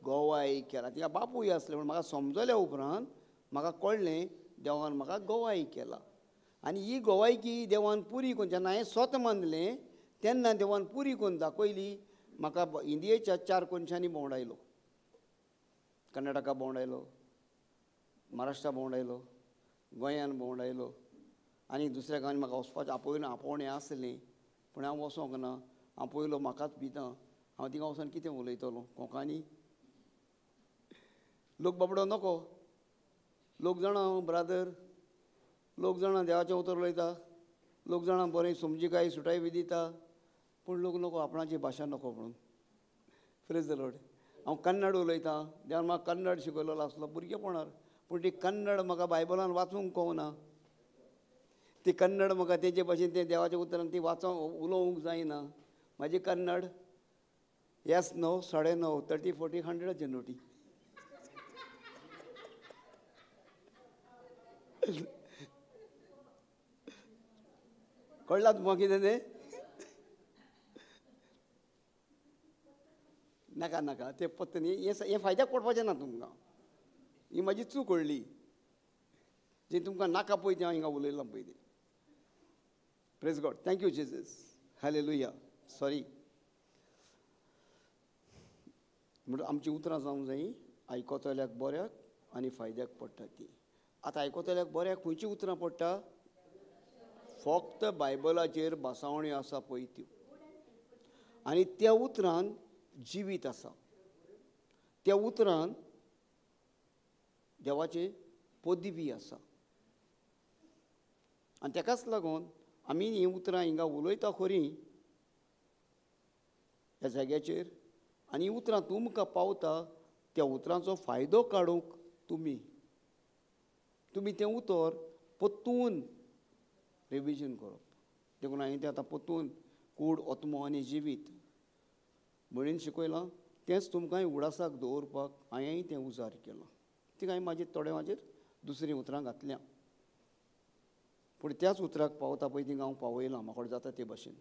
गोवाय केला. तिका बापूय आसले म्हण म्हाका समजल्या उपरांत म्हाका कळ्ळें देवान म्हाका गोवाय केला. आनी ही गोवायकी देवान पुरी करून जेन्ना हांवें स्वता मानलें तेन्ना देवान पुरी करून दाखयली. म्हाका इंडियेच्या 4 कोनशांनी भोंवडायलो, कर्नाटका भोंवडायलो, महाराष्ट्रा भोंवडायलो, गोंयान भोंवडायलो, आनी दुसऱ्या गांवांनी म्हाका वचपाचें आपोवणें आपोवणें आसलें, पूण हांव वचोंक ना. हांव पयलो म्हाकाच भिता, हांव थिंगा वचोन कितें उलयतलो कोंकणी? लोक बाबडो नको, लोक जाणा ब्रादर, लोक जाणा देवाचें उतर उलयता, लोक जाणा बरें समजिकाय सुटाय बी दिता, पूण लोक नको, आपणाची भाशा नको म्हणून. Praise the Lord. हांव कन्नड उलयतां, देवान म्हाका कन्नड शिकयलेलो आसलो भुरगेपणार, पूण ती कन्नड म्हाका बायबलान वाचूंक कळना. ती कन्नड म्हाका तेजे भाशेन तें देवाच्या उतरान ती वाचोंक उलोवंक जायना. म्हाजी कन्नड येस 9, 9.5, 30, 40, 100 नोटी. कळ्ळां तुमकां कितें तें? नाका नाका तें पत्त न्ही, हें फायद्याक पडपाचें ना तुमकां. ही म्हाजी चूक कळ्ळी जी तुमकां नाका पळय तें हांव हिंगा उलयलां पळय तें. Praise God, thank you Jesus, hallelujah. Sorry. म्हणटा आमचीं उतरां जावंक जायी आयकतल्याक बऱ्याक आनी फायद्याक पडटा ती. आतां आयकतल्याक बऱ्याक खंयचीं उतरां पडटा? फक्त बायबलाचेर भासावण्यो आसा पळय त्यो, आनी त्या उतरान जिवीत आसा, त्या उतरान देवाची पदवी आसा. आनी ताकाच लागून आमी हीं उतरां हिंगा उलयता खरी ह्या जाग्याचेर, आनी हीं उतरां तुमकां पावता त्या उतरांचो फायदो काडूंक तुमी तुमी तें उतर परतून रिविजन करप. देखून हांवें तें आतां परतून कूड, आत्मो आनी जिवीत म्हणून शिकयलां, तेंच तुमकांय उडासाक दवरपाक हांवेंय तें उजार केलां. ती हांवें म्हाजेर थोडे म्हाजेर दुसरीं उतरां घातल्या, पूण त्याच उतराक पावता पळय थिंगा हांव पावयलां म्हाका जाता ते भाशेन.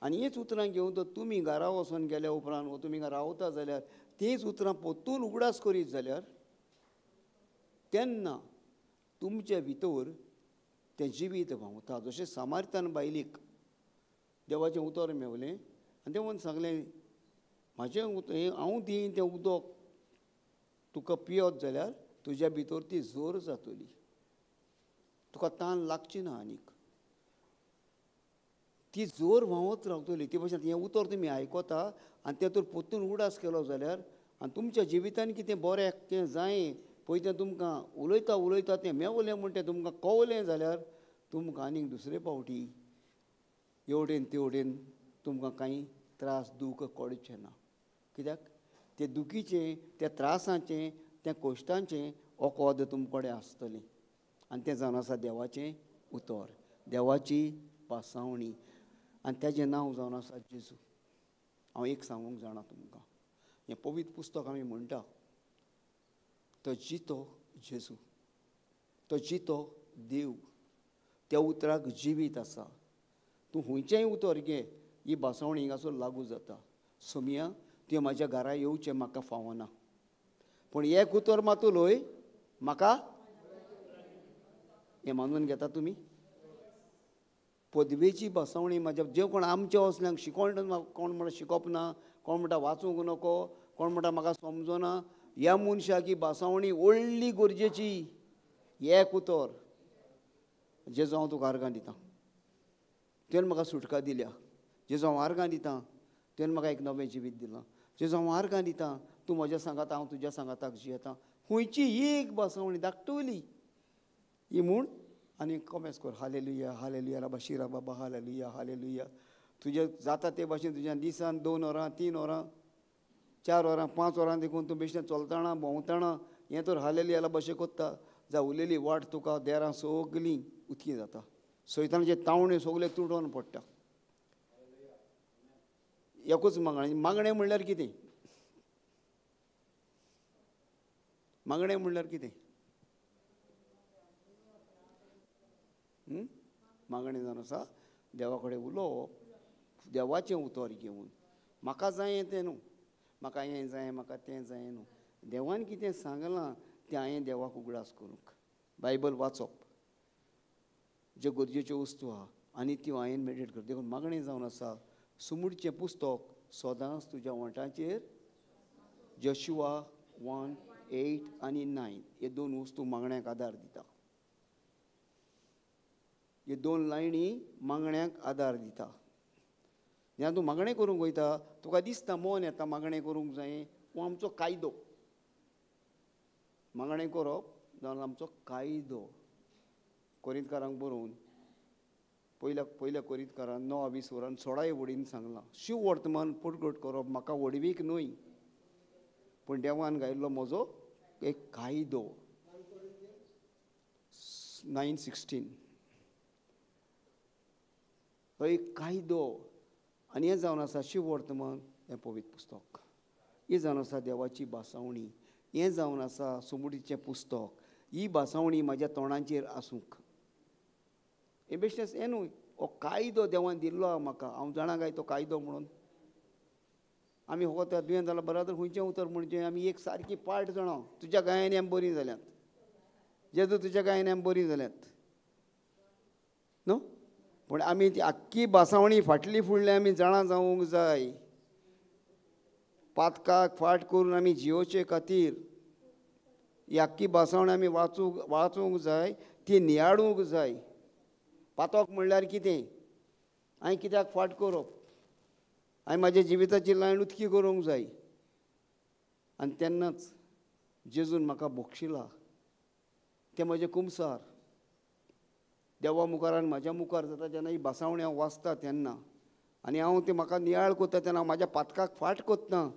आनी हीच उतरां घेवन तर तुमी घरा वचोन गेल्या उपरांत वो तुमी रावता जाल्यार तीच उतरां परतून उगडास करीत जाल्यार तेन्ना तुमचे भितर तें जिवीत व्हांवता. जशें सामार्थान बायलेक देवाचें उतर मेवलें आनी देवान सांगलें म्हाजें हांव दीन तें उदक तुका पियत जाल्यार तुज्या भितर ती जोर जातली, तुका तान लागची ना आनीक, ती जोर व्हांवत रावतली. ते भशेन हें उतर तुमी आयकता आनी तें तर परतून उडास केलो जाल्यार आनी तुमच्या जिवितान कितें बरें तें जाय पळय तें तुमकां उलयता उलयता तें मेवलें म्हण तें तुमकां कवलें जाल्यार तुमकां आनीक दुसरे फावटी हेवटेन तेवटेन तुमकां कांय त्रास दूख कळचें ना. कित्याक ते दुखीचें, त्या त्रासांचें, त्या कश्टांचें वखद तुमचे कडेन आसतलें, आनी तें जावन आसा देवाचें उतर, देवाची पासावणी, आनी तेजें नांव जावन आसा जेजू. हांव एक सांगूंक जाणा तुमकां, हें पवित्र पुस्तक आमी म्हणटा तो जितो जेजू, तो जितो देव, त्या उतराक जिवीत आसा. तूं खंयचेंय उतर घे, ही भासावणी हिंगासर लागू जाता. सोमिया तुवें म्हाज्या घरा येवचें म्हाका फावना, पूण एक उतर मात उलय म्हाका, हें मानून घेता तुमी? पदवेची बसवणी म्हाज्या जे कोण आमच्या असल्यांक शिकोण कोण म्हणटा शिकोप ना, कोण म्हणटा वाचूंक नको, कोण म्हणटा म्हाका समजना, ह्या मनशाक ही बसवणी व्हडली गरजेची. एक उतर जेजो हांव तुका आर्गां दितां, तुवें म्हाका सुटका दिल्या. जेजो हांव आर्गां दितां, तुवें म्हाका एक नवें जिवीत दिलां. जेजो हांव आर्गां दितां, तूं म्हज्या सांगाता, हांव तुज्या सांगाताक जियेता. खंयची एक बसवणी धाकटुली ही म्हूण आनी कॉमेस कर हालेलुया हालेलुया राबा शिरा बाबा हालेलुया हालेलुया. तुजें जाता ते भाशेन तुज्या दिसान 2 वरां 3 वरां 4 वरां 5 वरां देखून तूं बेश्टें चलतना भोंवतना हें तर हालेलुया भाशेन कोत्ता. जा उलयली वाट तुका देरां सगलीं उदकी जाता, सैतानाचे तावणे सगळे तुटोन पडटा. एकूच मागणें. मागणें म्हणल्यार कितें? मागणें म्हणल्यार कितें? मागणें जावन आसा देवा कडेन उलोवप, देवाचें उतर घेवन. म्हाका जाय तें न्हू, म्हाका हें जाय म्हाका तें जाय न्हू, देवान कितें सांगलां तें हांवें देवाक उगडास करूंक, बायबल वाचप, ज्यो गरजेच्यो वस्तू आहा आनी त्यो हांवें मेडिटेट कर. देखून मागणें जावन आसा सुमुडचें पुस्तक सदांच तुज्या वंठाचेर. जोशुआ 1, 8 आनी 9 हे 2 वस्तू मागण्याक आदार दिता. हे 2 लायनी मागण्याक आदार दिता. जेन्ना तूं मागणें करूंक वयता तुका दिसता मन येता मागणें करूंक जाय, हो आमचो कायदो. मागणें करप जावन आमचो कायदो. कोरिंतकारांक बरोवन पयल्या कोरिंतकारान 9:20 वरान 16 वडीन सांगलां, शिव वर्तमान प्रगट करप म्हाका व्हडवीक न्हय, पूण देवान गायिल्लो म्हजो एक कायदो. 9:16 हो एक कायदो. आनी हें जावन आसा शिव वर्तमान हें पवित्र पुस्तक, हें जावन आसा देवाची भासावणी, हें जावन आसा सुमुडीचें पुस्तक. ही भासावणी म्हाज्या तोंडाचेर आसूंक हें बेश्टेंच हें न्हय, हो कायदो देवान दिल्लो आहा म्हाका. हांव जाणा काय तो कायदो म्हणून आमी हो त्या दुयेंत जाल्यार बराबर खंयचें उतर म्हणजे आमी एक सारकी पार्ट जाणा. तुज्या गायांनी आमी बरीं जाल्यात, जेजू तुज्या गायांनी आमी बरीं जाल्यात न्हू. पूण आमी ती आख्खी भासावणी फाटली फुडली आमी जाणा जावंक जाय. पातकाक फाट करून आमी जियोचे खातीर ही आख्खी भासावणी आमी वाचूंक जाय, ती नियाळूंक जाय. पातक म्हणल्यार कितें, हांवें कित्याक फाट करप, हांवें म्हाज्या जिविताची लायन उदकी करूंक जाय. आनी तेन्नाच जेजून म्हाका बक्षिला तें म्हजें कुमसार देवा मुखार आनी म्हाज्या मुखार जाता. जेन्ना ही भासावणी हांव वाचता तेन्ना आनी हांव तें म्हाका नियाळ करता तेन्ना हांव म्हाज्या पातकाक फाट करतना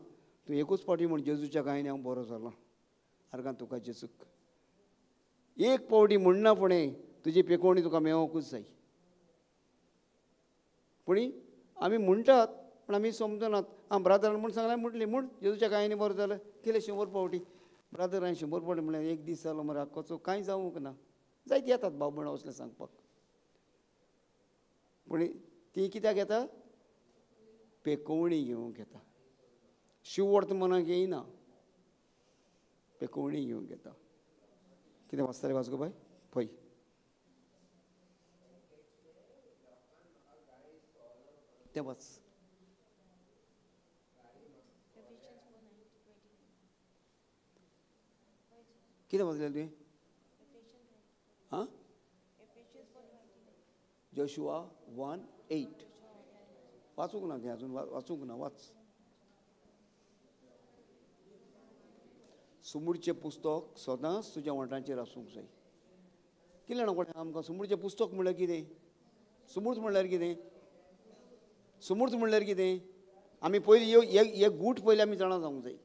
तूं एकूच फावटी म्हण जेजूच्या गायनी हांव बरो जालां. आर्गां तुका जेजूक. एक पावटी म्हणना फुडें तुजी पेकोवणी तुका मेळोवंकूच जाय. पूण आमी म्हणटात पूण आमी समजनात. आं ब्रादरान म्हूण सांगलें म्हटली म्हूण जेजूच्या गायनी बरो जालें केलें 100 फावटी. ब्रादर हांवें 100 फावटी म्हणलें एक दीस जालो मरे आख्खोचो कांय जावंक ना. जायत येतात भाव भयणां वचलें सांगपाक, पूण ती कित्याक येता? पेकोवणी घेवंक येता. शिववर्त मनाक येयना, पेकोवणी घेवंक येता. कितें वाचता रे वास्को बाय? पळय तें वाच. कितें वाचलें तुवें? आं, जोशुआ 1:8 वाचूंक ना तें अजून, वाचूंक ना. वाच. सुमुडचें पुस्तक सदांच तुज्या वंठांचेर आसूंक जाय. कितें जाणा कोणें आमकां सुमुडचें पुस्तक म्हणल्यार कितें? सुमूर्त म्हणल्यार कितें? सुमूर्त म्हणल्यार कितें? आमी पयलीं एक गूट पयलीं आमी जाणा जावंक जाय.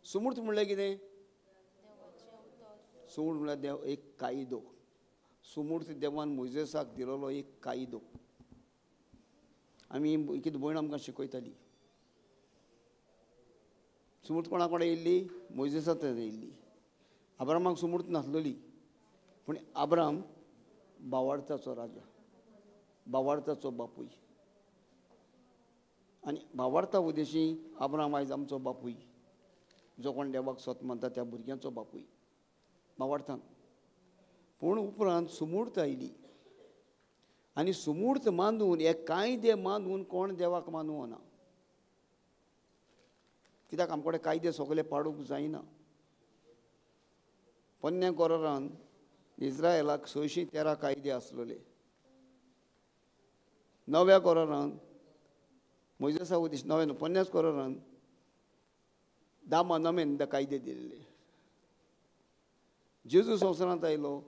सुमूर्त म्हणल्यार कितें? सुमूर्त म्हणल्यार देव एक कायदो. सुमूर्त देवान मोयजेसाक दिलोलो एक कायदो. आमी कितें भयण आमकां शिकयताली. सुमूर्त कोणा कडेन येयल्ली? मोयजेसाक येयल्ली. आब्रामाक सुमूर्त नासलोली, पूण आब्राम भावार्थाचो राजा, भावार्थाचो बापूय. आनी भावार्था उद्देशी आब्राम आयज आमचो बापूय, जो कोण देवाक सत मानता त्या भुरग्यांचो बापूय भावार्थान. पूण उपरांत सुमूर्त आयली आनी सुमूर्त मानून हे कायदे मानून कोण देवाक मानवना. कित्याक आमचे कडेन कायदे सगळे पाडूंक जायना. पोन्न्या कोरारान इस्रायलाक 613 कायदे आसलेले. नव्या कोरारान मोयजेसा उद्देश नव्या पोन्न्याच कोरारान 10 नमेन कायदे दिल्ले. जेजू संवसारांत आयलो,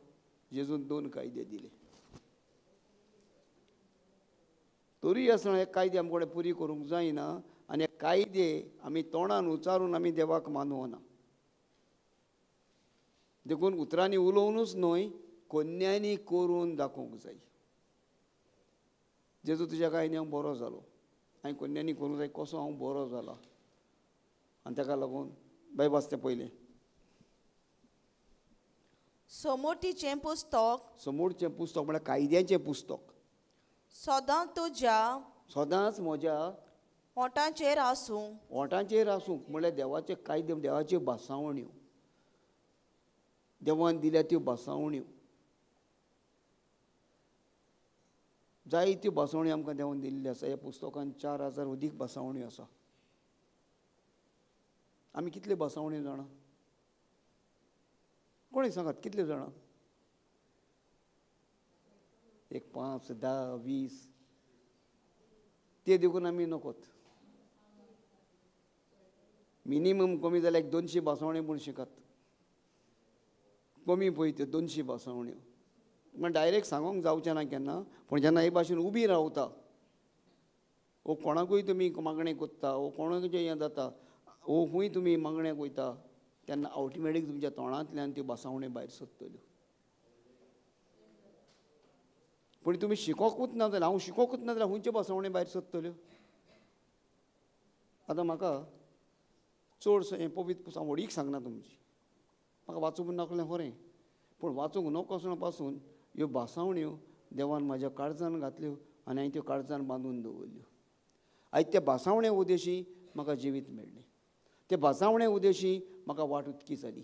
जेजून 2 कायदे दिले. तरी आसतना हे कायदे आमचे कडेन पुरी करूंक जायना आनी हे कायदे आमी तोंडान उच्चारून आमी देवाक मानवना. देखून उतरांनी उलोवनूच न्हय, कोन्यांनी करून दाखोवंक जाय. जेजू तुज्या कांय हांव बरो जालो, हांवें कोन्यांनी करूंक जाय कसो हांव बरो जाला. आनी ताका लागून बाय वाचतें पयलें समूर्तीचें पुस्तक. समूर्चें पुस्तक म्हळ्यार कायद्याचें पुस्तक. सदां तुज्या, सदांच म्हज्या ओंठांचेर आसूं. ओंठांचेर आसूं म्हळ्यार देवाचे कायदे, देवाच्यो भासावण्यो, देवान दिल्या त्यो भासावण्यो, जायत्यो भासावण्यो आमकां देवान दिल्ल्यो आसा. ह्या पुस्तकान 4000 अदीक भासावण्यो आसा. आमी कितल्यो भासावण्यो जाणा? कोणी सांगात कितल्यो जाणा? 1, 5, 10, 20 ते देखून आमी नकोत. मिनिमम कमी जाल्यार 200 भासावण्यो म्हूण शिकात. कमी पळय त्यो 200 भासावण्यो. म्हण डायरेक्ट सांगूंक जावचें ना केन्ना, पूण जेन्ना हे भाशेन उबी रावता वो कोणाकूय तुमी मागणें कोत्ता वो कोणाकूय हें जाता वो खूंय तुमी मागणें वयता तेन्ना ऑटोमॅटीक तुमच्या तोंडांतल्यान त्यो भासावण्यो भायर सरतल्यो. पूण तुमी शिकोकूच ना जाल्यार, हांव शिकोकूच ना जाल्यार खंयच्यो भासावण्यो भायर सरतल्यो? आतां म्हाका चडसो हें पवित्र पुस्तक हांव व्हडीक सांगना तुमची, म्हाका वाचूंक नासलें खरें, पूण वाचूंक नको पासून ह्यो भासावण्यो देवान म्हाज्या काळजान घातल्यो आनी हांवें त्यो काळजान बांदून दवरल्यो. आयज त्या भासावण्या उद्देशी म्हाका जिवीत मेळ्ळें, ते भासावण्या उद्देशी म्हाका वाट उतकी जाली,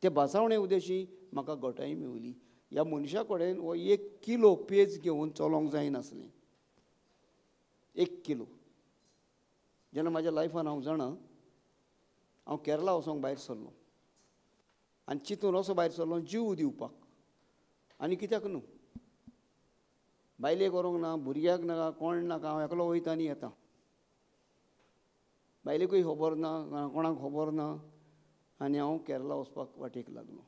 ते भासावण्या उद्देशी म्हाका घटाय मेवली. ह्या मनशा कडेन हो 1 किलो पेज घेवन चलोवंक जायनासलें. 1 किलो. जेन्ना म्हाज्या लायफान हांव जाणा, हांव केरला वचोंक भायर सरलो आनी चिंतून असो भायर सरलो जीव दिवपाक, आनी कित्याक न्हू, बायलेक व्हरूंक ना, भुरग्याक नाका, कोण नाका, हांव एकलो वयता आनी येता. बायलेकूय खबर ना, कोणाक खबर ना, आनी हांव केरला वचपाक वाटेक लागलो.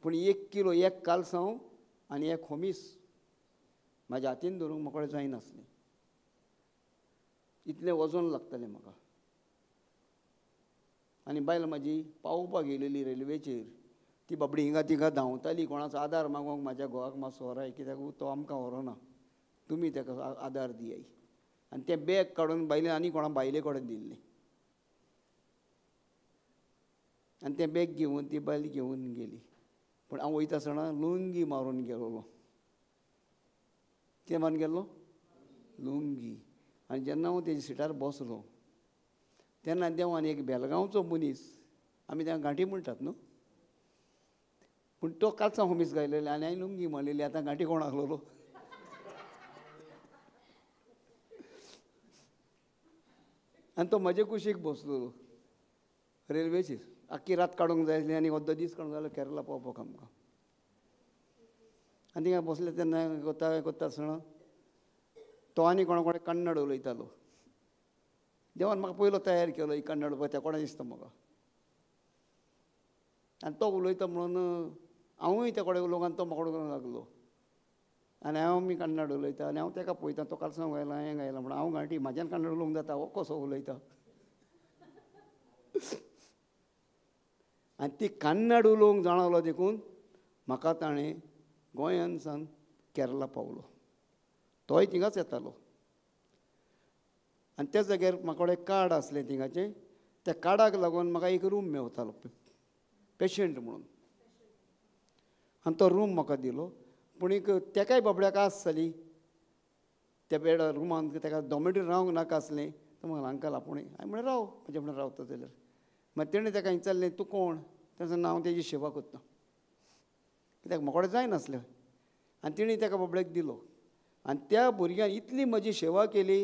पूण 1 किलो, 1 कालसांव आनी 1 खोमीस म्हाज्या हातीन धरूंक म्हाका जायनासलें. इतलें वजन लागतालें म्हाका. आनी बायल म्हाजी पावोवपाक येयलेली रेल्वेचेर, ती बाबडी हिंगा तिंगा धांवताली कोणाचो आदार मागोंक, म्हाज्या घोवाक मातसो व्हराय, कित्याक तो आमकां व्हरोना, तुमी ताका आदार दियाय. आनी तें बॅग काडून बायले आनी कोणा बायले कडेन दिल्लें आनी तें बॅग घेवन ती बायल घेवन गेली. पूण हांव वयता आसतना लुंगी मारून गेलोलो. कितें मारून गेल्लो? लुंगी. आनी जेन्ना हांव तेज्या सिटार बसलो तेन्ना देवान एक बेलगांवचो मनीस, आमी ताका गांठी म्हणटात न्हू, पूण तो कालसांव खोमीस घायलेलें आनी हांवें लुंगी मारलेली. आतां गांठी कोण आहलोलो? आनी तो म्हजे कुशीक बसलेलो रेल्वेचेर. आख्खी रात काडूंक जाय आसली आनी अर्दो दीस काडूंक जाय केरला पावपाक आमकां. आनी थिंगा बसले तेन्ना कोत्ता कोत्ता आसतना तो आनी कोणा कोणा कन्नड उलयतालो. देवान म्हाका पयलो तयार केलो ही कन्नड पळय त्या कोणा दिसता म्हाका. आनी तो उलयता म्हणून हांवूय त्या कडेन उलोवंक आनी तो म्हाका उलोवंक लागलो. आनी हांव मी कन्नड उलयता आनी हांव ताका पळयता, तो कालसांव घायला, हें घायला, म्हणून हांव गांठी म्हाज्यान कन्नड उलोवंक जाता, हो कसो उलयता. आनी ती कन्नड उलोवंक जाणवलो देखून म्हाका ताणें गोंयान सावन केरला पावलो. तोय थिंगाच येतालो. आनी त्या जाग्यार म्हाका कडेन कार्ड आसलें थिंगाचें, त्या कार्डाक लागून म्हाका एक रूम मेवतालो पेशंट म्हणून. आनी तो रूम म्हाका दिलो. पूण एक तेकाय बाबड्याक आस जाली त्या बेडार रुमान, ताका डॉमेटरी रावंक नाका आसलें. तो म्हणलें अंकल आपूण, हांवें म्हणलें राव म्हज्या फुडें रावता जाल्यार. मागीर तेणें ताका विचारलें तूं कोण? ताणें सांगलें हांव तेजी सेवा करता, कित्याक म्हाका कडेन जायनासलें. आनी तिणें ताका बाबड्याक दिलो. आनी त्या भुरग्यान इतली म्हजी सेवा केली,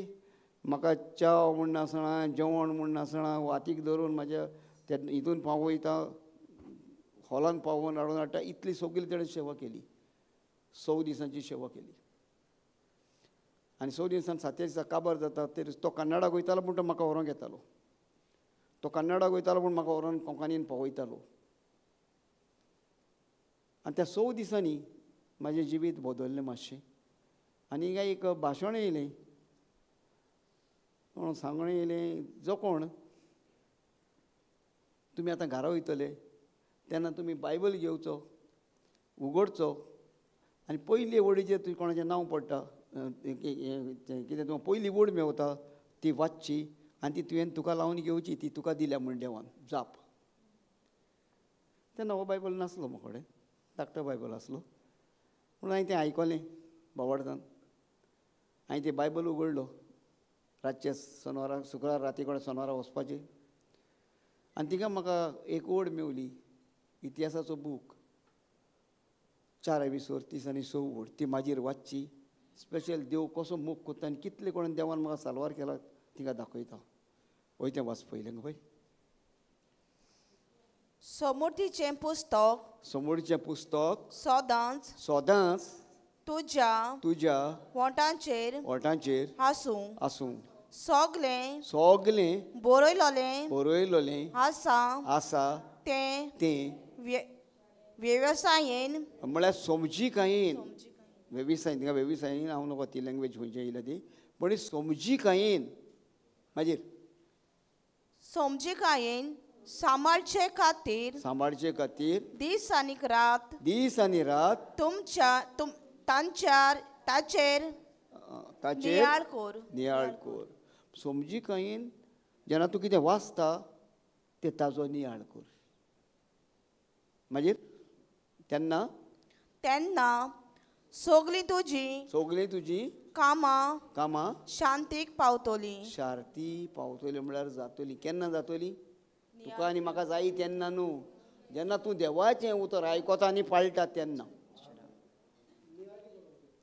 म्हाका च्याव म्हूण नासना, जेवण म्हूण नासना, वातीक धरून म्हाज्या त्या हितून पावयता, हॉलान पावोवन हाडून हाडटा, इतली सगळी तेणें सेवा केली. 100 दिसांची सेवा केली. आनी 100 दिसान सातव्या दिसा काबार जाता ते तो कन्नडाक वयतालो पूण तो म्हाका व्हरोंक येतालो. तो कन्नडाक वयतालो पूण म्हाका व्हरोन कोंकणीन पावयतालो. आनी त्या 100 दिसांनी म्हाजें जिवीत बदल्लें मातशें. आनी हिंगा एक भाशण येयलें, म्हणून सांगणें येयलें, जो कोण तुमी आतां घरा वयतले तेन्ना तुमी बायबल घेवचो, उगडचो आनी पयली वडीचेर तुजें कोणाचें नांव पडटा, कितें तुका पयली वड मेवता ती वाचची आनी ती तुवें तुका लावन घेवची, ती तुका दिल्या म्हण देवान जाप. तेन्ना हो बायबल नासलो म्हाका कडेन, धाकटो बायबल आसलो. पूण हांवें तें आयकलें बावडतान, हांवें तें बायबल उगडलो रातचे सोनवारा, शुक्रार राती कडेन सोनवारा वचपाचें. आनी थिंगा म्हाका एक ओड मेवली, इतिहासाचो बूक, 4 30 आनी 6 ओड, ती मागीर वाचची. स्पेशल देव कसो मोग कोत्ता आनी कितले कोण देवान म्हाका साल्वार केला तिका दाखयता. वय तें वाच पयलें गो बाय. समूर्तीचें पुस्तक, समूर्तीचें पुस्तक सदांच सदांच तुज्या तुज्या वोंटांचेर वोंटांचेर आसूं आसूं, सगलें सगलें बरयलोलें बरयलोलें आसा आसा तें तें वेवसायेन म्हळ्यार समजिकायेन, वेवसायेन थिंगा वेवसायेन हांव नको ती लँग्वेज खंयची येयल्या ती, पूण समजिकायेन मागीर समजिकायेन सांबाळचे खातीर सांबाळचे खातीर दीस आनी रात दीस आनी रात तुमच्या तांच्यार ताचेर ताचेर नियाळ कोर नियाळ कोर. समजिकायेन जेन्ना तूं कितें वाचता तें ताजो नियाळ कोर. मागीर तेन्ना तेन्ना सगळीं तुजी सगळीं तुजी कामां कामां शांतीक पावतली. शांती पावतली म्हळ्यार जातली. केन्ना जातली? तुका आनी म्हाका जायी तेन्ना न्हू, जेन्ना तूं देवाचें उतर आयकता आनी पाळटा तेन्ना.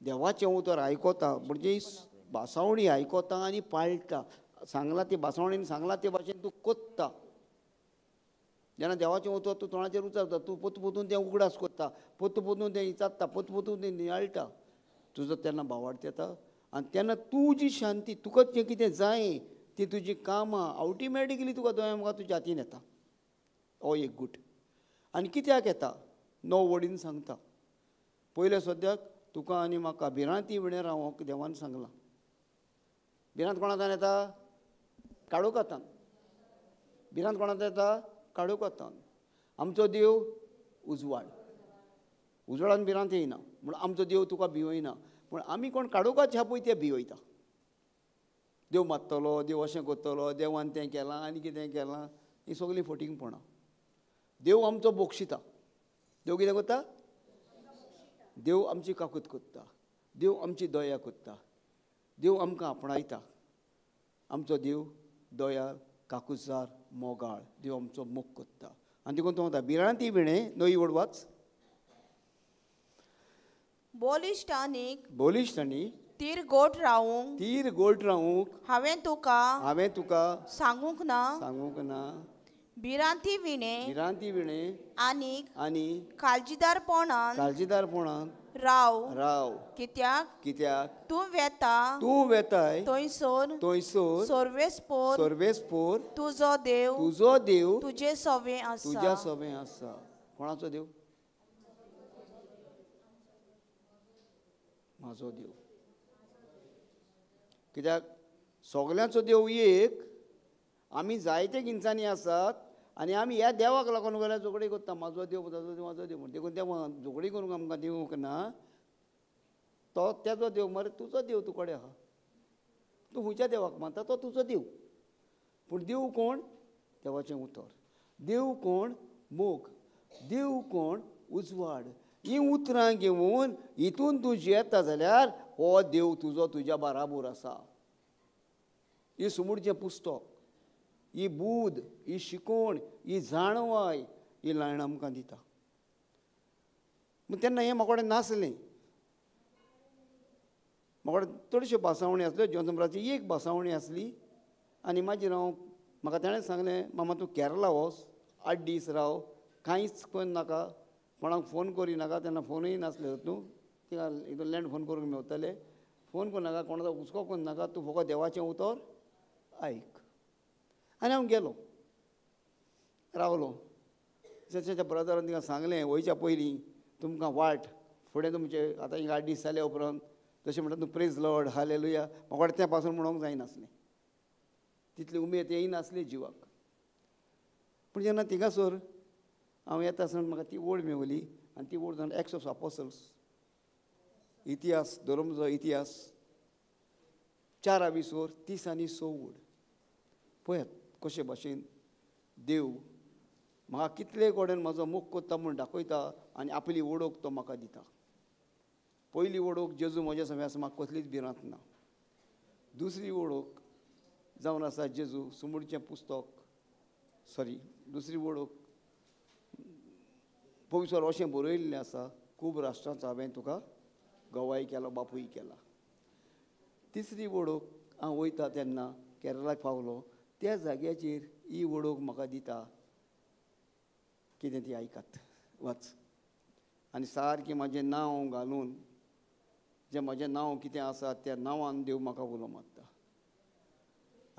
देवाचें उतर आयकता म्हणजे भासावणी आयकता आनी पाळटा, सांगला ती भासावणीन सांगला ते भाशेन तूं कोत्ता. जेन्ना देवाचें उतर तूं तोंडाचेर उचारता, तूं पोत पोतून तें उगडास कोत्ता, पोत पोतून तें विचारता, पोत पोतून तें नियाळटा, तुजो तेन्ना भावार्थ येता. आनी तेन्ना तुजी शांती, तुका जें कितें जाय ती तुजी कामां ऑटोमॅटिकली तुका दोळ्या मुखार तुज्या हातीन येता. हो एक गूट. आनी कित्याक येता? 9 वडीन सांगता. पयलें सद्याक तुका आनी म्हाका भिरांती विणें रावोंक देवान सांगलां. भिरांत कोणांतान येता? काळोखांतान. भिरांत कोणांत येता? काळोखांतान. आमचो देव उजवाड, उजवाडान भिरांत येयना म्हूण आमचो देव तुका भिवयना. पूण आमी कोण काळोखात ह्या पळय ते भिवयता. देव मारतलो, देव अशें करतलो, देवान तें केलां आनी कितें केलां, हीं सगळीं फटींगपणां. देव आमचो बोक्षिता. देव कितें करता? देव आमची काकूत करता, देव आमची दया करता, देव आमकां आपणायता. आमचो देव दयाळ, काकुजार, मोगाळ, देव आमचो मोग करता. आनी देखून तो म्हणटा भिरांती विणें नवी वड वाच. बलिश्ट आनी बलिश्ट आनी तीर गोट रावूंक तीर गोट रावूंक हांवें तुका हांवें तुका सांगूंक ना सांगूंक ना भिरांती विणें भिरांती विणें आनी आनी काळजीदारपणान काळजीदारपणान राव राव. कित्याक कित्याक तूं वेता तूं वेताय थंयसर थंयसर सर्वेस्पोर सर्वेस्पोर तुजो देव तुजो देव तुजे सवें आसा तुज्या सवें आसा. कोणाचो देव? म्हाजो देव. कित्याक सगल्यांचो देव एक, आमी जायते गिन्सांनी आसात आनी आमी ह्या देवाक लागून जाल्यार झगडी करता, म्हाजो देव ताजो देव म्हाजो देव म्हण. देखून देवान झगडी करूंक आमकां दिवंक ना. तो तेजो देव मरे, तुजो देव तूं कडेन आहा, तूं खंयच्या देवाक मानता तो तुजो देव. पूण देव कोण? देवाचें उतर. देव कोण? मोग. देव कोण? उजवाड. हीं उतरां घेवन हितून तूं जियेता जाल्यार हो देव तुजो तुज्या बाराबोर आसा. ही सुमूरचें पुस्तक, ही बूद, ही शिकोवण, ही जाणवाय, ही लायण आमकां दिता. तेन्ना हें म्हाका कडेन नासलें. म्हाका चडश्यो भासावणी आसल्यो, जॉन्सन ब्राची एक भासावणी आसली. आनी मागीर हांव म्हाका ताणें सांगलें, मामा तूं केरला वच, 8 दीस राव, कांयच नाका, कोणाक फोन करी नाका. तेन्ना फोनूय नासले तूं तिका एकदम लँड फोन करूंक मेवताले. फोन करूं नाका, कोणाचो हुस्को करूं नाका, तूं फकत देवाचें उतर आयक. आनी हांव गेलो, रावलो. तेच्या ब्रदरान तिका सांगलें, वयच्या पयलीं तुमकां वाट फुडें तुमचें आतां हिंगा 8 दीस जाल्या उपरांत तशें म्हणटा तूं प्रेज लॉर्ड हालेलुया. म्हाका तें पासून म्हणूंक जायनासलें, तितली उमेद येयनासली जिवाक. पूण जेन्ना थिंगासर हांव येता आसतना म्हाका ती ओड मेवली आनी ती ओड जावन एक्स ऑफ अपोसल्स, इतिहास, धर्मचो इतिहास, 4 आविसोर 30 आनी 6 ओड. पळयात कशे भाशेन देव म्हाका कितले कडेन म्हजो मोग कोत्ता म्हूण दाखयता आनी आपली ओळख तो म्हाका दिता. पयली ओळख जेजू म्हज्या समें आसा, म्हाका कसलीच भिरांत ना. दुसरी ओळख जावन आसा जेजू सुमुडचें पुस्तक, सॉरी, दुसरी ओळख पवित्र अशें बरयल्लें आसा, खूब राष्ट्रांचो हांवें तुका गवाय केला, बापूय केला. तिसरी ओळख हांव वयता तेन्ना केरळाक पावलो, त्या जाग्याचेर ही ओळख म्हाका दिता. कितें ती आयकात, वाच. आनी सारकें म्हाजें नांव घालून, जें म्हजें नांव कितें आसा त्या नांवान देव म्हाका उलो मारता.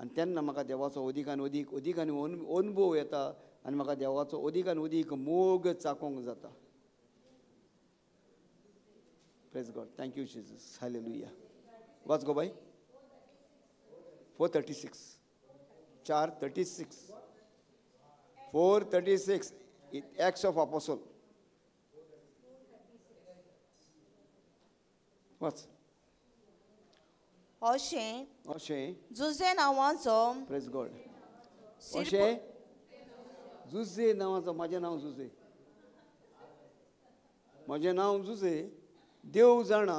आनी तेन्ना म्हाका देवाचो अदीक आनी अदीक अदीक आनी अनुभव येता आनी म्हाका देवाचो अदीक आनी अदीक मोग चाकोंक जाता. Praise God, thank you Jesus, hallelujah. वाच गो बाय. 436, 436, 436, Acts of Apostle. वाच. अशें अशें जुझे नांवाचो, प्रेज गॉड, अशें जुझे नांवाचो, म्हाजें नांव जुझे, म्हजें नांव जुझे, देव जाणा.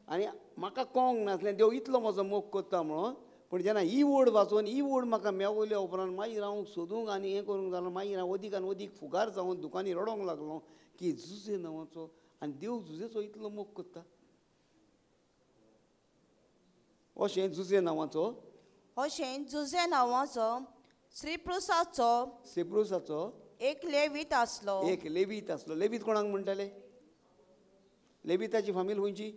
आनी म्हाका कोंक नासलें देव इतलो म्हजो मोग कोत्ता म्हणून. पूण जेन्ना ही ओड वाचून ही ओड म्हाका मेवल्या उपरांत मागीर हांव सोदूंक आनी हें करूंक जालो. मागीर हांव अदीक आनी अदीक फुगार जावन दुकानी रडोंक लागलो की जुझे नांवाचो आनी देव जुझेचो इतलो मोग कोत्ता. अशें जुझे नांवाचो, अशें जुझे नांवाचो सिप्रुसाचो, सिप्रुसाचो एक लेवीत आसलो, एक लेवीत आसलो. लेवीत कोणाक म्हणटाले? लेविताची फामील खंयची?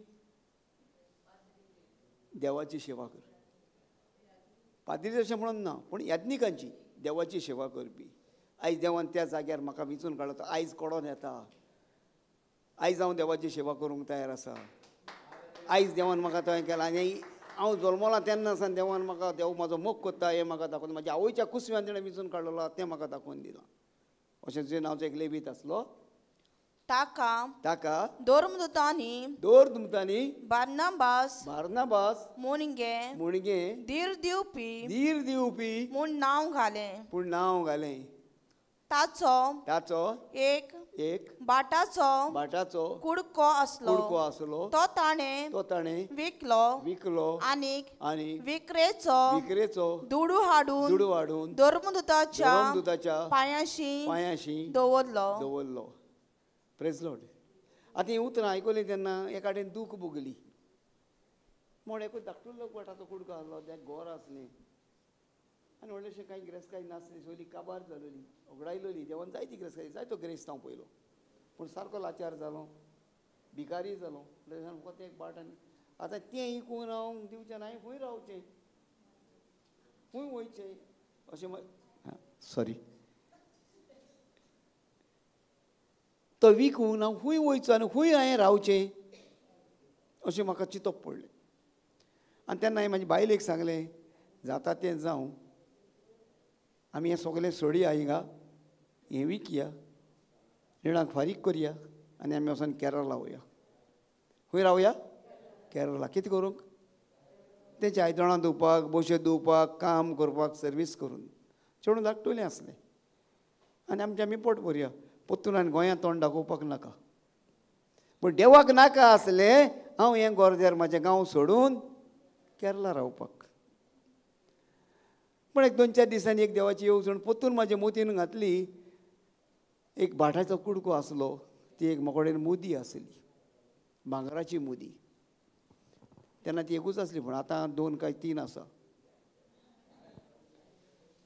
देवाची सेवा कर. पाद्री अशें म्हणून ना, पूण याज्ञिकांची देवाची सेवा करपी. आयज देवान त्या जाग्यार म्हाका विंचून काडलो, आयज कडोन येता, आयज हांव देवाची सेवा करूंक तयार आसा. आयज देवान म्हाका तयार केला आनी हांव जल्मलां तेन्ना सावन देवान म्हाका, देव म्हाजो मोग कोत्ता हें म्हाका दाखोवन, म्हाज्या आवयच्या कुसव्यान तेणें विंचून काडलेलो तें म्हाका दाखोवन दिलां. अशें तुजें नांवचो एक लेवीत आसलो, ताका ताका धर्मदूतांनी, धर्मदूतांनी बार्नाबास, बार्नाबास मुणगे, मुणगे धीर दिवपी, धीर दिवपी म्हूण नांव घालें, पूण नांव घालें. ताचो, ताचो एक एक बाटाचो, बाटाचो कुडको आसलो, कुडको आसलो, तो ताणें, तो ताणें विकलो, विकलो आनी आनी विकरेचो, विकरेचो दुडू हाडून, दुडू हाडून धर्मदूताच्या धर्मदूताच्या पांयाशी पांयाशी दवरलो, दवरलो. Praise Lord. आतां हीं उतरां आयकलीं तेन्ना एकाडेन दूख भोगली. म्हण एकूच धाकटुलो बाटाचो कुडको आसलो, तें गोर आसलें आनी व्हडलेशें कांय गिरेस्तकाय नासली, सगळी काबार जालोली, ओगडायलोली. देवान जायती गिरेस्तकाय, जायतो गिरेस्त हांव पयलो, पूण सारको लाचार जालो, भिकारी जालो. फकत एक बाट. आनी आतां तें इकून हांव दिवचें ना, हांवें खंय रावचें, खंय वयचें अशें. सॉरी, तो विकून हांव खंय वयचो आनी खंय हांवें रावचें अशें म्हाका चिंतप पडलें. आनी तेन्ना हांवें म्हाजे बायलेक सांगलें, जाता तें जावं, आमी हें सगळें सोडया, हिंगा हें विकया, रिणाक फारीक करया आनी आमी वचोन केरळा वया. खंय रावया? केरळा. कितें करूंक? तेंचे आयदनां धुवपाक, बोशे धुवपाक, काम करपाक, सर्वीस करून चेडूं धाकटुलें आसलें आनी आमचें आमी पोट भरया. पोत्तून आनी गोंयांत तोंड दाखोवपाक नाका. पूण देवाक नाका आसलें हांव हें गोरजेर म्हाजें गांव सोडून केरळा रावपाक. पूण एक 2-4 दिसांनी एक देवाची येवजण पोत्तून म्हाजे मोतीन घातली. एक भाटाचो कुडको आसलो, ती एक म्हाका कडेन मुदी आसली, भांगराची मुदी. तेन्ना ती एकूच आसली, पूण आतां 2 काय 3 आसा,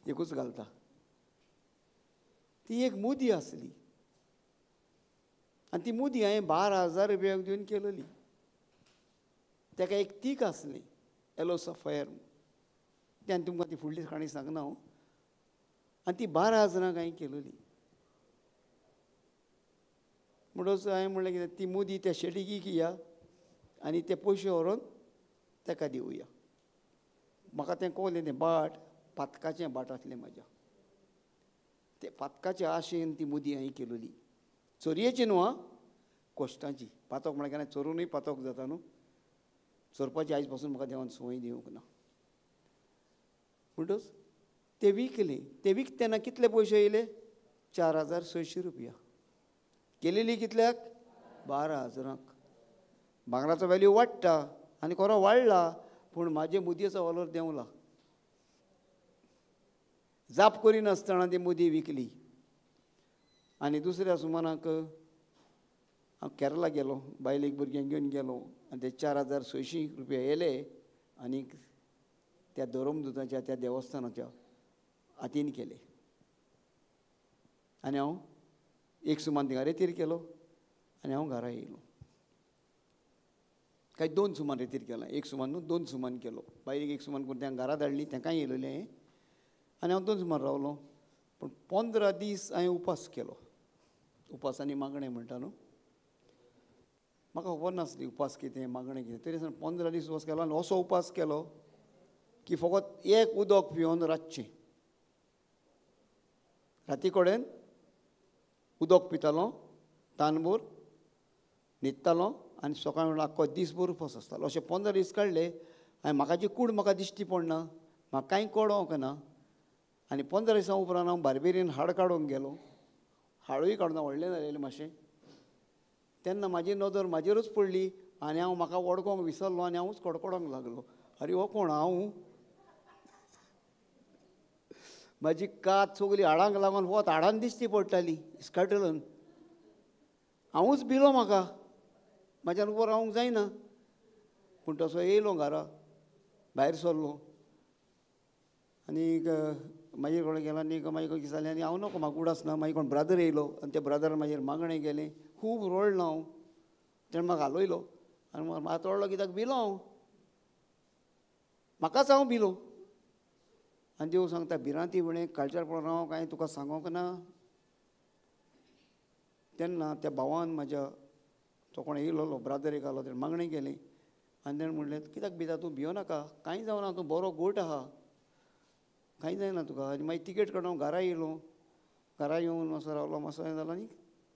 एकूच घालता. ती एक मुदी आसली आनी ती मुदी हांवें 12,000 रुपयाक दिवन केलेली. ताका एक तीक आसली, येलो सफायर. तेन्ना तुमकां ती फुडली काणी सांगना हांव. आनी ती 12,000 हांवें केलेली. म्हणटच हांवें म्हणलें कितें, ती मुदी त्या शेटीक इकया आनी ते पयशे व्हरोन ताका दिवया. म्हाका तें कळ्ळें, तें बाट पातकाचें बाट आसलें म्हाज्या. ते पातकाचे आशेन ती मुदी हांवें केलेली. चोरयेची न्हू आं, कश्टांची. पातक म्हळ्यार केन्ना चोरुनूय पातक जाता न्हू. चोरपाची आयज पासून म्हाका देवान संवय दिवंक ना. म्हणटच ते विकले. ते विकतना कितले पयशे येयले? 4,600 रुपया. केलेली कितल्याक? 12,000. भांगराचो वेल्यू वाडटा आनी खरो वाडला, पूण म्हाजे मुदयेचो वालोर देंवला. जाप करिनासतना ती मुदी विकली. आनी दुसऱ्या सुमाराक हांव केरला गेलो, बायलेक भुरग्यांक घेवन गेलो आनी ते 4,600 रुपया येयले आनी त्या धर्मदूताच्या त्या देवस्थानाच्या हातीन केले. आनी हांव एक सुमान थिंगा रेतीर केलो आनी हांव घरा येयलो. काय 2 सुमान रेतीर केला, एक सुमान न्हू 2 सुमान केलो. बायलेक एक सुमान करून तें घरा धाडली, तेंकांय येयलेलें. आनी हांव 2 सुमान रावलो. पूण 15 दीस हांवें उपास केलो. उपास आनी मागणें म्हणटा न्हू, म्हाका खबर नासली उपास कितें मागणें कितें. तरी आसतना 15 दीस उपास केलो आनी असो उपास केलो की फकत एक उदक पिवन रातचें, राती कडेन उदक पितालो, तानभर न्हिदतालो आनी सकाळी म्हणल्यार आख्खो दीसभर उपास आसतालो. अशें 15 दीस काडले. आनी म्हाका जी कूड म्हाका दिश्टी पडना, म्हाका कांय कळोंक ना. आनी 15 दिसां उपरांत हांव बार्बेरीन हाड काडूंक गेलो. हाडूय काडून व्हडलें जालें मातशें. तेन्ना म्हाजी नदर म्हाजेरूच पडली आनी हांव म्हाका वळखोंक विसरलो आनी हांवूच कडकडोंक लागलो, अरे हो कोण हांव? म्हाजी कात सगली हाडांक लागून वत हाडान दिश्टी पडटाली इस्काटलन. हांवूच भिलो, म्हाका म्हाज्यान उबो रावंक जायना. पूण तसो येयलो घरा, भायर सरलो आनीक मागीर कोण गेलो आनी मागीर कितें जालें आनी हांव नको, म्हाका उडास ना. मागीर कोण ब्रादर येयलो आनी त्या ब्रादरान म्हाजेर मागणें केलें. खूब रडलो हांव. तेणें म्हाका हालयलो आनी म्हाका रडलो कित्याक भिलो हांव, म्हाकाच हांव भिलो. आनी देव सांगता, भिरांती म्हळें काळजार पडून हांव कांय तुका सांगोंक ना. तेन्ना त्या भावान म्हाज्या, तो कोण येयलोलो ब्रादर एक आलो, तेणें मागणें केलें आनी तेणें म्हणलें, कित्याक भिता तूं, भियो नाका, कांय जावना, तूं बरो गोट आहा, कांय जायना तुका. आनी मागीर तिकेट काडून हांव घरा येयलो. घरा येवन मातसो रावलो, मातसो हें जालो आनी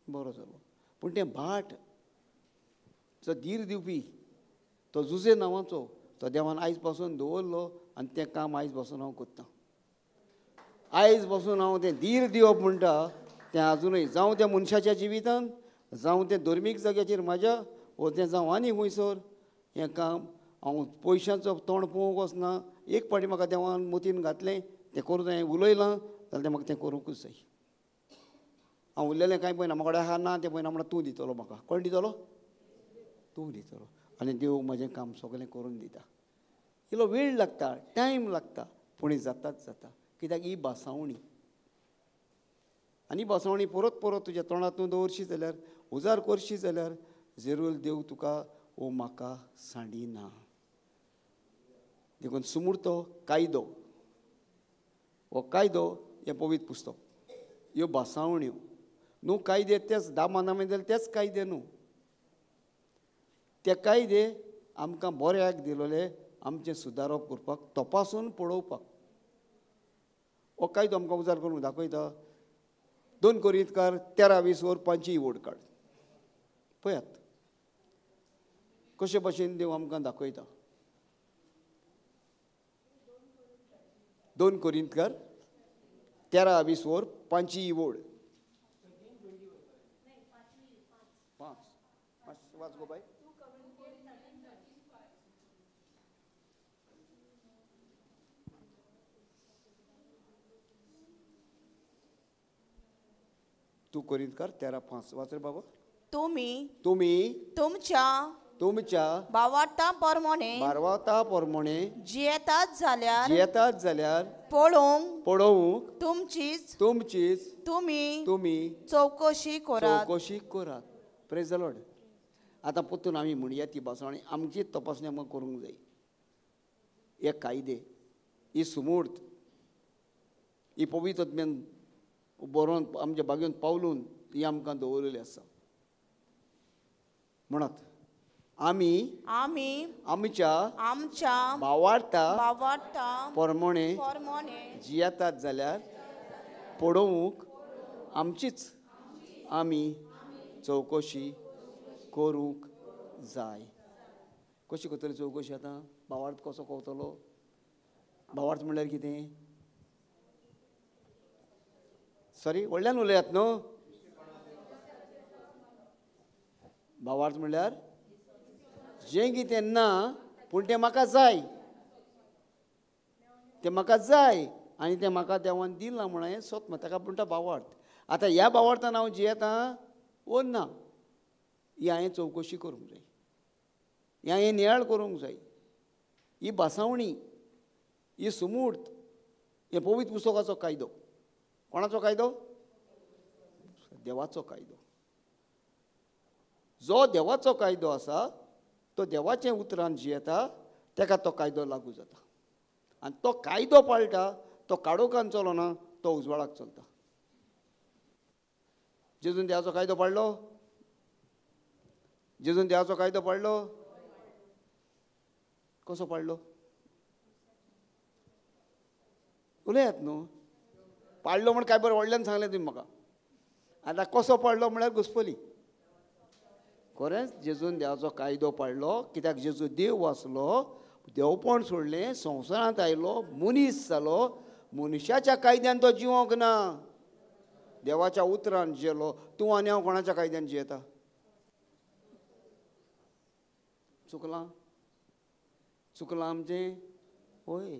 बरो जालो. पूण तें भाट जो धीर दिवपी तो जुजे नांवाचो, तो देवान आयज पासून दवरलो आनी तें काम आयज पासून हांव करतां. आयज पासून हांव तें धीर दिवप म्हणटा तें आजुनूय, जावं त्या मनशाच्या जिवितान, जावं तें धर्मीक जाग्याचेर म्हाज्या, वो तें जावं आनी खंयसर, हें काम हांव पयशांचो तोंड पळोवंक वचना. एक फावटी म्हाका देवान मोतीन घातलें तें करूं जाय, उलयलां जाल्यार तें म्हाका तें करूंकूच जाय. हांव उरलेलें कांय पळयना, म्हाका आहा ना तें पळयना, म्हणल्यार तूं दितलो म्हाका. कोण दितलो? तूं दितलो. आनी देव म्हजें काम सगळें करून दिता. इल्लो वेळ लागता, टायम लागता, पूण जाताच जाता. कित्याक ही भासावणी, आनी भासावणी परत परत तुज्या तोंडांत तूं दवरशी जाल्यार, उजार करशी जाल्यार, जरूर देव तुका ओ म्हाका सांडिना. देखून सुमूर्तो कायदो, हो कायदो हें पवित्र पुस्तक, ह्यो भासावण्यो न्हू. कायदे तेच दामानामे जाल्यार तेच कायदे न्हू, ते कायदे आमकां बऱ्याक दिलोले, आमचें सुदारप करपाक, तपासून पळोवपाक. हो कायदो आमकां उजार करून दाखयता. 2 कोरिंतकार 13:20 वर 5 ओड काड, पळयात कशे भशेन देव आमकां दाखयता. 2 कोरिंतकार 13:20 वर 5 ओड 5 वाच गो बाय. तू कोरिंतकार 13:5 वाच रे बाबा. तुम्ही तुम्ही तुमच्या तुमच्या भावार्था प्रमाणे भावार्था प्रमाणे जियेतात जाल्यार जियेतात जाल्यार पळोवंक पळोवंक तुमचीच तुमचीच तुमी तुमी चवकशी करात चवकशी करात. Praise the Lord. आतां परतून आमी म्हणया ती भासवणी आमची तपासणी आमकां करूंक जाय. हे कायदे, ही सुमूर्त, ही पवित्र आत्म्यान बरोवन आमच्या बागेन पावलून ही आमकां दवरलेली आसा. म्हणत आमी आमी आमच्या आमच्या भावार्था भावार्था प्रमाणे प्रमाणे जियेतात जाल्यार पळोवंक आमचीच आमी चवकशी करूंक जाय. कशी करतली चवकशी? आतां भावार्थ कसो कवतलो? भावार्थ म्हणल्यार कितें? सॉरी, व्हडल्यान उलयात न्हू. भावार्थ म्हणल्यार जें कितें ना पूण तें म्हाका जाय, तें म्हाका जाय आनी तें म्हाका देवान दिलां म्हूण हांवें सोदलां, ताका म्हणटा भावार्थ. आतां ह्या भावार्थान हांव जियेतां वो ना, ही हांवें चवकशी करूंक जाय, ही हांवें नियाळ करूंक जाय. ही भासावणी, ही सुमूर्त, हे पवित्र पुस्तकाचो कायदो. कोणाचो कायदो? देवाचो कायदो. जो देवाचो कायदो आसा तो देवाच्या उतरान जियेता ताका तो कायदो लागू जाता आनी तो कायदो पाळटा तो काळोखान चलना, तो उजवाडाक चलता. जेजून देवाचो कायदो पाळ्ळो? जेजून देवाचो कायदो पाळ्ळो? कसो पाळ्ळो? उलयात न्हू. पाळ्ळो म्हण काय बरें व्हडल्यान सांगलें तुमी म्हाका. आतां कसो पाळ्ळो म्हळ्यार घुसपली. खरेंच जेजून देवाचो कायदो पाळ्ळो. कित्याक? जेजू देव आसलो, देवपण सोडलें, संवसारांत आयलो, मनीस जालो. मनशाच्या कायद्यान तो जिवोंक ना, देवाच्या उतरान जियेलो. तूं आनी हांव कोणाच्या कायद्यान जियेता? चुकलां? चुकलां आमचें? हय.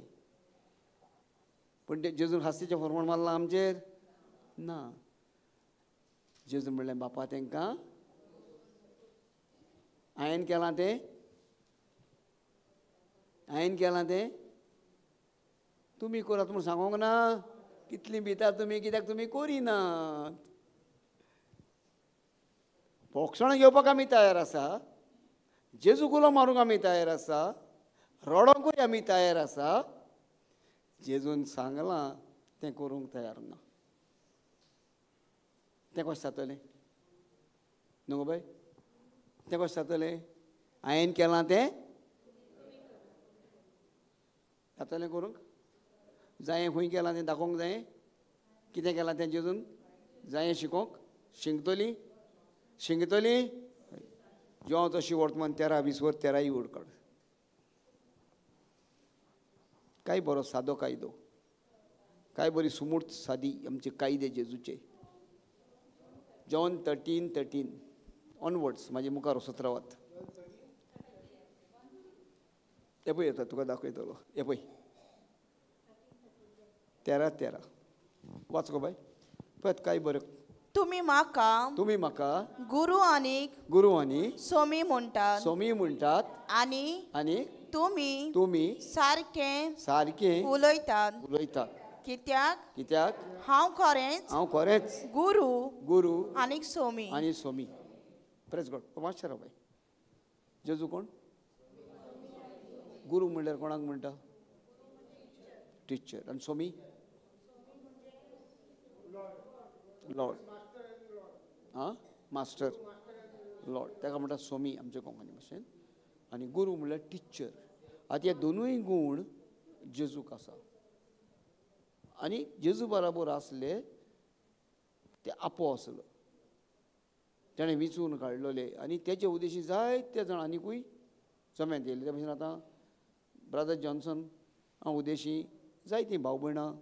पूण तें जेजून खास्तीचें फॉर्मण मारलां आमचेर? ना. जेजून म्हणलें, बापा तांकां हांवें केलां तें, हांवें केलां तें तुमी करात म्हूण सांगूंक ना. कितलीं भिता तुमी, कित्याक तुमी करिनात? भोगसणां घेवपाक आमी तयार आसा, जेजू उलो मारूंक आमी तयार आसा, रडोंकूय आमी तयार आसा, जेजून सांगलां तें करूंक तयार ना. तें कशें जातलें न्हू गो बाय? तें कशें जातलें? हांवें केलां तें जातलें करूंक जायें? खंय केलां तें दाखोवंक जायें? कितें केलां तें जेजून जायें शिकोवंक? शिंकतली शिंकतली जेवण तशी वर्तमान 13:20 वर 13 उडकाड. काय बरो सादो कायदो, काय बरी सुमूर्त सादी आमचे कायदे जेजूचे. जॉन 13:13 ऑनवर्ड्स म्हाजे मुखार वचत रावात. हे पळय येता तुका दाखयतलो. हे पळय 13:13 वाच गो बाय. पळयात काय बरें. तुमी म्हाका तुमी म्हाका गुरू आनी गुरू आनी सोमी म्हणटात सोमी म्हणटात आनी आनी तुमी तुमी सारकें सारकें उलयतात उलयतात. कित्याक कित्याक हांव खरेंच हांव खरेंच गुरू गुरू आनी सोमी आनी सोमी. Praise God. मातशें राव बाय. जेजू कोण? गुरू म्हणल्यार कोणाक म्हणटा? टिचर. आनी सोमी? लॉर्ड. आं, मास्टर लॉर्ड ताका म्हणटा सोमी आमच्या कोंकणी भाशेन. आनी गुरू म्हणल्यार टिचर. आतां हे दोनूय गूण जेजूक आसा आनी जेजू बराबर आसले ते आपो आसलो, ताणें विंचून काडलेले आनी तेजे उद्देशी जायते जाण आनिकूय जम्यांत येयले. ते भशेन आतां ब्रदर जॉन्सन हांव उद्देशी जायतीं भाव भयणां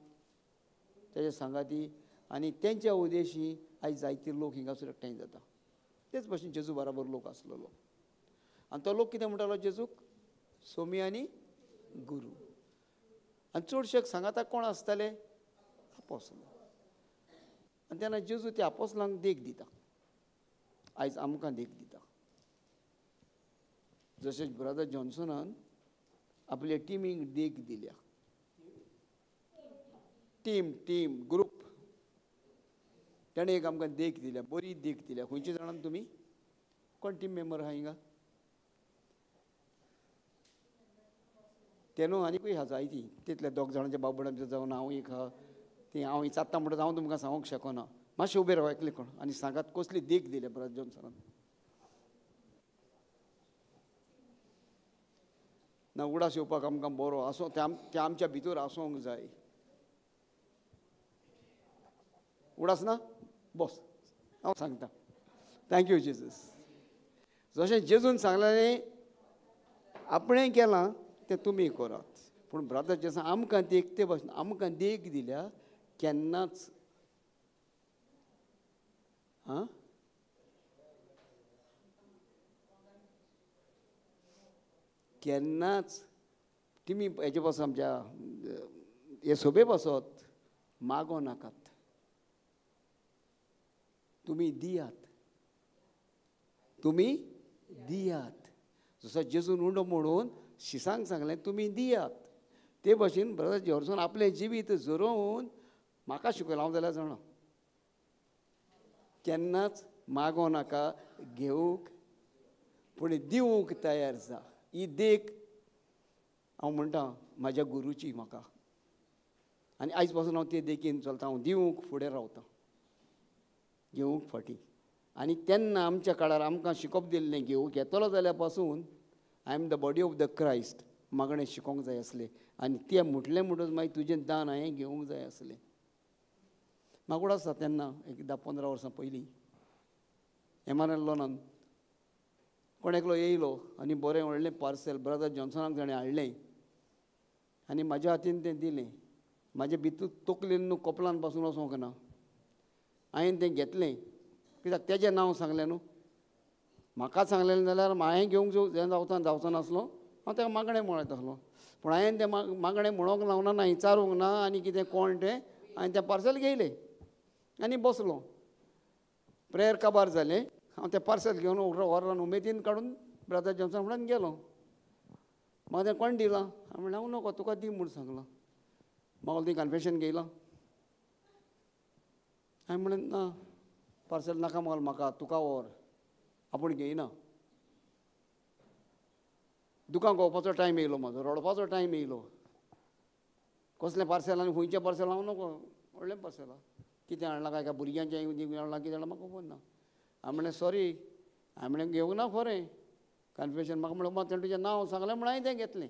तेजे सांगाती आनी तेंच्या उद्देशी आयज जायते लोक हिंगासर एकठांय जाता. तेच भशेन जेजू बराबर लोक आसलेलो आनी तो लोक कितें म्हणटालो जेजूक? सोमी आनी गुरू. आनी चडशे सांगाताक कोण आसताले? आपोसलो. आनी तेन्ना जेजू त्या आपोसलांक देख दिता, आयज आमकां देख दिता. जशें ब्रदर जॉन्सनान आपल्या टिमीक देख दिल्या. टीम टीम ग्रुप ताणें एक आमकां देख दिल्या, बरी देख दिल्या. खंयचे जाणां तुमी? कोण टीम मेंबर आहा हिंगा? ते न्हू आनीकूय आहा जायती. तितले दोग जाणांचे बाबड आमचे जावन हांव एक आहा ती हांव विचारता म्हणटच हांव तुमकां सांगूंक शकना. मातशें उबें राव एकले कोण आनी सांगात कसली देख दिल्या ब्रदर जॉन्सनान. ना उगडास येवपाक आमकां बरो आसो ते आमच्या भितर आसूंक जाय. उडास ना? बस हांव सांगता. Thank you Jesus. जशें जेजून सांगलें आपणें केलां तें तुमी करात. पूण ब्रदर जेजून आमकां देख ते भाशेन आमकां देख दिल्या केन्नाच. आं केन्नाच तुमी हेजे पासून आमच्या हे सोबे पासत मागो नाकात, तुमी दियात, तुमी दियात. जसो जेजून उंडो मोडून शिसांक सांगलें तुमी दियात, ते भाशेन ब्रदर जॉन्सन आपलें जिवीत झरोवन म्हाका शिकयलां. हांव जाल्यार जाणा केन्नाच मागो नाका, घेवंक पूण दिवंक तयार जा. ही देख हांव म्हणटा म्हाज्या गुरूची म्हाका, आनी आयज पासून हांव ते देखीन चलता. हांव दिवंक फुडें रावता, घेवंक फाटीं. आनी तेन्ना आमच्या काळार आमकां शिकोवप दिल्लें घेवंक घेतलो जाल्यार पासून I am the body of the Christ मागणें शिकोवंक जाय आसलें. आनी तें म्हटलें म्हणटच मागीर तुजें दान हांवें घेवंक जाय आसलें. म्हाका उगडास आसा तेन्ना एक 10-15 वर्सां पयलीं एमानुएल लोनान कोण एकलो येयलो आनी बरें व्हडलें पार्सल ब्रदर जॉन्सनाक ताणें हाडलें आनी म्हाज्या हातीन तें दिलें. म्हाजे भितर तकलेन न्हू कपलान पासून वचोंक ना. हांवें तें घेतलें कित्याक तेजें नांव सांगलें न्हू. म्हाका सांगलेलें जाल्यार हांवें घेवंक जावचा जावचो नासलो, हांव ताका मागणें म्हणत आसलो. पूण हांवें तें मागणें म्हणूंक लावना, ना विचारूंक ना आनी कितें कोण तें. हांवें तें पार्सल घेयलें आनी बसलो. प्रेयर काबार जालें, हांव तें पार्सल घेवन व्हरान उमेदीन काडून ब्रदर जॉन्सन म्हणून गेलो. म्हाका तें कोण दिलां? हांवें म्हणलें हांव नको, तुका दी म्हूण सांगलां. म्हाका तुवें कन्फेशन घेयलां? हांवें म्हणलें ना, पार्सल नाका मोल म्हाका, तुका व्हर, आपूण घेयना. दुकान गोवपाचो टायम येयलो, म्हाजो रडपाचो टायम येयलो. कसलें पार्सल आनी खंयचें पार्सल हांव नको, व्हडलें पार्सल आहा, कितें हाडलां काय काय भुरग्यांचें हाडलां कितें हाडलां म्हाका खबर ना. हांवें म्हणलें सॉरी, हांवें म्हणलें घेवंक ना खरें कन्फेशन. म्हाका म्हणलें मात तुजें नांव सांगलें म्हण हांवें तें घेतलें.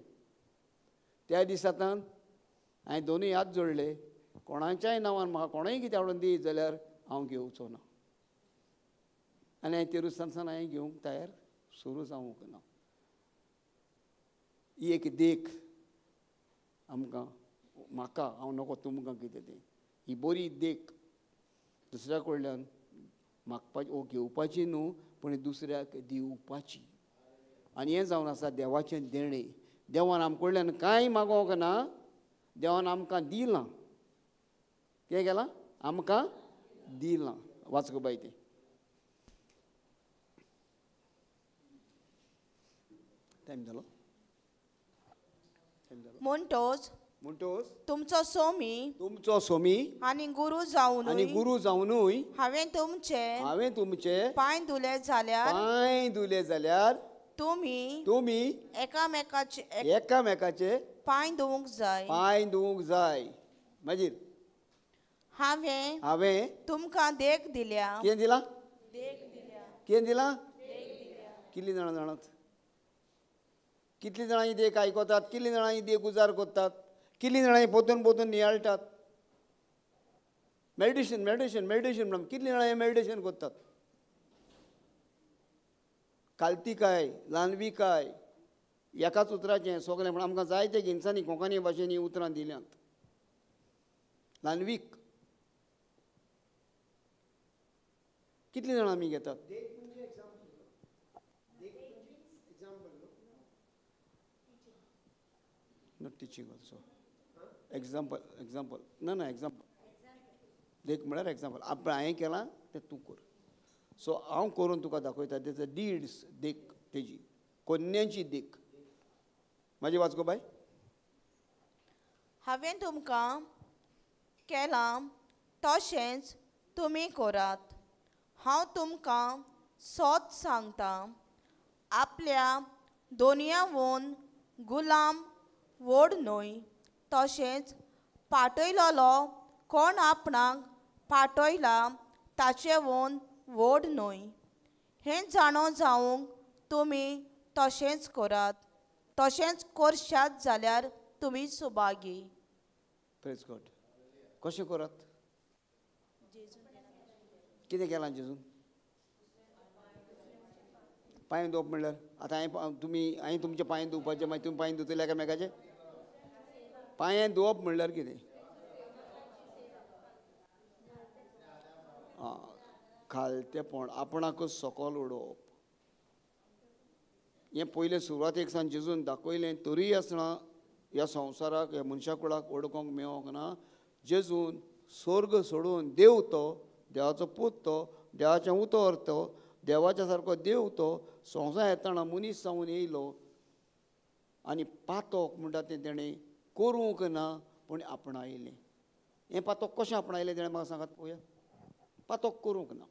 त्या दिसा आतां हांवें दोनूय हात जोडले, कोणाच्याय नांवान म्हाका कोणूय कितें हाडून दीत जाल्यार हांव घेवचो ना. आनी हांवें तेरुसानसान हांवें घेवंक तयार सुरू जावंक ना. ही एक देख आमकां, म्हाका, हांव नको तुमकां कितें तें, ही बरी देख दुसऱ्या कडल्यान मागपाची ओ घेवपाची न्हू, पूण दुसऱ्याक दिवपाची. आनी हें जावन आसा देवाचें देणें. देवान आम कडल्यान कांय मागोवंक ना, देवान आमकां दिलां. कितें केलां? आमकां दिलां. वाच गो बाय तें. टायम जालो? म्हणटोच म्हणटोच तुमचो सोमी, तुमचो सोमी आनी गुरू जावनूय, आनी गुरू जावनूय हांवें तुमचे, हांवें तुमचे पांय धुले जाल्यार, पांय धुले जाल्यार तुमी, तुमी एकामेकाचे, एकामेकाचे पांय धुवंक जाय, पांय धुवंक जाय. मागीर हांवें, हांवें तुमकां देख दिल्या. कितें दिलां? देख दिल्या. कितें दिलां? कितलीं जाणां जाणात? कितलीं जाणां ही देख आयकतात? कितलीं जाणां ही देख उजार करतात? कितलीं जाणां ही पोतून पोतून नियाळटात? मेडिटेशन मेडिटेशन मेडिटेशन म्हणून कितलीं जाणां हें मेडिटेशन करतात? कालतिकाय, ल्हानविकाय, एकाच उतराचें सगळें. पूण आमकां जायते जिनसांनी कोंकणी भाशेन हीं उतरां दिल्यांत. ल्हानवीक कितलीं जाणां आमी घेतात? Not teaching also. Example, example. ना ना एक्जाम्पल. देख म्हळ्यार एक्जाम्पल. आपण हांवें केलां तें तूं कर. सो हांव करून तुका दाखयता तेजो डीड्स देख तेजी. कोन्यांची देख. म्हाजी वाच गो बाय. हांवें तुमकां केलां तशेंच तुमी करात. हांव तुमकां सत सांगता, आपल्या दोनयावून गुलाम व्हड न्हय, तशेंच पाटयलोलो कोण आपणाक पाटयला ताचेवून व्हड न्हय. हें जाणो जावंक तुमी तशेंच करात, तशेंच करशात जाल्यार तुमी सुभागी. प्रेज गॉड. कशें करात? कितें केलां जेजून? पांय धुवप म्हणल्यार आतां हांवें तुमी हांवें तुमचे पांय धुवपाचे, मागीर तुमी पांय धुतले एकामेकाचे? पांय धुवप म्हणल्यार कितें? खालतेपण, आपणाकच सकल उडोवप. हें पयलें सुरवातेक सावन जेजून दाखयलें, तरीय आसतना ह्या संवसाराक ह्या मनशा कुळाक वळखूंक मेळोंक ना. जेजून स्वर्ग सोडून देव तो, देवाचो पूत तो, देवाचें उतर तो, देवाच्या सारको देव तो, संवसार येतना मनीस जावन येयलो आनी पातोक म्हणटा तें तेणें करूंक ना, पूण आपणायलें. हें पातोक कशें आपणायलें तेणें म्हाका सांगात पळोवया. पातोक करूंक ना.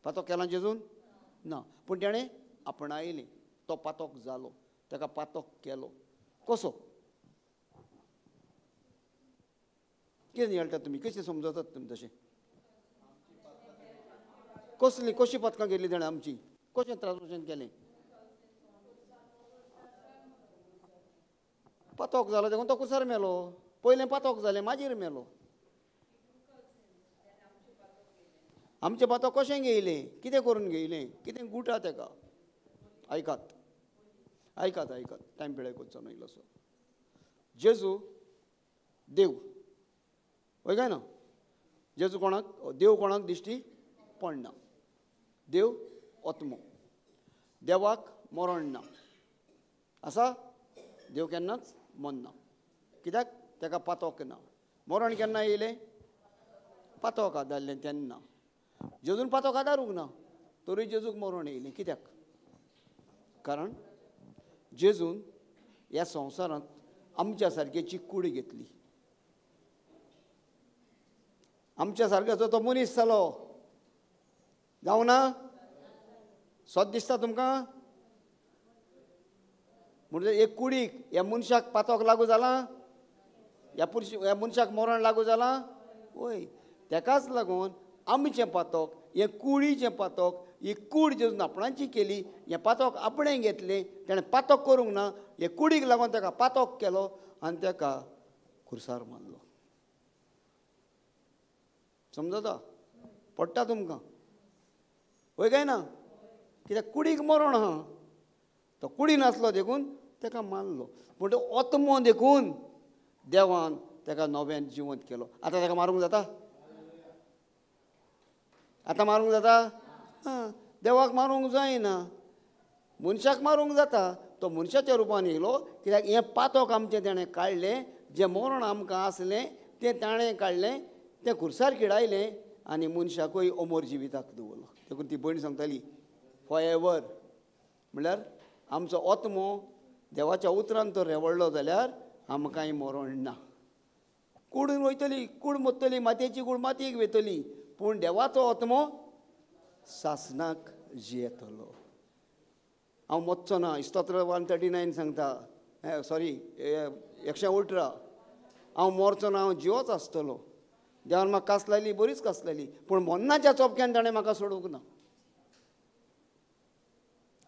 पातोक केलां जेजून? ना, पूण तेणें आपणायलें. तो पातोक जालो, ताका पातोक केलो. कसो? कितें नियाळटात तुमी? कशें समजतात तुमी तशें? कसली कशी पदकां केली तेणें आमची? कशें ट्रान्सलेशन केलें? पातोक जालो देखून तो कुसार मेलो. पयलें पातोक जालें, मागीर मेलो. आमचें पातोक कशें घेयलें? कितें करून घेयलें? कितें गुटा तेका? आयकात आयकात आयकात, टायम पिळाय करचो न्हय इल्लोसो. जेजू देव, हय काय ना? जेजू कोणाक, देव कोणाक दिश्टी पडना. देव आत्मो, देवाक मरण ना. आसा? देव केन्नाच मरना. कित्याक? ताका पातोक ना. मरण केन्ना येयलें? पातोक आदारलें तेन्ना. जेजून पातोक आदारूंक ना, तरी जेजूक मरण येयलें. कित्याक? कारण जेजून ह्या संवसारांत आमच्या सारकेची कूड घेतली. आमच्या सारक्याचो तो मनीस जालो. जावं ना? सत दिसता तुमकां? म्हणजे एक कुडीक ह्या मनशाक पातोक लागू जालां, ह्या पुरुश ह्या मनशाक मरण लागू जालां. वय, तेकाच लागून आमचें पातोक, हें कुडीचें पातोक, ही कूड जेजून आपणाची केली, हें पातोक आपणें घेतलें, तेणें पातोक करूंक ना, हे कुडीक लागून ताका पातोक केलो आनी ताका खुर्सार मारलो. समजता? पडटा तुमकां? वय काय ना? कित्याक कुडीक मरण आहा, तो कुडी नासलो देखून ताका मारलो. पूण तो आत्मो देखून देवान ताका नव्यान जिवंत केलो. आतां ताका मारूंक जाता? आतां मारूंक जाता? आं, देवाक मारूंक जायना, मनशाक मारूंक जाता. तो मनशाच्या रुपान येयलो कित्याक हें पातोक आमचें तेणें काडलें, जें मरण आमकां आसलें तें ताणें काडलें, तें खुर्सार किडायलें आनी मनशाकूय अमर जिविताक दवरलो. देखून ती भयण सांगताली फॉर एवर, म्हणल्यार आमचो आत्मो देवाच्या उतरान तो रेवडलो जाल्यार आमकांय मरण ना. कूड वयतली, कूड मोत्तली, मातयेची कूड मातयेक वयतली, पूण देवाचो आत्मो सासणाक जियेतलो. हांव मोच्चो ना. स्तोत्र 139 सांगता, सॉरी 118, हांव मोरचो ना, हांव जिवोच आसतलो. देवान म्हाका कास लायली, बरीच कास लायली, पूण मरणाच्या चोपक्यान ताणें म्हाका सोडूंक ना.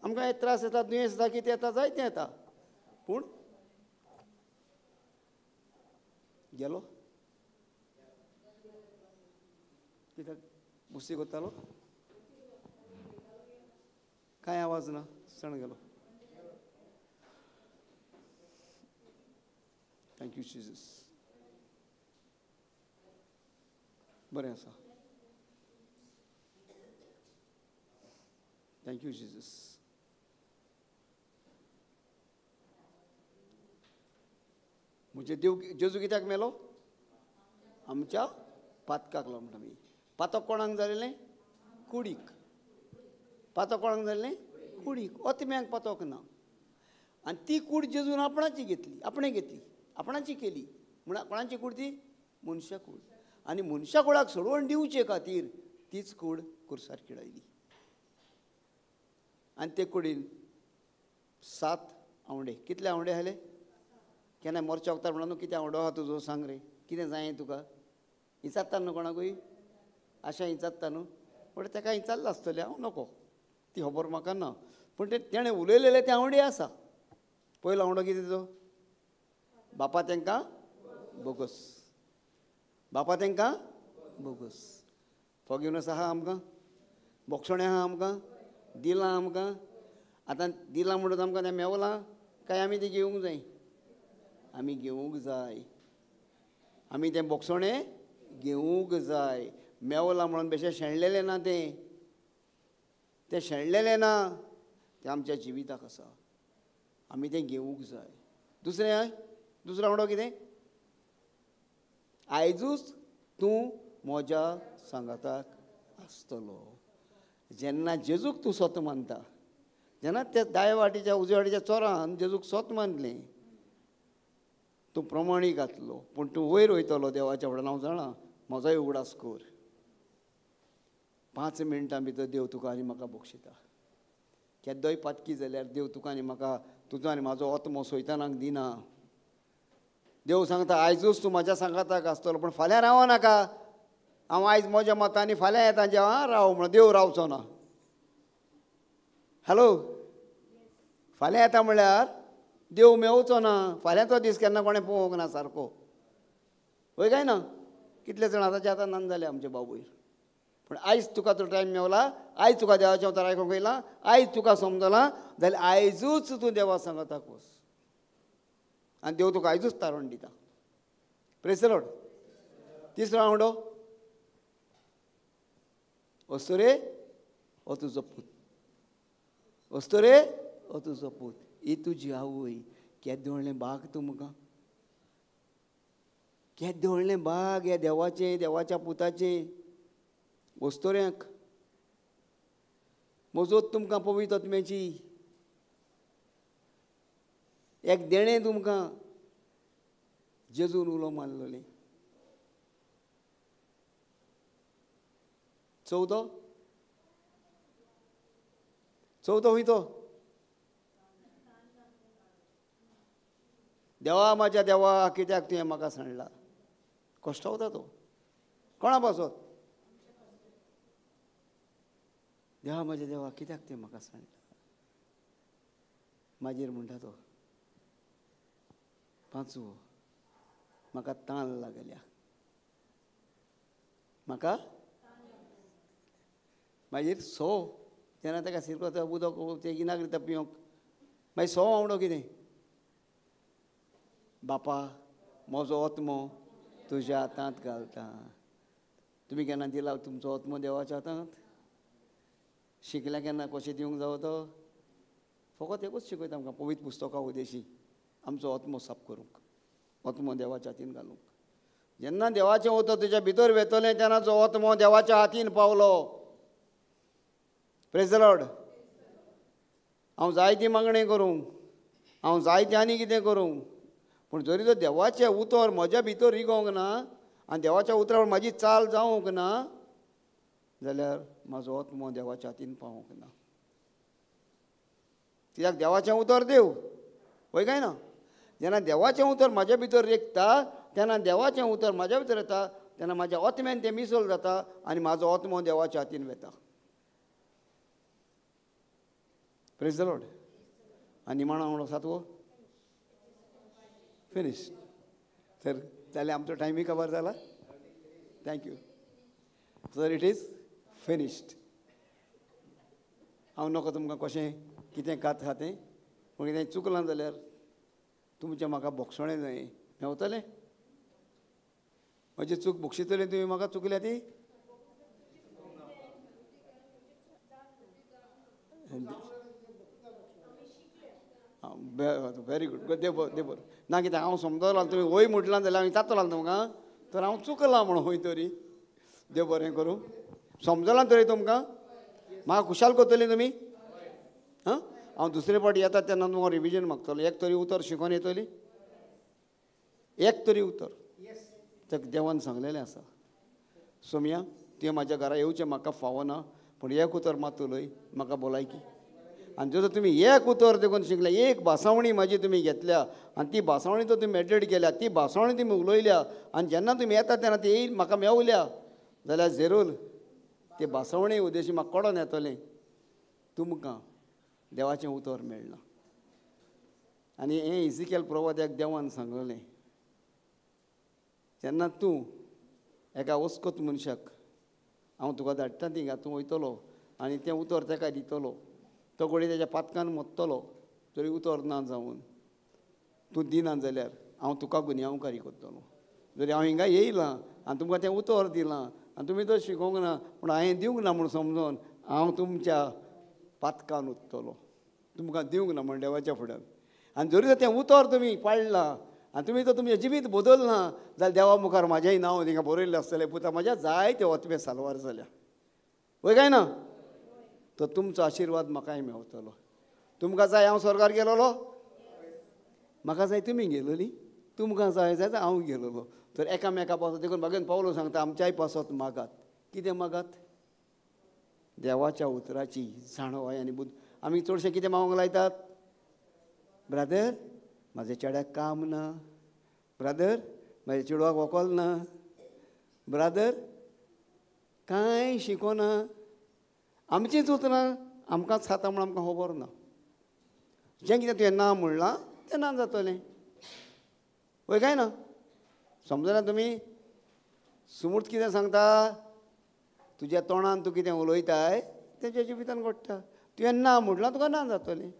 आमकां हे त्रास येता, दुयेंस येता, कितें येता, जायतें येता, पूण गेलो कित्याक मुस्ती करतालो? कांय आवाज ना, सण गेलो. Thank you Jesus. बरें आसा. Thank you Jesus. म्हणजे देव जेजू कित्याक मेलो? आमच्या पातकाक लागून. म्हणटा आमी पातक कोणाक जालेलें? कुडीक. पातक कोणाक जालेलें? कुडीक, ओतम्यांक पातोक ना. आनी ती कूड जेजून आपणाची घेतली, आपणें घेतली, आपणाची केली. म्हण कोणाची कूड ती? मनशा कूड. आनी मनशा कुडाक सोडवण दिवचे खातीर तीच कूड कुर्सार किडायली. आनी ते कुडीन 7 आंवडे. कितले आंवडे आसले? केन्ना मोरच्या वखदार म्हणून कितें आंवडो आहा तुजो सांग रे, कितें जाय तुका? इचारता न्हू कोणाकूय? आशा इचारता न्हू? पूण तेका इचारलां आसतलें, हांव नको, ती खबर म्हाका ना. पूण तें तेणें उलयलेलें तें आंवडे आसा. पयलो आंवडो कितें तो? बापा तेंकां बोगस, बापा तेंकां बोगस. फॉरगिवनस आहा आमकां, बोगसणें आहा आमकां, दिलां आमकां. आतां दिलां म्हणटच आमकां तें मेवलां काय आमी तें घेवंक जाय? आमी घेवंक जाय, आमी तें बोगसणें घेवंक जाय. मेवलां म्हणून बेशें शेणलेलें ना, तें तें शेणलेलें ना, तें आमच्या जिविताक आसा, आमी तें घेवंक जाय. दुसरें, दुसरो आंवडो कितें? आयजूच तूं म्हज्या सांगाताक आसतलो. जेन्ना जेजूक तूं सोत मानता, जेन्ना त्या दावे वाटेच्या उजव्या वाटेच्या चोरान जेजूक सोत मानलें, तूं प्रमाणीक घातलो, पूण तूं वयर वयतलो देवाच्या फुड्यान. हांव जाणा, म्हजोय उगडास कर. 5 मिनटां भितर देव तुका आनी म्हाका बक्षिता. केदोय पातकी जाल्यार देव तुका आनी म्हाका, तुजो आनी म्हाजो आत्मो सैतानाक दिना. देव सांगता आयजूच तूं म्हज्या सांगाताक आसतलो, पूण फाल्यां रावो नाका. हांव आयज म्हज्या मतांनी फाल्यां येता जेवा राव म्हणून देव रावचो ना. हॅलो, फाल्यां येता म्हणल्यार देव मेवचो ना. फाल्यांचो दीस केन्ना कोणें पळोवंक ना सारको, वय काय ना? कितले जाण आतांचे आतां नान जाले आमचे बाबूय. पूण आयज तुका तो टायम मेवला, आयज तुका देवाचें उतर आयकूंक येयलां, आयज तुका समजलां जाल्यार आयजूच तूं देवा सांगाताक वच आनी देव तुका आयजूच तारण दिता. Praise the Lord. तिसरो आंवडो, अस्तुरे हो तुजो पूत, अस्तुरे हो तुजो पूत, ही तुजी आवय. केदें व्हडलें भाग तुमकां, केदें व्हडलें भाग ह्या देवाचें, देवाच्या पुताचें. वस्तुऱ्यांक मजत तुमकां पवित्र आत्म्याची, एक देणें तुमकां जेजून उलो मारलेलें. चवथो, चवथो खंय तो? देवा म्हाज्या देवा कित्याक तुवें म्हाका सांडला? कश्टावता तो कोणा पासत? देवा म्हाज्या देवा कित्याक तुवें म्हाका सांडला? मागीर म्हणटा तो पांचवो, म्हाका तान लागल्या, म्हाका. मागीर सो जेन्ना ताका सिरको उदक ते गिनाक दिता पिवंक, मागीर सो आंवडो कितें? बापा म्हजो आत्मो तुज्या हातांत घालता. तुमी केन्ना दिला तुमचो आत्मो देवाच्या हातांत? शिकल्या केन्ना कशें दिवंक जावो तो? फकत एकूच शिकयता आमकां पवित्र पुस्तकां उदेशी, आमचो आत्मो साफ करूंक, आत्मो देवाच्या हातीन घालूंक. जेन्ना देवाचें उतर तुज्या भितर वेतलें तेन्ना जो आत्मो देवाच्या हातीन पावलो. Praise the Lord. हांव जायती मागणें करूं, हांव जायतें आनी कितें करूं, पूण जरी तर देवाचें उतर म्हज्या भितर रिगोवंक ना आनी देवाच्या उतरावर म्हाजी चाल जावंक ना जाल्यार म्हाजो आत्मो देवाच्या हातीन पावोंक ना. कित्याक देवाचें उतर देव, वय काय ना? जेन्ना देवाचें उतर म्हाज्या भितर रिगता तेन्ना देवाचें उतर म्हाज्या भितर येता, तेन्ना म्हाज्या आत्म्यान तें मिसल जाता आनी म्हाजो आत्मो देवाच्या हातीन वेता. Praise the Lord. आनी निमाणो आंवडो सातवो फिनीश. तर जाल्यार आमचो टायमींग खबर जाला. Thank you sir. It is finished. हांव नको तुमकां कशें कितें कात आहा तें, पूण कितें चुकलां जाल्यार तुमचें म्हाका बोगसणें जाय मेवतलें. म्हजी चूक बक्षितली तुमी म्हाका, चुकल्या ती? व्हेरी गुड, देव देव बरें. ना कितें हांव समजलो तुमी वय म्हटलां जाल्यार हांव विचारतलो तुमकां, तर हांव चुकलां म्हणून खंय तरी. देव बरें करूं. समजलां तरी तुमकां? म्हाका खुशाल करतली तुमी? हां, हांव दुसरे फावटी येता तेन्ना तुमकां रिविजन मागतलो. एक तरी उतर शिकोवन येतली, एक तरी उतर तेका देवान सांगलेलें आसा. सोमया तुवें म्हाज्या घरा येवचें म्हाका फावना, पूण एक उतर मात उलय म्हाका भलायकी. आनी जर तुमी एक उतर देखून शिकले, एक भासावणी म्हाजी तुमी घेतल्या आनी ती भासावणी तर तुमी मेडिटेट केल्या, ती भासावणी तुमी उलयल्या आनी जेन्ना तुमी येता तेन्ना ती येईल म्हाका मेवल्या जाल्यार जेरूल ते भासावणी उद्देशी म्हाका कडोन येतलें तुमकां देवाचें उतर मेळना. आनी हें इजिकेल प्रवाद्याक देवान सांगलें, जेन्ना तूं एका वस्कोत मनशाक हांव तुका धाडटा थिंगा, तूं वयतलो आनी तें उतर तेका दितलो, तो घडये तेज्या पातकान मोत्तलो तरी उतर ना जावन तूं दिना जाल्यार हांव तुका गुन्यांवकारी करतलो. जरी हांव हिंगा येयलां आनी तुमकां तें उतर दिलां आनी तुमी तो शिकोवंक ना, पूण हांवें दिवंक ना म्हूण समजून हांव तुमच्या पातकान उत्तलो, तुमकां दिवंक ना म्हण देवाच्या फुड्यान. आनी जरी तें उतर तुमी पाळ्ळां आनी तुमी तो तुमचें जिवीत बदलना जाल्यार देवा मुखार म्हाजेंय नांव थिंगा बरयल्लें आसतलें, पुता म्हाज्या जायते ओतमे साल्वार जाल्या, वय काय ना? तर तुमचो आशिर्वाद म्हाकाय मेवतलो. तुमकां जाय हांव स्वर्गार गेलोलो, म्हाका जाय तुमी गेलोली, तुमकां जाय जाय हांव गेलोलो. तर एकामेका पासत देखून भगवान पावलो सांगता आमच्याय पासत मागात. कितें मागात? देवाच्या उतराची जाणवाय आनी बुद्द. आमी चडशें कितें मागूंक लायतात? ब्रादर म्हाज्या चेड्याक काम ना, ब्रादर म्हाज्या चेडवाक व्हंकल ना, ब्रादर कांय शिकोना. आमचींच उतरां आमकांच खाता म्हूण आमकां खबर ना. जें कितें तुवें ना म्हणलां तें ना जातलें, वय काय ना? समजना तुमी? सुमूर्त कितें सांगता? तुज्या तोंडान तूं कितें उलयताय तेज्या जिवितान घडटा. तुवें ना म्हणलां तुका ना जातलें.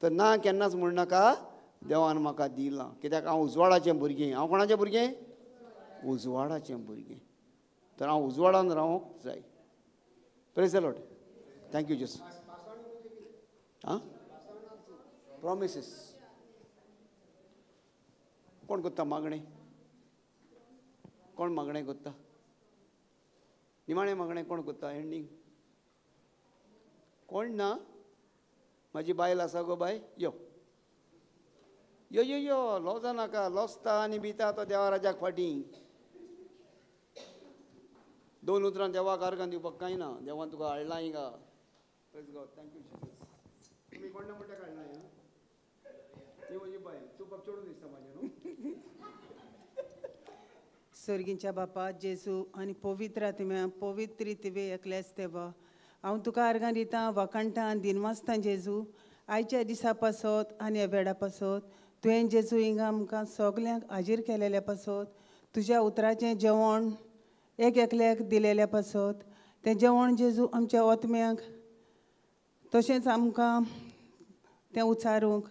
तर ना केन्नाच म्हणनाका देवान म्हाका दिलां, कित्याक हांव उजवाडाचें भुरगें. हांव कोणाचें भुरगें? उजवाडाचें भुरगें. तर हांव उजवाडान रावंक जाय. Praise the Lord. Thank you Jesus. आं, प्रोमिसीस कोण करता मागणें? कोण मागणें करता? निमाणें मागणें कोण करता? एंडींग कोण ना? म्हाजी बायल आसा गो बाय, यो यो यो यो, लोजा नाका, लोजता आनी भिता तो देवा राजाक फाटीं. दोन उतरां देवाक आर्गां दिवपाक कांय ना, देवान तुका हाडलां हिंगा. Praise God. Thank you Jesus. तुमी कोण म्हणटा काडलां? ती म्हजी बायल, तुका चेडूं दिसता म्हाजें न्हू. सर्गींच्या बापा जेजू आनी पवित्र आत्म्या पवित्री तिवे एकल्याच देवा, हांव तुका आर्गां दितां, वाखाणटां, दिनवासतां जेजू. आयच्या दिसा पासत आनी ह्या वेळा पासत तुवें जेजू हिंगा आमकां सगल्यांक हाजीर केलेल्या पासत, तुज्या उतराचें जेवण एक एकल्याक दिलेल्या पासत, तें जेवण जेजू आमच्या ओतम्यांक तशेंच आमकां तें उचारूंक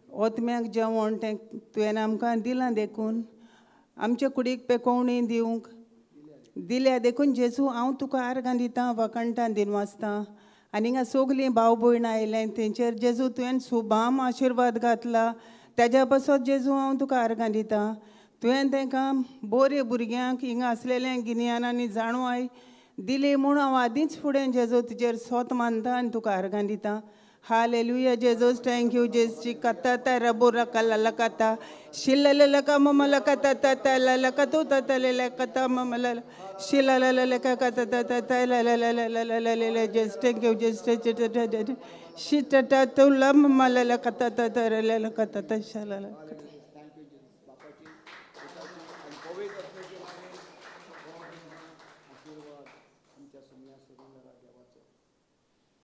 ओतम्याक जेवण तें तुवें आमकां दिलां देखून आमच्या कुडीक पेकोवणी दिवंक दिल्या देखून जेजू हांव तुका आर्गां दितां, वाखाणटां, दिनवासतां. आनी हिंगा सगलीं भाव भयणां आयल्यां तेंचेर जेजू तुवें सुबाम आशिर्वाद घातला, तेज्या पासत जेजू हांव तुका आर्गां दितां. तुवें तांकां बरे भुरग्यांक हिंगा आसलेलें गिन्यान आनी जाणवाय दिली म्हूण हांव आदींच फुडें जेजू तुजेर सोत मानता आनी तुका आर्गां दितां. Hallelujah Jesus, thank you Jesus. Katata rabura kalala kata shilala mama kata tata la katu tata la kata mama la shilala la kata tata la la la la la la Jesus, thank you Jesus. Shitata tula mama la kata tata la kata tata shalala. Thank you Jesus. बापाची आणि पवित्र आत्म्याचे आशीर्वाद आमच्या सुम्या सगळ्या.